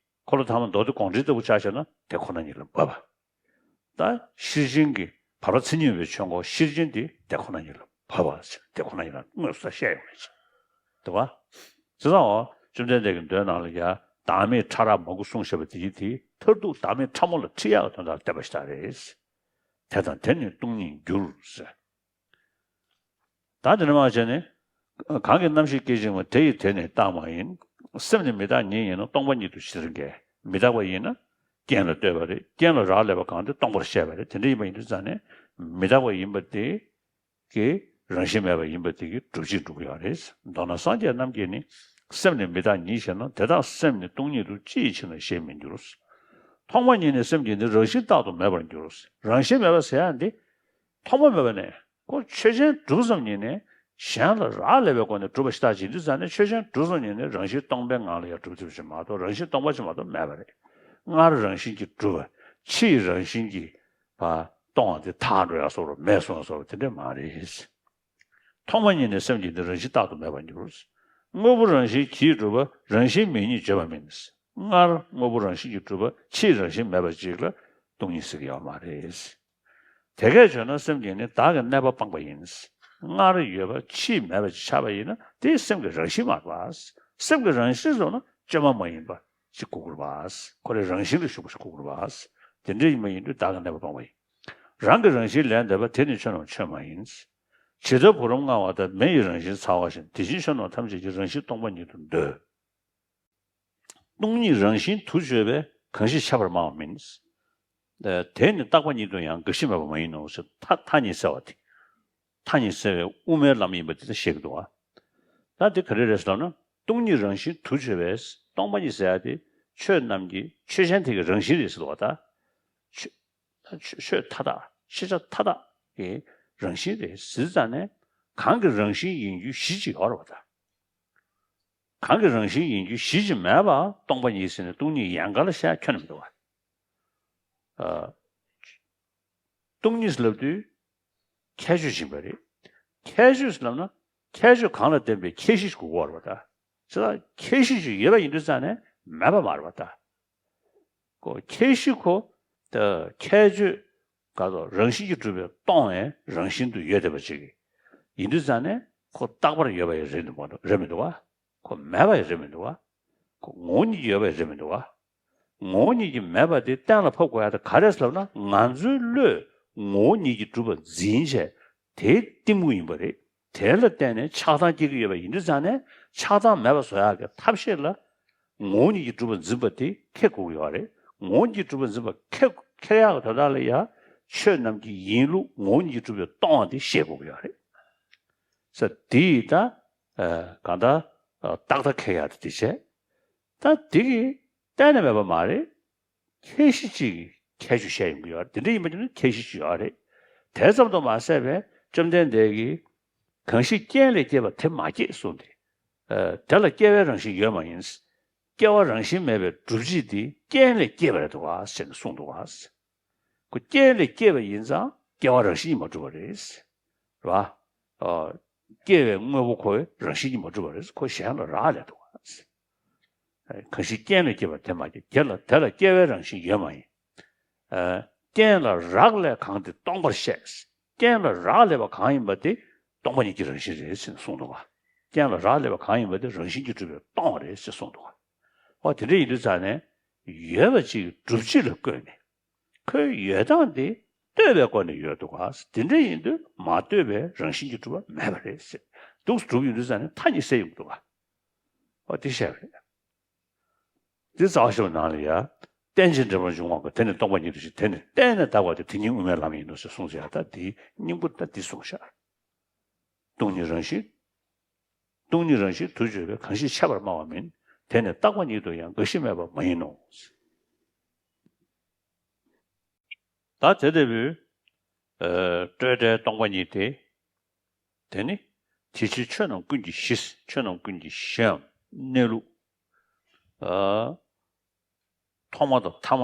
འཁོར་ལོ་ཐ་མ་མདོ་སྡེ་དགོངས་འགྲེལ་ལྟ་བུ་ཆ་བཞག་ན་དེ་ཁོ་ན་ཉིད་ལ་འབབ་པ། ད་ཤེར་ཕྱིན་གྱི་བར་པ་མཚན་ཉིད་ཡོད་པའི་ཆོས་འཁོར་ཤེར་ཕྱིན་དེ་དེ་ཁོ་ན་ཉིད་ལ་བབ་པ་ཟེར། དེ་ཁོ་ན་ཉིད་ལ་དངོས་སུ་བཤད་ཡོང་བས། འདུག་བ། བྱས་ཙང་འོ་བཅོམ་ལྡན་འདས་ཀྱི་མདོའི་ནང་ལ་ཡ་བདག་མེད་ཕྲ་རགས་མང་པོ་གསུངས་བཞག་པ་དེ་ཡིན་དེ་མཐར་ཐུག་བདག་མེད་ཕྲ་མོ་ལ་ཁྲིད་ཡག་གི་དོན་དག་ལ་བསྟན་པ་ཞིག་རེད། དེ་དང་དེ་ནི་སྟོང་ཉིད་འགྱུར་ཟེར། ད་དེ་ནས་མར་བྱས་ནས། གང་གི་རྣམ་ཤེས་སྐད་ཅིག་མ། དེ་ཡི་དེ་ནི་རྟག་མ་ཡིན། སེམས་ནི་མི་རྟག་ཉིད་ཡིན་ནོ། སྟོང་པ་ཉིད་དུ་ཕྱིར་འགྱེད། མི་རྟག་པ་ཡིན་ན་རྐྱེན་ལ་ལྟོས་པ་རེད། རྐྱེན་ལ་རག་ལས་པ་གང་དེ་སྟོང་པར་བཤད་པ་རེད། དེ་འདྲ་ཡིན་པ་ཡིན་དུས་ཙང་ནས་མི་རྟག་པ་ཡིན་པ་དེ་གི་རང་བཞིན་མེད་པ་ཡིན་པ་དེ་གི་སྒྲུབ་བྱེད་སྒྲུབ་ཀྱི་ཡོད་རེད། མདོར་ན་སངས་རྒྱས་རྣམས་ཀྱིས་ནི་སེམས་ནི་མི་རྟག་ཉིད་ཞེ་ན། དེ་དག་སེམས་ནི་སྟོང་ཉིད་དུ། ཅི་ཡི་ཕྱིར་ན་ཞེས་མི་འགྱུར། ཐོག་མ་ཉིད་ནས་སེམས་ཀྱིས་ནི། རང་བཞིན་རྟག་ཏུ་མེད་པར་འགྱུར། རང་བཞིན་མེད་པ་ཟེར་ཡག་འདི། ཐོག་མ་མེད་པ་ནས་ཁོ་ཆོས་ཅན་གྲུབ་ཙམ་ཉིད་ནས་གཞན་ལ་རག་ལས་པའི་སྒོ་ནས་གྲུབ་པ་ཞིག་ལྟ་ཅི་འདི་ཙམ་ནས་ཆོས་ཅན་གྲུབ་ཙམ་ཉིད་ནས་རང་བཞིན་སྟོང་པའི་ངང་ལ་ཡང་གྲུབ་ཐུབ་ཅིག་མ་གཏོགས་རང་བཞིན་སྟོང་པ་ཅིག་མ་གཏོགས་མེད་པ་རེད། སྔར་རང་བཞིན་གྱིས་གྲུབ་པ། ཕྱིའི་རང་བཞིན་གྱིས་པ་སྟོང་བ་དེ་ཐལ་འགྲོ་ཡག་བཟོ་འདྲ་མེད་སོང་བཟོ་འདྲ་དེ་འདྲ་མ་རེད། ཐོག་མ་ཉིད་ནས་སེམས་ཀྱིས་ནི། རང་བཞིན་རྟག་ཏུ་མེད་པར་འགྱུར། དངོས་པོ་རང་བཞིན་གྱིས་གྲུབ་པ། རང་བཞིན་མེད་ཉིད་བརྗོད་པ་མིན། སྔར་དངོས་པོ་རང་བཞིན་གྱིས་གྲུབ་པ་ཕྱིའི་རང་བཞིན་མེད་པ་ཅིག་ལ་སྟོང་ཉིད་ཟེར་གྱི་ཡོད་མ་རེད། དེ་སྐད་བརྗོད་ན་སེམས་ཀྱིས་ནི་བདག་གི་གནས་པ་སྤངས་པ་ཡིན། སྔར་ཡོད་པ་ཕྱིས་མེད་པ་ཅིག་ཆགས་པ་ཡིན་ན་དེ་སེམས་ཀྱི་རང་བཞིན་མ་རེད་པ། སེམས་ཀྱི་རང་བཞིན་བཟུང་ན་བཅོས་མ་མ་ཡིན་པ་ཅིག་གོ་དགོས་རེད་པ། ཁོ་རའི་རང་བཞིན་ལ་ཞུགས་པ་ཞིག་གོ་དགོས་རེད་པ། དེ་འདྲ་ཡིན་པ་ཡིན་དུས་བདག་གི་གནས་པ་སྤངས་པ་ཡིན། རང་གི་རང་བཞིན་ལས་འདས་པ། དེ་ནི་ཆོས་རྣམས་ཆོས་མ་ཡིན། ཇི་ལྟར་བུ་རམ་མངར་བ་ལྟར། མེ་ཡི་རང་བཞིན་ཚ་བ་བཞིན། དེ་བཞིན་ཆོས་རྣམས་ཐམས་ཅད་ཀྱང་། རང་བཞིན་སྟོང་པ་ཉིད་དུ་འདོད། སྟོང་ཉིད་རང་བཞིན་དུ་བརྗོད་པས་གང་ཞིག་ཁྱབ་པར་སྨྲ་བ་མིན། དེ་ནི་རྟག་པ་ཉིད་དུ་ཡང་། འགག་གཞི་མེད་པ་མ་ཡིན་ནོ་ཞེས་མཐའ་མཐའ་གཉིས་བསལ་བ་དེ། མཐའ་གཉིས་བསལ་བའི་དབུ་མའི་ལམ་ཡིན་པ་དེ་ལྟར་བཤད་ཀྱི་འདུག་བ། ད་དེ་ག་རེ་རེད་ཟེར་ན། སྟོང་ཉིད་རང་བཞིན་དུ་བརྗོད་པས། སྟོང་པ་ཉིད་ཟེར་ཡ་དེ་ཆོས་རྣམས་ཀྱི་ཆོས་ཅན་དེ་གི་རང་བཞིན་རེད་ཟེར་བ་ད། ཆོས་ཆོས་ཆོས་མཐའ་དག་ཤེས་བྱ་མཐའ་དག་གི་རང་བཞིན་རེད་ཟེར་ཙང་ནས་གང་གི་རང་བཞིན་ཡིན་རྒྱུ་གཞི་ཅིག་ཡོད་རེད་བ་ད། གང་གི་རང་བཞིན་ཡིན་རྒྱུ་གཞི་ཅིག་མེད་པ་སྟོང་པ་ཉིད་ཟེར་ནས་སྟོང་ཉིད་ཡན་གར་ལ་བཤད་ཁྱོན་ནས་མི་འདུག་བ། ཨ། སྟོང་ཉིད་ལབ་དུས་ཁྱད་ཆོས་ཡིན་པ་རེད། ཁྱད་ཆོས་ལབ་ན་ཁྱད་ཆོས་གང་ལ་བརྟེན་པའི་ཁྱད་གཞི་ཞིག་དགོས་པ་རེད་བ་ད། བྱས་ཙང་ཁྱད་གཞི་ཞིག་ཡོད་པ་ཡིན་དུས་ཙང་ནས་མེད་པ་མ་རེད་བ་ད། ཁོ་ཁྱད་གཞི་ཁོ། ད་ཁྱད་ཆོས་ག་དོ་རང་བཞིན་གྱིས་གྲུབ་པའི་སྟོང་བའི་རང་བཞིན་དུ་ཡོད་བསྡད་པ་ཅིག་ཡིན་དུས་ཙང་ནས་ཁོ་རྟག་པར་ཡོད་པ་ཡང་རེད་འདུག་མ་གཏོགས་རེད་མི་འདུག་བ། ཁོ་མེད་པ་ཡང་རེད་མི་འདུག་བ། ཁོ་ངོ་བོ་ཉིད་ཀྱིས་ཡོད་པ་ཡང་རེད་མི་འདུག་བ། ངོ་བོ་ཉིད་ཀྱིས་མེད་པ་དེ་གཏན་ལ་ཕབ་དགོས་ཡ་དེ་ག་རེ་ཟེར་ལབ་ན་ང་ཚོའི་བློས་ངོ་བོ་ཉིད་ཀྱིས་གྲུབ་པ་འཛིན་བྱས་དེ་གཏི་མུག་ཡིན་པ་རེད། དེ་ལ་བརྟེན་ནས་ཆགས་སྡང་སྐྱེ་གི་ཡོད་པ་ཡིན་དུས་ཙང་ནས་ཆགས་སྡང་མེད་པ་བཟོ་ཡག་གི་ཐབས་ཤེས་ལ་ངོ་བོ་ཉིད་ཀྱིས་གྲུབ་པ་འཛིན་པ་དེ་ཁེགས་དགོས་ཀྱི་ཡོད་རེད། ངོ་བོ་ཉིད་ཀྱིས་གྲུབ་པ་འཛིན་པ་ཁེགས་ཁེགས་ཡག་གི་དོན་དག་ལ་ཡང་ཆོས་རྣམས་ཀྱི་ཡིན་ལུགས་ངོ་བོ་ཉིད་ཀྱིས་གྲུབ་པའི་སྟོང་བ་དེ་ཤེས་དགོས་ཀྱི་ཡོད་རེད། ས་དེ་ཡིས་ད་གང་ལྟར་རྟག་མཐའ་ཁེགས་ཡག་དེ་དེ་བྱས། ད་དེ་གི་གཏན་ནས་མེད་པ་མ་རེད། ཁྱད་གཞི་གཅིག་གི་ཁྱད་ཆོས་བཤད་ཡོང་གི་ཡོད་རེད། དེ་འདྲ་ཡིན་པ་ཡིན་ན་ཁྱད་གཞི་གཅིག་ཡོད་རེད། དེ་ཙམ་དུ་མ་ཟད་པའི་བཅོམ་ལྡན་འདས་ཀྱིས་གང་ཞིག་རྐྱེན་ལས་སྐྱེས་པ་དེ་མ་སྐྱེས་གསུངས་ཏེ། ཨ། དེ་ལ་སྐྱེ་བའི་རང་བཞིན་ཡོད་མ་ཡིན། སྐྱེ་བ་རང་བཞིན་མེད་པའི་སྒྲུབ་བྱེད་དེ་རྐྱེན་ལས་སྐྱེས་པ་རེད་འདུག་ག་ཟེར་ནས་གསུངས་འདུག་ག་ཁོ་རྐྱེན་ལས་སྐྱེས་པ་ཡིན་ཙང་སྐྱེ་བ་རང་བཞིན་གྱིས་མ་གྲུབ་པ་རེད། རེད་བ། ཨ། སྐྱེ་བའི་དངོས་པོ་ཁོའི་རང་བཞིན་གྱིས་མ་གྲུབ་པ་རེད། ཁོ་གཞན་ལ་རག་ལས་འདུག་ག་གང་ཞིག་རྐྱེན་ལས་སྐྱེས་པ་དེ་མ་སྐྱེས། དེ་ལ་དེ་ལ་སྐྱེ་བའི་རང་བཞིན་ཡོད་མ་ཡིན། རྐྱེན་ལ་རག་ལས་གང་དེ་སྟོང་པར་བཤད། རྐྱེན་ལ་རག་ལས་པ་གང་ཡིན་པ་དེ་སྟོང་པ་ཉིད་ཀྱི་རང་བཞིན་རེད་ཟེར་ནས་གསུངས་འདུག་ག་རྐྱེན་ལ་རག་ལས་པ་གང་ཡིན་པ་དེ་རང་བཞིན་གྱིས་གྲུབ་པའི་སྟོང་པ་རེད་ཟེར་གསུངས་འདུག་ག་འོ་དེ་འདྲ་ཡིན་དུས་ཙང་ནས་ཡོད་པ་ཅིག་སྒྲུབ་བྱེད་ལ་བཀོད་ནས། ཁོའི་ཡོད་སྟངས་དེ་ལྟོས་པའི་སྒོ་ནས་ཡོད་འདུག་ག་དེ་འདྲ་ཡིན་དུས་མ་ལྟོས་པའི་རང་བཞིན་གྱིས་གྲུབ་པ་མེད་པ་རེད་ཟེར། འདུག་སེ་གྲུབ་ཡོང་དུས་ཙང་ནས་མཐའ་གཉིས་སེལ་ཡོང་གི་འདུག་ག་འོ་དེ་བཤད་པ་རེད། འདི་རྩ་བ་ཤེས་པ་ནང་ལ་ཡ། རྟེན་ཅིང་འབྲེལ་པར་འབྱུང་བ་ཀུན། དེ་ནི་སྟོང་པ་ཉིད་དུ་ཤེས། དེ་ནི་བརྟེན་ནས་བཏགས་པ་སྟེ། དེ་ཉིད་དབུ་མའི་ལམ་ཡིན་ནོ་ཞེས་གསུངས་ཟེར་ཡ། ད་འདིའི་སྙིང་པོ་ད་འདི་གསུངས་ཤག་སྟོང་ཉིད་རང་བཞིན། སྟོང་ཉིད་རང་བཞིན་དུ་བརྗོད་པས། གང་ཞིག་ཆད་པར་སྨྲ་བ་མིན། དེ་ནི་རྟག་པ་ཉིད་དུ་ཡང་། འགའ་ཞིག་སྨྲས་པ་མ་ཡིན་ནོ། ད་དེ་ལྟ་བུའི་སྤྲོས་བྲལ་སྟོང་པ་ཉིད་དེ། དེ་ནི་དེ་ཕྱིར་ཆོས་རྣམས་ཀུན་གྱི་གཞི། ཆོས་རྣམས་ཀུན་གྱི་གཞིའམ་གནས་ལུགས། ཐོག་མ་དང་ཐ་མ་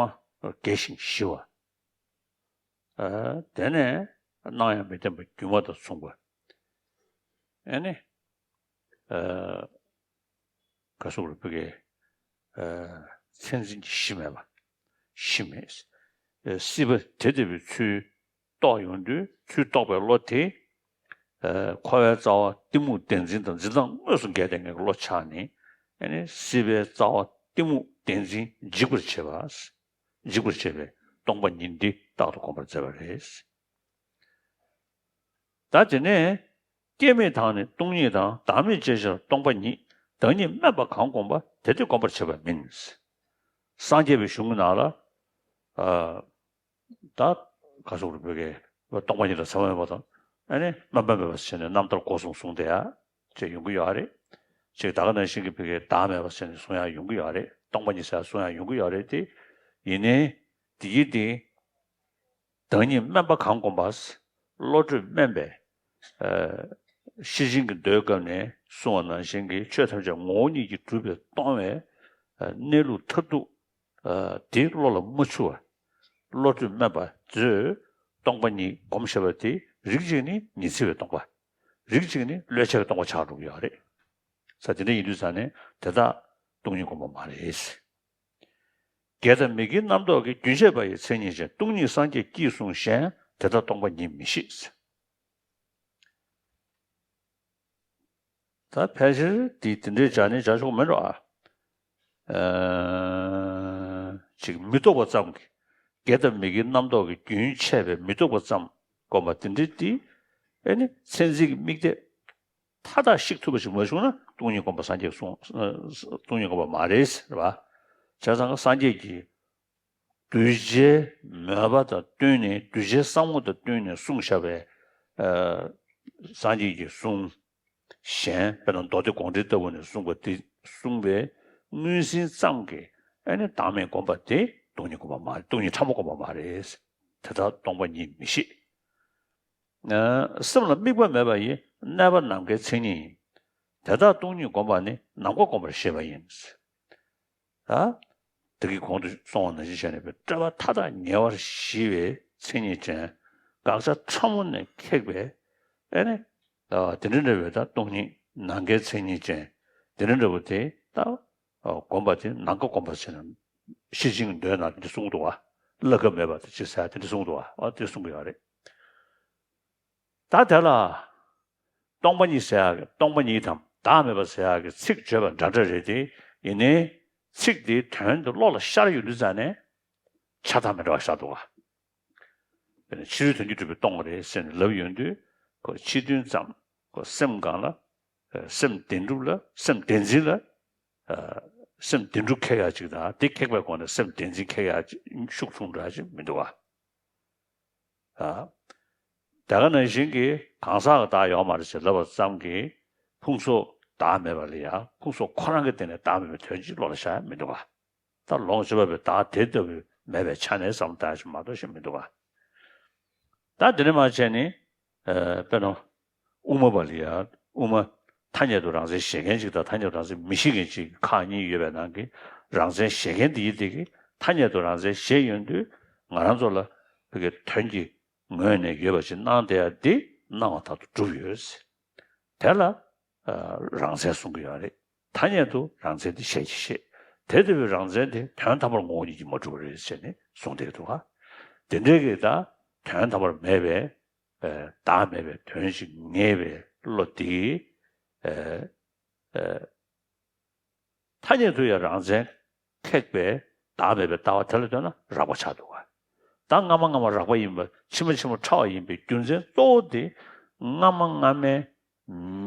དགེ་ཞིང་ཞི་བ། དེ་ནས་སྣང་ཡང་མི་བརྟན་པ་སྒྱུ་མ་དང་མཚུངས་པ། ཨེ་ནི། ག་སོགས་རུ་བུ་གའི། མཚན་འཛིན་གྱི་གཞི་མེད་པ། གཞི་མེད། སྲིད་པ་དེ་ལྟ་བུའི་ཚུལ་རྟོགས་ཡོང་དུས། ཚུལ་རྟོགས་པའི་བློ་དེ། འཁོར་བའི་རྩ་བ་གཏི་མུག་བདེན་འཛིན་དང་འཛིན་སྟངས་དངོས་སུ་འགལ་ལྡན་གྱི་བློ་ཆགས་ནས། ཨེ་ནི་སྲིད་པའི་རྩ་བ་གཏི་མུག་བདེན་འཛིན་འཇིག་པར་བྱེད་པ། འཇིག་པར་བྱེད་པའི་སྟོང་པ་ཉིད་འདི་རྟག་ཏུ་བསྒོམ་པར་མཛད་པ་རེད། ད་དེ་ནས་སྐྱེ་མེད་དང་ནི་སྟོང་ཉིད་དང་། བདག་མེད་ཅེས་བྱ་སྟོང་པ་ཉིད། བདག་ཉིད་དམན་པ་གང་བསྒོམ་པ། དེ་དེ་བསྒོམ་པར་བྱེད་པ་མིན། སངས་རྒྱས་པའི་གཞུང་གི་ནང་ལ། ཨ། ད་ག་སོགས་རུ་བོད་སྐད་སྟོང་པ་ཉིད་དང་ཚད་མ་མེད་པ་དང་། ཨ་ནི་དམན་པ་མེད་པ་ཟེར་ནས་རྣམ་ཐར་སྒོ་གསུམ་གསུངས་བསྡད་ཡ་ཅིག་ཡོང་གི་ཡོད་རེད། ཅིག་ད་ག་ནང་བཞིན་གྱི་བོད་སྐད་བདག་མེད་པ་ཟེར་ནས་གསུང་ཡ་ཡོང་གི་ཡོད་རེད། སྟོང་པ་ཉིད་ཟེར་ཡ་གསུང་ཡ་ཡོང་གི་ཡོད་རེད་དེ། ཡིན་ནའི་དེ་ཡིན་དེ། བདག་ཉིད་དམན་པ་གང་བསྒོམ་པ། བློ་གྲོས་དམན་པས། ཤེར་ཕྱིན་གྱི་མདོའི་སྐབས་ནས་གསུངས་པ་ནང་བཞིན་གྱི་ཆོས་ཐམས་ཅད་ངོ་བོ་ཉིད་ཀྱིས་གྲུབ་པས་སྟོང་བའི་གནས་ལུགས་མཐར་ཐུག་དེ་བློ་ལ་མ་ཆུད་པར། བློ་གྲོས་དམན་པ་ཚོས་སྟོང་པ་ཉིད་སྒོམ་ཤེས་པ་དེ་རིགས་གཅིག་ནི་ཉི་ཚེ་བའི་སྟོང་པ། རིགས་གཅིག་ནི་བློས་བྱས་པའི་སྟོང་པ་ཆགས་འགྲོ་གི་ཡོད་རེད། ས་དེ་འདྲ་ཡིན་དུས་ཙང་ནས་དེ་དག་སྟོང་ཉིད་སྒོམ་པ་མ་རེད། དགེ་དང་མི་དགེའི་རྣམ་རྟོག་གིས། རྒྱུན་ཆད་པ་ཡི་མཚན་ཉིད་ཅན། སྟོང་ཉིད་སངས་རྒྱས་ཀྱིས་གསུངས་གཞན། དེ་དག་སྟོང་པ་ཉིད་མི་ཤེས། ད་ཕལ་ཆེར་འདི་དེ་འདྲའི་སྦྱར་ནས་སྦྱར་ཆོག་མེད་འགྲོ་ཨ། ཅིག་མི་རྟོག་པ་ཙམ་གྱིས། དགེ་དང་མི་དགེའི་རྣམ་རྟོག་གིས་རྒྱུན་ཆད་པའི་མི་རྟོག་པ་ཙམ་བསྒོམ་པ་དེ་འདྲའི་དེ། ཨེ་ནི་མཚན་འཛིན་གྱི་དམིགས་གཏད་མཐའ་དག་བཤིག་ཐུབ་པ་ཞིག་མ་བྱུང་ན་སྟོང་ཉིད་སྒོམ་པ་སངས་རྒྱས་གསུངས། སྟོང་ཉིད་སྒོམ་པ་མ་རེད་ཟེར་བ། བྱས་ཙང་སངས་རྒྱས་ཀྱིས་གདུལ་བྱའི་མོས་པ་དང་བསྟུན་ནས། གདུལ་བྱའི་བསམ་ངོ་དང་བསྟུན་ནས་གསུངས་བཞག་པའི་སངས་རྒྱས་ཀྱི་གསུང་གཞན། དཔེར་ན་མདོ་སྡེ་དགོངས་འགྲེལ་ལྟ་བུ་ནས་གསུངས་པ་དེ་གསུངས་པའི་མངོན་ཟིན་ཙམ་གྱིས། ཨ་ནི་བདག་མེད་སྒོམ་པ་དེ་སྟོང་ཉིད་སྒོམ་པ་མ། སྟོང་ཉིད་ཕྲ་མོ་སྒོམ་པ་མ་རེད། དེ་དག་སྟོང་པ་ཉིད་མི་ཤེས། སེམས་ལ་དམིགས་པ་མེད་པ་ཡི། གནས་པ་ནམ་མཁའི་མཚན་ཉིད་ཡིན། དེ་དག་སྟོང་ཉིད་སྒོམ་པ་ནི། ནམ་མཁའ་སྒོམ་པར་བཞེད་པ་ཡིན། ད་དེ་གི་གོང་དུ་སོང་བ་ནང་བཞིན་བྱས་ནས། སྤྲོས་པ་མཐའ་དག་ཉེ་བར་ཞི་བའི་མཚན་ཉིད་ཅན། དགག་བྱ་ཕྲ་མོ་ནས་ཁེགས་པའི། ཨེ་ནི། དེ་འདྲ་འདྲ་བའི་ད་སྟོང་ཉིད་ནམ་མཁའི་མཚན་ཉིད་ཅན། དེ་འདྲ་འདྲ་བོ་དེ་ད་སྒོམ་པ་དེ་ནམ་མཁའ་སྒོམ་པ་ཟེར་ན། ཤེར་ཕྱིན་གྱི་མདོའི་ནང་དེ་གསུངས་འདུག་བ། བླ་གབ་མེད་པ་དེ་ཅི་ཟེར་དེ་འདྲ་གསུངས་འདུག་བ། ཨ་དེ་གསུང་གི་ཡོད་རེད། ད་དེ་ལ། སྟོང་པ་ཉིད་ཟེར་ཡག་གི། སྟོང་པ་ཉིད་དམ་བདག་མེད་པ་ཟེར་ཡག་གི་ཚིག་བརྗོད་པ་འདྲ་འདྲ་རེད་དེ། ཡིན་ནའི་ཚིག་དེའི་དོན་དེ་བློ་ལ་ཤར་ཡོང་དུས་ཙང་ནས་ཆགས་སྡང་མི་འདྲ་བ་ཤར་འདུག་ག་དཔེར་ན་ཕྱི་རོལ་དོན་གྱིས་གྲུབ་པའི་སྟོང་པ་རེད་ཟེར་ནས་ལབ་ཡོང་དུས། ཁོ་ཕྱི་དོན་ཙམ། ཁོ་སེམས་སྒང་ལ། སེམས་བདེན་གྲུབ་ལ། སེམས་བདེན་འཛིན་ལ། སེམས་བདེན་གྲུབ་ཁེགས་ཡག་ཅིག་དང་། དེ་ཁེགས་པའི་སྒོ་ནས་སེམས་བདེན་འཛིན་ཁེགས་ཡག་ཅིག་ཤུགས་ཆུང་དྲགས་ཅིག་མི་འདུག་ག་ཨ། དེ་ག་ནང་བཞིན་གྱི་གང་ཟག་གི་བདག་ཡོད་མ་རེད་ཅེས་ལབ་པ་ཙམ་གྱིས་ཕུང་སོགས་བདག་མེད་པ་ལ་ཡང་ཕུང་སོགས་ཁོ་རང་གི་སྟེང་ནས་བདག་མེད་པའི་དོན་ཅིག་བློ་ལ་ཤར་ཡ་མི་འདུག་ག་ད་ལོངས་སྤྱོད་པ་པའི་བདག་དེ་ལྟ་བུ་མེད་པའི་ཆ་ནས་བསམ་བློ་བཏང་ཡ་ཞིག་མ་གཏོགས་ཞིག་མི་འདུག་ག་ད་དེ་ནས་མར་བྱས་ནས། ཨ། དཔེར་ན། དབུ་མ་པ་ལ་ཡ། དབུ་མ་ཐ་སྙད་དུ་རང་མཚན་བཞེད་མཁན་ཅིག་དང་། ཐ་སྙད་དུ་རང་མཚན་མི་བཞེད་མཁན་ཅིག་ཁག་གཉིས་ཡོད་པའི་ནང་གི་རང་མཚན་བཞེད་མཁན་དེ་ཡིན་དེ་གི། ཐ་སྙད་དུ་རང་མཚན་བཞེད་ཡོང་དུས་ང་རང་ཚོ་ལ་བོད་ཀྱི་དོན་གྱི་ངོས་ནས་ཡོད་པ་ཅིག་སྣང་བསྡད་ཡ་དེ་སྣང་བ་ལྟར་དུ་གྲུབ་ཡོད། དེ་ལ་རང་མཚན་གསུང་གི་ཡོད་རེད། ཐ་སྙད་དུ་རང་མཚན་དེ་བཞེད་ཀྱི་བཞེད། དེ་ལྟ་བུའི་རང་མཚན་དེ་དོན་དམ་པར་ངོ་བོ་ཉིད་ཀྱིས་མ་གྲུབ་པ་རེད་ཟེར་ནས་གསུངས་བསྡད་འདུག་ག། དེ་འདྲའི་གི་ད་དོན་དམ་པར་མེད་པའི་བདག་མེད་པའི་དོན་ཞིག་ངེས་པའི་བློ་དེ་ཐ་སྙད་དུ་ཡང་རང་མཚན་ཁེགས་པའི་བདག་མེད་པའི་ལྟ་བ་དེ་ལ་ལྟོས་ན་རགས་པ་ཆགས་འདུག་ག། ད་སྔ་མ་སྔ་མ་རགས་པ་ཡིན་པ། ཕྱི་མ་ཕྱི་མ་ཕྲ་བ་ཡིན་པའི་རྒྱུ་མཚན་གཙོ་བོ་དེ་སྔ་མ་སྔ་མའི་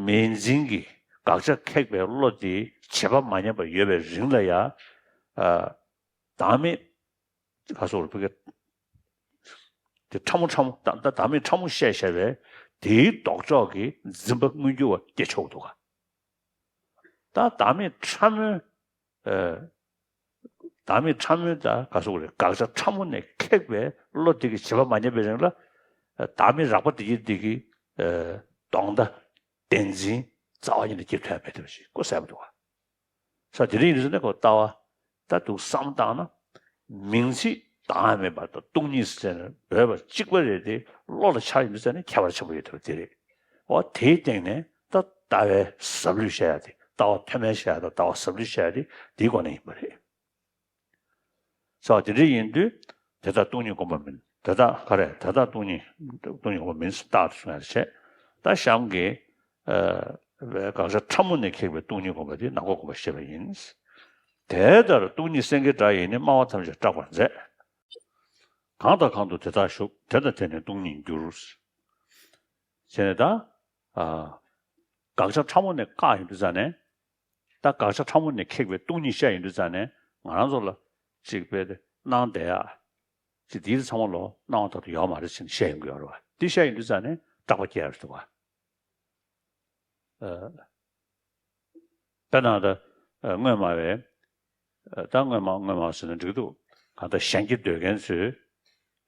མེད་འཛིན་གྱི་དགག་བྱ་ཁེགས་པའི་བློ་དེ་བྱེད་པ་མ་ཉམས་པ་ཡོད་པའི་རིང་ལ་ཡང་བདག་མེད་ག་སོགས་ལ་ཕ་གི་དེ་ཕྲ་མོ་ཕྲ་མོ་ད་ད་བདག་མེད་ཕྲ་མོ་བཤད་བཞག་པའི་དེའི་ལྡོག་ཕྱོགས་ཀྱི་འཛིན་པ་མངོན་གྱུར་བ་སྐྱེ་ཆོག་འདུག་ག། ད་བདག་མེད་ཕྲ་མོའི་བདག་མེད་ཕྲ་མོའི་ད་ག་སོགས་རེད། དགག་བྱ་ཕྲ་མོ་ནས་ཁེགས་པའི་བློ་དེ་གི་བྱེད་པ་མ་ཉམས་པའི་རིང་ལ་བདག་མེད་རགས་པ་དེ་གི་དེ་གི་ལྡོག་ཟླ་བདེན་འཛིན་རྩ་བ་ཉིད་ནས་སྐྱེ་ཐུབ་ཡ་མེད་ཐུབ་པ་ཞིག་ཀོ་གསལ་པོ་འདུག་ག། ས་དེ་རིང་ཡིན་ཟེར་ན་ཁོ་ལྟ་བ་ད་འདུག་བསམ་བཏང་ན། མིང་ཚིག་བདག་མེད་པ་དང་སྟོང་ཉིད་ཟེར་ནས་འབོད་པ་གཅིག་པ་རེད་དེ། བློ་ལ་འཆར་ཡིན་ཟེར་ན་ཁྱད་པར་ཆེན་པོ་ཡོད་ཐུབ་དེ་རེད། འོ་དེའི་སྟེང་ནས་ད་ལྟ་བའི་ཟབ་ལུས་བཤད་ཡ་དེ། ལྟ་བ་མཐོ་དམན་བཤད་ཡ་དང་ལྟ་བ་ཟབ་ལུས་བཤད་ཡ་དེ་དེའི་སྒོ་ནས་ཡིན་པ་རེད། ས་དེ་འདྲ་ཡིན་དུས་དེ་དག་སྟོང་ཉིད་སྒོམ་པ་མིན། དེ་དག་ག་རེ། དེ་དག་སྟོང་ཉིད་སྟོང་ཉིད་སྒོམ་པ་མིན་ཟེར་རྟག་ཏུ་གསུང་ཡ་བྱས། ད་གཤམ་གྱི་དགག་བྱ་ཕྲ་མོ་ནས་ཁེགས་པའི་སྟོང་ཉིད་སྒོམ་པ་དེ་ནང་གོ་སྒོམ་པ་ཞེས་པ་ཡིན། དེ་ལྟར་སྟོང་ཉིད་སེང་གེའི་སྒྲ་ཡིས་ནི། སྨྲ་བ་ཐམས་ཅད་སྐྲག་པར་མཛད། གང་དང་གང་དུ་དེ་དག་བཞུགས། དེ་དང་དེ་ནི་སྟོང་ཉིད་འགྱུར། ཟེར་ནས་ད། དགག་བྱ་ཕྲ་མོ་ནས་བཀག་ཡོང་དུས་ཙ་ནས། ད་དགག་བྱ་ཕྲ་མོ་ནས་ཁེགས་པའི་སྟོང་ཉིད་བཤད་ཡོང་དུས་ཙ་ནས་ང་རང་ཚོ་ལ་ཅིག་དཔེ་དེ་སྣང་བསྡད་ཡ། ཅིག་དེའི་ཚང་མ་ལོ་སྣང་བ་ལྟར་དུ་ཡོད་མ་རེད་ཟེར་ནས་བཤད་ཡོང་གི་ཡོད་རེད་བ། དེ་བཤད་ཡོང་དུས་ཙ་ནས་སྐྲག་པ་སྐྱེ་ཡ་རེད་འདུག་བ། དཔེར་ན་ད་སྔོན་མ་བས། ད་སྔོན་མ་སྔོན་མ་ཟེར་ན་འགྲིག་འདུག་གང་ལྟར་གཞན་གྱི་འདོད་མཁན་ཚོས་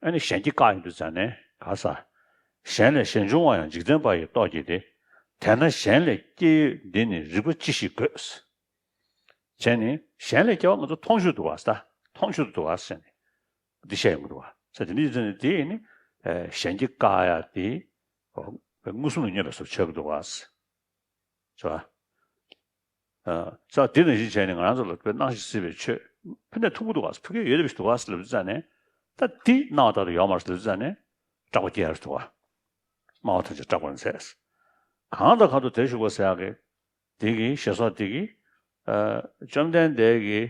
ཨ་ནི་གཞན་གྱི་བཀག་ཡོང་དུས་ཙ་ནས་ག་ས། གཞན་ལས་གཞན་འབྱུང་བ་ཡང་འཇིག་རྟེན་པ་ཡི་སྟོབས་ཀྱིས་ཏེ། དེས་ན་གཞན་ལས་སྐྱེ་ཡོད་འདི་ནི་རིག་པ་ཅི་ཞིག་དགོས། བྱས་ནས་གཞན་ལས་སྐྱེ་བ་ང་ཚོ་མཐོང་ཆོས་འདུག་བ་ས། མཐོང་ཆོས་འདུག་བ་ཟེར་ནས་འདི་བཤད་ཡོང་གི་འདུག་བ་ས། དེ་འདྲ་ཡིན་ཙ་ནས་དེ་ནི་གཞན་གྱི་བཀག་ཡ་དེ་མངོན་སུམ་ལ་བསྙོན་པའི་བཟོ་ཆགས་ཀྱི་འདུག་བ་ས། ས། ས་དེ་ནང་བཞིན་བྱས་ནས་ང་རང་ཚོ་ལ་དཔེ་སྣང་ཞིང་སྲིད་པའི་ཆོས་ཕུ་ནས་ཐུག་གི་འདུག་བ། ཕུ་གེ་ཡོད་པའི་འདུག་བ་ལབ་ཙ་ནས། ད་དེ་སྣང་བ་ལྟར་དུ་ཡོད་མ་རེད་ལབ་ཙ་ནས་སྐྲག་པ་སྐྱེ་ཡ་རེད་འདུག་བ། སྨྲ་བ་ཐམས་ཅད་སྐྲག་པར་མཛད། གང་དང་གང་དུ་དེ་བཞུགས་པ་ཟེར་ཡག་གི་དེ་གི་ཞེས་སོགས་དེ་གི་བཅོམ་ལྡན་འདས་ཀྱི་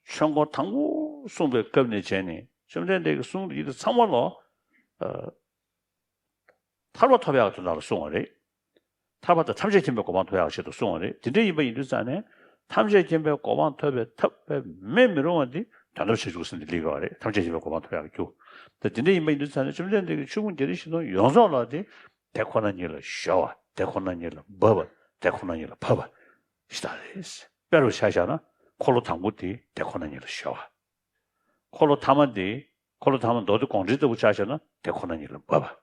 ཆོས་འཁོར་དང་པོ་གསུངས་པའི་སྐབས་ནས་བྱས་ནས་བཅོམ་ལྡན་འདས་ཀྱི་གསུང་དེ་ཚང་མ་ལོ། ཐར་པ་ཐོབ་ཡག་དོན་དག་ལ་གསུངས་པ་རེད། ཐར་པ་དང་ཐམས་ཅད་མཁྱེན་པའི་གོ་འཕང་ཐོབ་ཡག་ཆེད་དུ་གསུངས་པ་རེད། དེ་འདྲ་ཡིན་པ་ཡིན་དུས་ཙང་ནས་ཐམས་ཅད་མཁྱེན་པའི་གོ་འཕང་ཐོབ་པའི་ཐབས་མེད་མི་རུང་བ་འདི་དོན་དམ་བྱེད་འཇུག་ཟེར་འདི་ལེགས་པ་རེད། ཐམས་ཅད་མཁྱེན་པའི་གོ་འཕང་ཐོབ་ཡག་རྒྱུ། ད་དེ་འདྲ་ཡིན་པ་ཡིན་དུས་ཙང་ནས་བཅོམ་ལྡན་འདས་ཀྱི་ཆོས་ཕུང་བརྒྱད་ཁྲི་བཞི་སྟོང་ཡོངས་རྫོགས་ལ་དེ་དེ་ཁོ་ན་ཉིད་ལ་གཞོལ་བ། དེ་ཁོ་ན་ཉིད་ལ་འབབ་པ། དེ་ཁོ་ན་ཉིད་ལ་བབ་པ་ཞེས་དག་རེད། དཔེ་རུ་ཆ་བཞག་ན་འཁོར་ལོ་དང་པོ་དེ་དེ་ཁོ་ན་ཉིད་ལ་གཞོལ་བ། འཁོར་ལོ་ཐ་མ་འདི། འཁོར་ལོ་ཐ་མ་མདོ་སྡེ་དགོངས་འགྲེལ་ལྟ་བུ་ཆ་བཞག་ན་དེ་ཁོ་ན་ཉིད་ལ་འབབ་པ།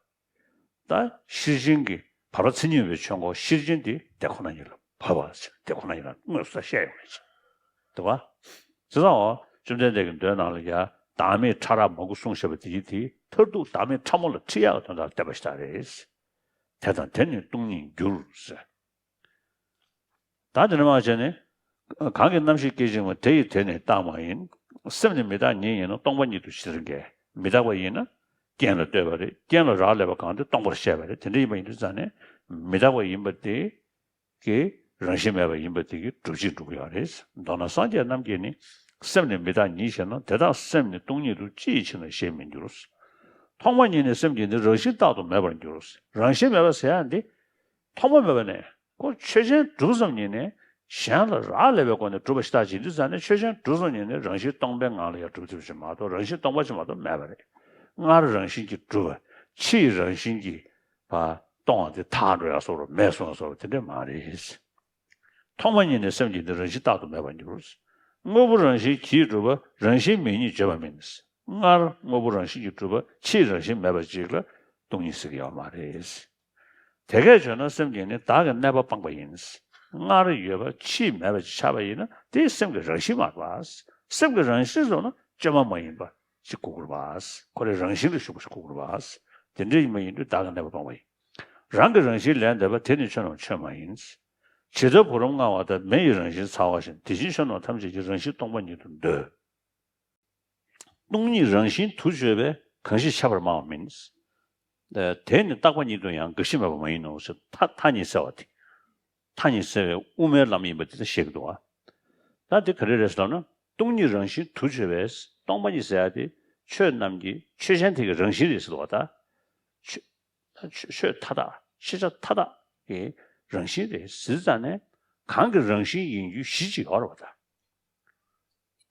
ད་ཤེར་ཕྱིན་གྱི་བར་པ་མཚན་ཉིད་ཡོད་པའི་ཆོས་འཁོར་ཤེར་ཕྱིན་འདི་དེ་ཁོ་ན་ཉིད་ལ་འབབ་པ་ཟེར། དེ་ཁོ་ན་ཉིད་ལ་དངོས་སུ་བཤད་ཡོང་མེད་ཟེར། འདུག་བ། བྱས་ཙང་འོ་བཅོམ་ལྡན་འདས་ཀྱི་མདོའི་ནང་ལ་ཡ་བདག་མེད་ཕྲ་རགས་མང་པོ་གསུངས་བཞག་པ་དེ་ཡིན་དེ་མཐར་ཐུག་བདག་མེད་ཕྲ་མོ་ལ་ཁྲིད་ཡག་གི་དོན་དག་ལ་བསྟན་པ་ཞིག་རེད། དེ་དང་དེ་ནི་སྟོང་ཉིད་འགྱུར་ཟེར། ད་དེ་ནས་མར་བྱས་ནས། གང་གི་རྣམ་ཤེས་སྐད་ཅིག་མ། དེ་ཡི་དེ་ནི་རྟག་མ་ཡིན། སེམས་ནི་མི་རྟག་ཉིད་ཡིན་ནོ། སྟོང་པ་ཉིད་དུ་ཇི་ལྟར་འགལ། མི་རྟག་པ་ཡིན་ན་རྐྱེན་ལ་ལྟོས་པ་རེད། རྐྱེན་ལ་རག་ལས་པ་གང་དེ་སྟོང་པར་བཤད་པ་རེད། དེ་འདྲ་ཡིན་པ་ཡིན་དུས་ཙང་ནས་མི་རྟག་པ་ཡིན་པ་དེ་གི་རང་བཞིན་མེད་པ་ཡིན་པ་དེ་གི་སྒྲུབ་བྱེད་སྒྲུབ་ཀྱི་ཡོད་རེད། མདོར་ན་སངས་རྒྱས་རྣམས་ཀྱིས་ནི། སེམས་ནི་མི་རྟག་ཉིད་ཟེར་ན། དེ་དག་སེམས་ནི་སྟོང་ཉིད་དུ། ཅི་ཡི་ཕྱིར་ན་ཞེས་མི་འགྱུར། ཐོག་མ་ཉིད་ནས་སེམས་ཀྱིས་ནི། རང་བཞིན་རྟག་ཏུ་མེད་པར་འགྱུར། རང་བཞིན་མེད་པ་ཟེར་ཡ་འདི། ཐོག་མ་མེད་པ་ནས་ཁོ་ཆོས་ཅན་གྲུབ་ཙམ་ཉིད་ནས་གཞན་ལ་རག་ལས་པའི་སྒོ་ནས་གྲུབ་པ་ཞིག་ལྟ་ཅི་འདི་ཙང་ནས་ཆོས་ཅན་གྲུབ་ཙམ་ཉིད་ནས་རང་བཞིན་སྟོང་པའི་ངང་ལ་ཡང་གྲུབ་ཐུབ་ཅིག་མ་གཏོགས་རང་བཞིན་སྟོང་པ་ཅིག་མ་གཏོགས་མེད་པ་རེད། སྔར་རང་བཞིན་གྱིས་གྲུབ་པ་ཕྱིའི་རང་བཞིན་གྱིས་པ་སྟོང་བ་དེ་དག་འགྲོ་ཡ་སོགས་རུ་མེད་སོང་བ་སོགས་དེ་འདྲ་མ་རེད། ཐོག་མ་ཉིད་ནས་སེམས་ཀྱིས་ནི་རང་བཞིན་རྟག་ཏུ་མེད་པར་འགྱུར། དངོས་པོ་རང་བཞིན་གྱིས་གྲུབ་པ་རང་བཞིན་མེད་ཉིད་བརྗོད་པ་མིན། སྔར་དངོས་པོ་རང་བཞིན་གྱིས་གྲུབ་པ་ཕྱིའི་རང་བཞིན་མེད་པ་ཅིག་ལ་སྟོང་ཉིད་ཟེར་གྱི་ཡོད་མ་རེད། དེ་སྐད་བརྗོད་ན་སེམས་ཀྱིས་ནི་བདག་གི་གནས་པ་སྤངས་པ་ཡིན། སྔར་ཡོད་པ་ཕྱིས་མེད་པ་ཅིག་ཆགས་པ་ཡིན་ན་དེ་སེམས་ཀྱི་རང་བཞིན་མ་རེད་པ། སེམས་ཀྱི་རང་བཞིན་བཟུང་ན་བཅོས་མ་མ་ཡིན་པ་ཅིག་གོ་དགོས་རེད་པ། ཁོ་རའི་རང་བཞིན་ལ་ཞུགས་པ་ཞིག་གོ་དགོས་རེད་པ། དེ་འདྲ་ཡིན་པ་ཡིན་དུས་བདག་གི་གནས་པ་སྤངས་པ་ཡིན། རང་གི་རང་བཞིན་ལས་འདས་པ་དེ་ནི་ཆོས་རྣམས་ཆོས་མ་ཡིན། ཇི་ལྟར་བུ་རམ་མངར་བ་ལྟར་མེ་ཡི་རང་བཞིན་ཚ་བ་བཞིན། དེ་བཞིན་ཆོས་རྣམས་ཐམས་ཅད་ཀྱི་རང་བཞིན་སྟོང་པ་ཉིད་དུ་འདོད། སྟོང་ཉིད་རང་བཞིན་དུ་བརྗོད་པས་གང་ཞིག་ཁྱབ་པར་སྨྲ་བ་མིན། དེ་ནི་རྟག་པ་ཉིད་དུ་ཡང་འགའ་ཞིག་སྨྲས་པ་མ་ཡིན་ནོ་ཞེས་ཐ་ཐ་སྙད་བསལ་བ་དེ། ཐ་སྙད་བསལ་བའི་དབུ་མའི་ལམ་ཡིན་པ་དེ་ལ་བཤད་ཀྱི་འདུག་བ། ད་དེ་ག་རེ་རེད་ཟེར་ལབ་ན། སྟོང་ཉིད་རང་བཞིན་དུ་བརྗོད་པས། སྟོང་པ་ཉིད་ཟེར་ཡ་དེ་ཆོས་རྣམས་ཀྱི་ཆོས་ཅན་དེ་གི་རང་བཞིན་རེད་ཟེར་བ་ད། ཆོས་ཆོས་མཐའ་དག་ཤེས་བྱ་མཐའ་དག་གི་རང་བཞིན་རེད་ཟེར་ཙང་ནས། གང་གི་རང་བཞིན་ཡིན་རྒྱུ་གཞི་ཅིག་ཡོད་རེད་བ་ད།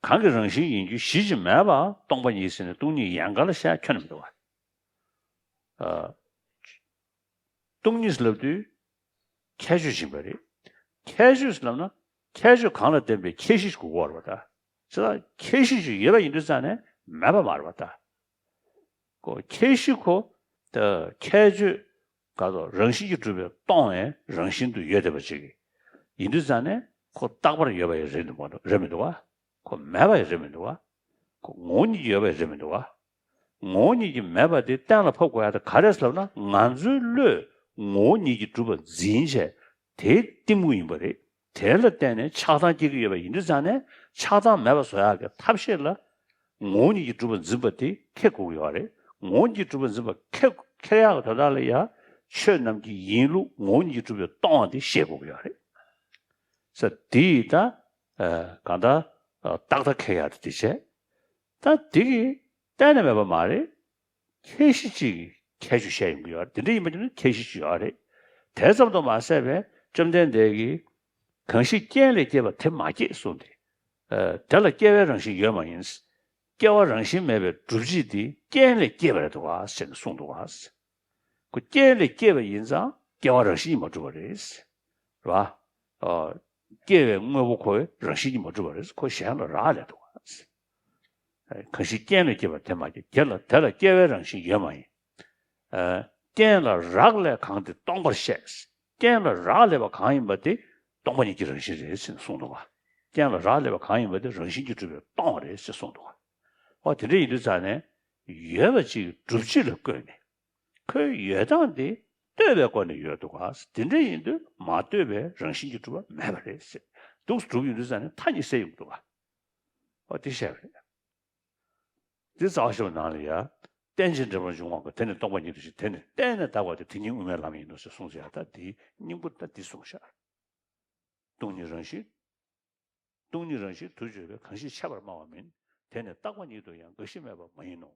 གང་གི་རང་བཞིན་ཡིན་རྒྱུ་གཞི་ཅིག་མེད་པ་སྟོང་པ་ཉིད་ཟེར་ནས་སྟོང་ཉིད་ཡན་གར་ལ་བཤད་ཁྱོན་ནས་མི་འདུག་བ། སྟོང་ཉིད་ལབ་དུས་ཁྱད་ཆོས་ཡིན་པ་རེད། ཁྱད་ཆོས་ལབ་ན་ཁྱད་ཆོས་གང་ལ་བརྟེན་པའི་ཁྱད་གཞི་ཞིག་དགོས་ཀྱི་ཡོད་རེད་བ་ད། ཅི་ལྟར་ཁྱད་གཞི་ཞིག་ཡོད་པ་ཡིན་དུས་ཙང་ནས་མེད་པ་མ་རེད་བ་ད། ཁོ་ཁྱད་གཞི་ཁོ་ད་ཁྱད་ཆོས་ག་དོ་རང་བཞིན་གྱིས་གྲུབ་པའི་སྟོང་བའི་རང་བཞིན་དུ་ཡོད་བསྡད་པ་ཅིག་ཡིན་དུས་ཙང་ནས་ཁོ་རྟག་པར་ཡོད་པ་ཡང་རེད་འདུག་མ་རེད་མི་འདུག་བ། ཁོ་མེད་པ་ཡང་རེད་མི་འདུག་བ། ཁོ་ངོ་བོ་ཉིད་ཀྱིས་ཡོད་པ་ཡང་རེད་མི་འདུག་བ། ངོ་བོ་ཉིད་ཀྱིས་མེད་པ་དེ་གཏན་ལ་ཕབ་དགོས་ཡ་དེ་ག་རེ་ཟེར་ལབ་ན། ང་ཚོའི་བློས་ངོ་བོ་ཉིད་ཀྱིས་གྲུབ་པ་འཛིན་བྱས་དེ་གཏི་མུག་ཡིན་པ་རེད། དེ་ལ་བརྟེན་ནས་ཆགས་སྡང་སྐྱེ་གི་ཡོད་པ་ཡིན་དུས་ཙང་ནས་ཆགས་སྡང་མེད་པ་བཟོ་ཡག་གི་ཐབས་ཤེས་ལ་ངོ་བོ་ཉིད་ཀྱིས་གྲུབ་པ་འཛིན་པ་དེ་འཁྱེར་དགོས་ཀྱི་ཡོད་རེད། ངོ་བོ་ཉིད་ཀྱིས་གྲུབ་པ་འཛིན་པ་འཁྱེར་འཁྱེར་ཡག་གི་དོན་དག་ལ་ཡ་ཆོས་རྣམས་ཀྱི་ཡིན་ལུགས་ངོ་བོ་ཉིད་ཀྱིས་གྲུབ་པའི་སྟོང་བ་དེ་ཤེས་དགོས་ཀྱི་ཡོད་རེད། ས་དེ་ཡིས་ད་གང་ལྟར་རྟག་མཐའ་འཁེལ་ཡག་དེ་དེ་བྱས། ད་དེ་གི་གཏན་ནས་མེད་པ་མ་རེད། ཁྱད་གཞི་གཅིག་གི་ཁྱད་ཆོས་བཤད་ཡོང་གི་ཡོད་རེད། དེ་འདྲ་ཡིན་པ་ཡིན་ན་ཁྱད་གཞི་གཅིག་ཡོད་རེད། དེ་ཙམ་དུ་མ་ཟད་པའི་བཅོམ་ལྡན་འདས་ཀྱིས་གང་ཞིག་རྐྱེན་ལས་སྐྱེས་པ་དེ་མ་སྐྱེས་གསུངས་ཏེ། དེ་ལ་སྐྱེ་བའི་རང་བཞིན་ཡོད་མ་ཡིན། སྐྱེ་བ་རང་བཞིན་མེད་པའི་སྒྲུབ་བྱེད་དེ་རྐྱེན་ལས་སྐྱེས་པ་རེད་འདུག་ག་ཟེར་ནས་གསུངས་འདུག་ག། ཁོ་རྐྱེན་ལས་སྐྱེས་པ་ཡིན་ཙང་སྐྱེ་བ་རང་བཞིན་གྱིས་མ་གྲུབ་པ་རེད། རེད་བ། ཨ། སྐྱེ་བའི་དངོས་པོ་ཁོའི་རང་བཞིན་གྱིས་མ་གྲུབ་པ་རེད། ཁོ་གཞན་ལ་རག་ལས་འདུག་ག། གང་ཞིག་རྐྱེན་ལས་སྐྱེས་པ་དེ་མ་སྐྱེས། དེ་ལ་དེ་ལ་སྐྱེ་བའི་རང་བཞིན་ཡོད་མ་ཡིན། ཨ། རྐྱེན་ལ་རག་ལས་གང་དེ་སྟོང་པར་བཤད། རྐྱེན་ལ་རག་ལས་པ་གང་ཡིན་པ་དེ་སྟོང་པ་ཉིད་ཀྱི་རང་བཞིན་རེད་ཟེར་ནས་གསུངས་འདུག་ག། རྐྱེན་ལ་རག་ལས་པ་གང་ཡིན་པ་དེ་རང་བཞིན་གྱིས་གྲུབ་པའི་སྟོང་བ་རེད་ཟེར་གསུངས་འདུག་ག། འོ་དེ་འདྲ་ཡིན་དུས་ཙང་ནས་ཡོད་པ་ཅིག་སྒྲུབ་བྱེད་ལ་བཀོད་ནས། ཁོའི་ཡོད་སྟངས་དེ་ལྟོས་པའི་སྒོ་ནས་ཡོད་འདུག་ག། དེ་འདྲ་ཡིན་དུས་མ་ལྟོས་པའི་རང་བཞིན་གྱིས་གྲུབ་པ་མེད་པ་རེད་ཟེར། འདུག་སྒྲུབ་ཡོང་དུས་ཙང་ནས་ཐ་སྙད་གསལ་ཡོང་གི་འདུག་ག། འོ་དེ་བཤད་པ་རེད། འདི་རྩ་བ་ཤེས་པ་ནང་ལ་ཡ། རྟེན་ཅིང་འབྲེལ་པར་འབྱུང་བ་ཀུན། དེ་ནི་སྟོང་པ་ཉིད་དུ་ཞེན། དེ་ནི་གཏན་ནས་དག་པ་སྟེ། དེ་ཉིད་དབུ་མའི་ལམ་ཡིན་ནོ་ཞེས་གསུངས་ཤག། ད་དེའི་སྙིང་པོ་ད་འདི་གསུངས་ཤག། སྟོང་ཉིད་རང་བཞིན། སྟོང་ཉིད་རང་བཞིན་དུ་བརྗོད་པས་གང་ཞིག་ཁྱབ་པར་སྨྲ་བ་མིན། དེ་ནི་རྟག་པ་ཉིད་དུ་ཡང་འགའ་ཞིག་སྨྲས་པ་མ་ཡིན་ནོ།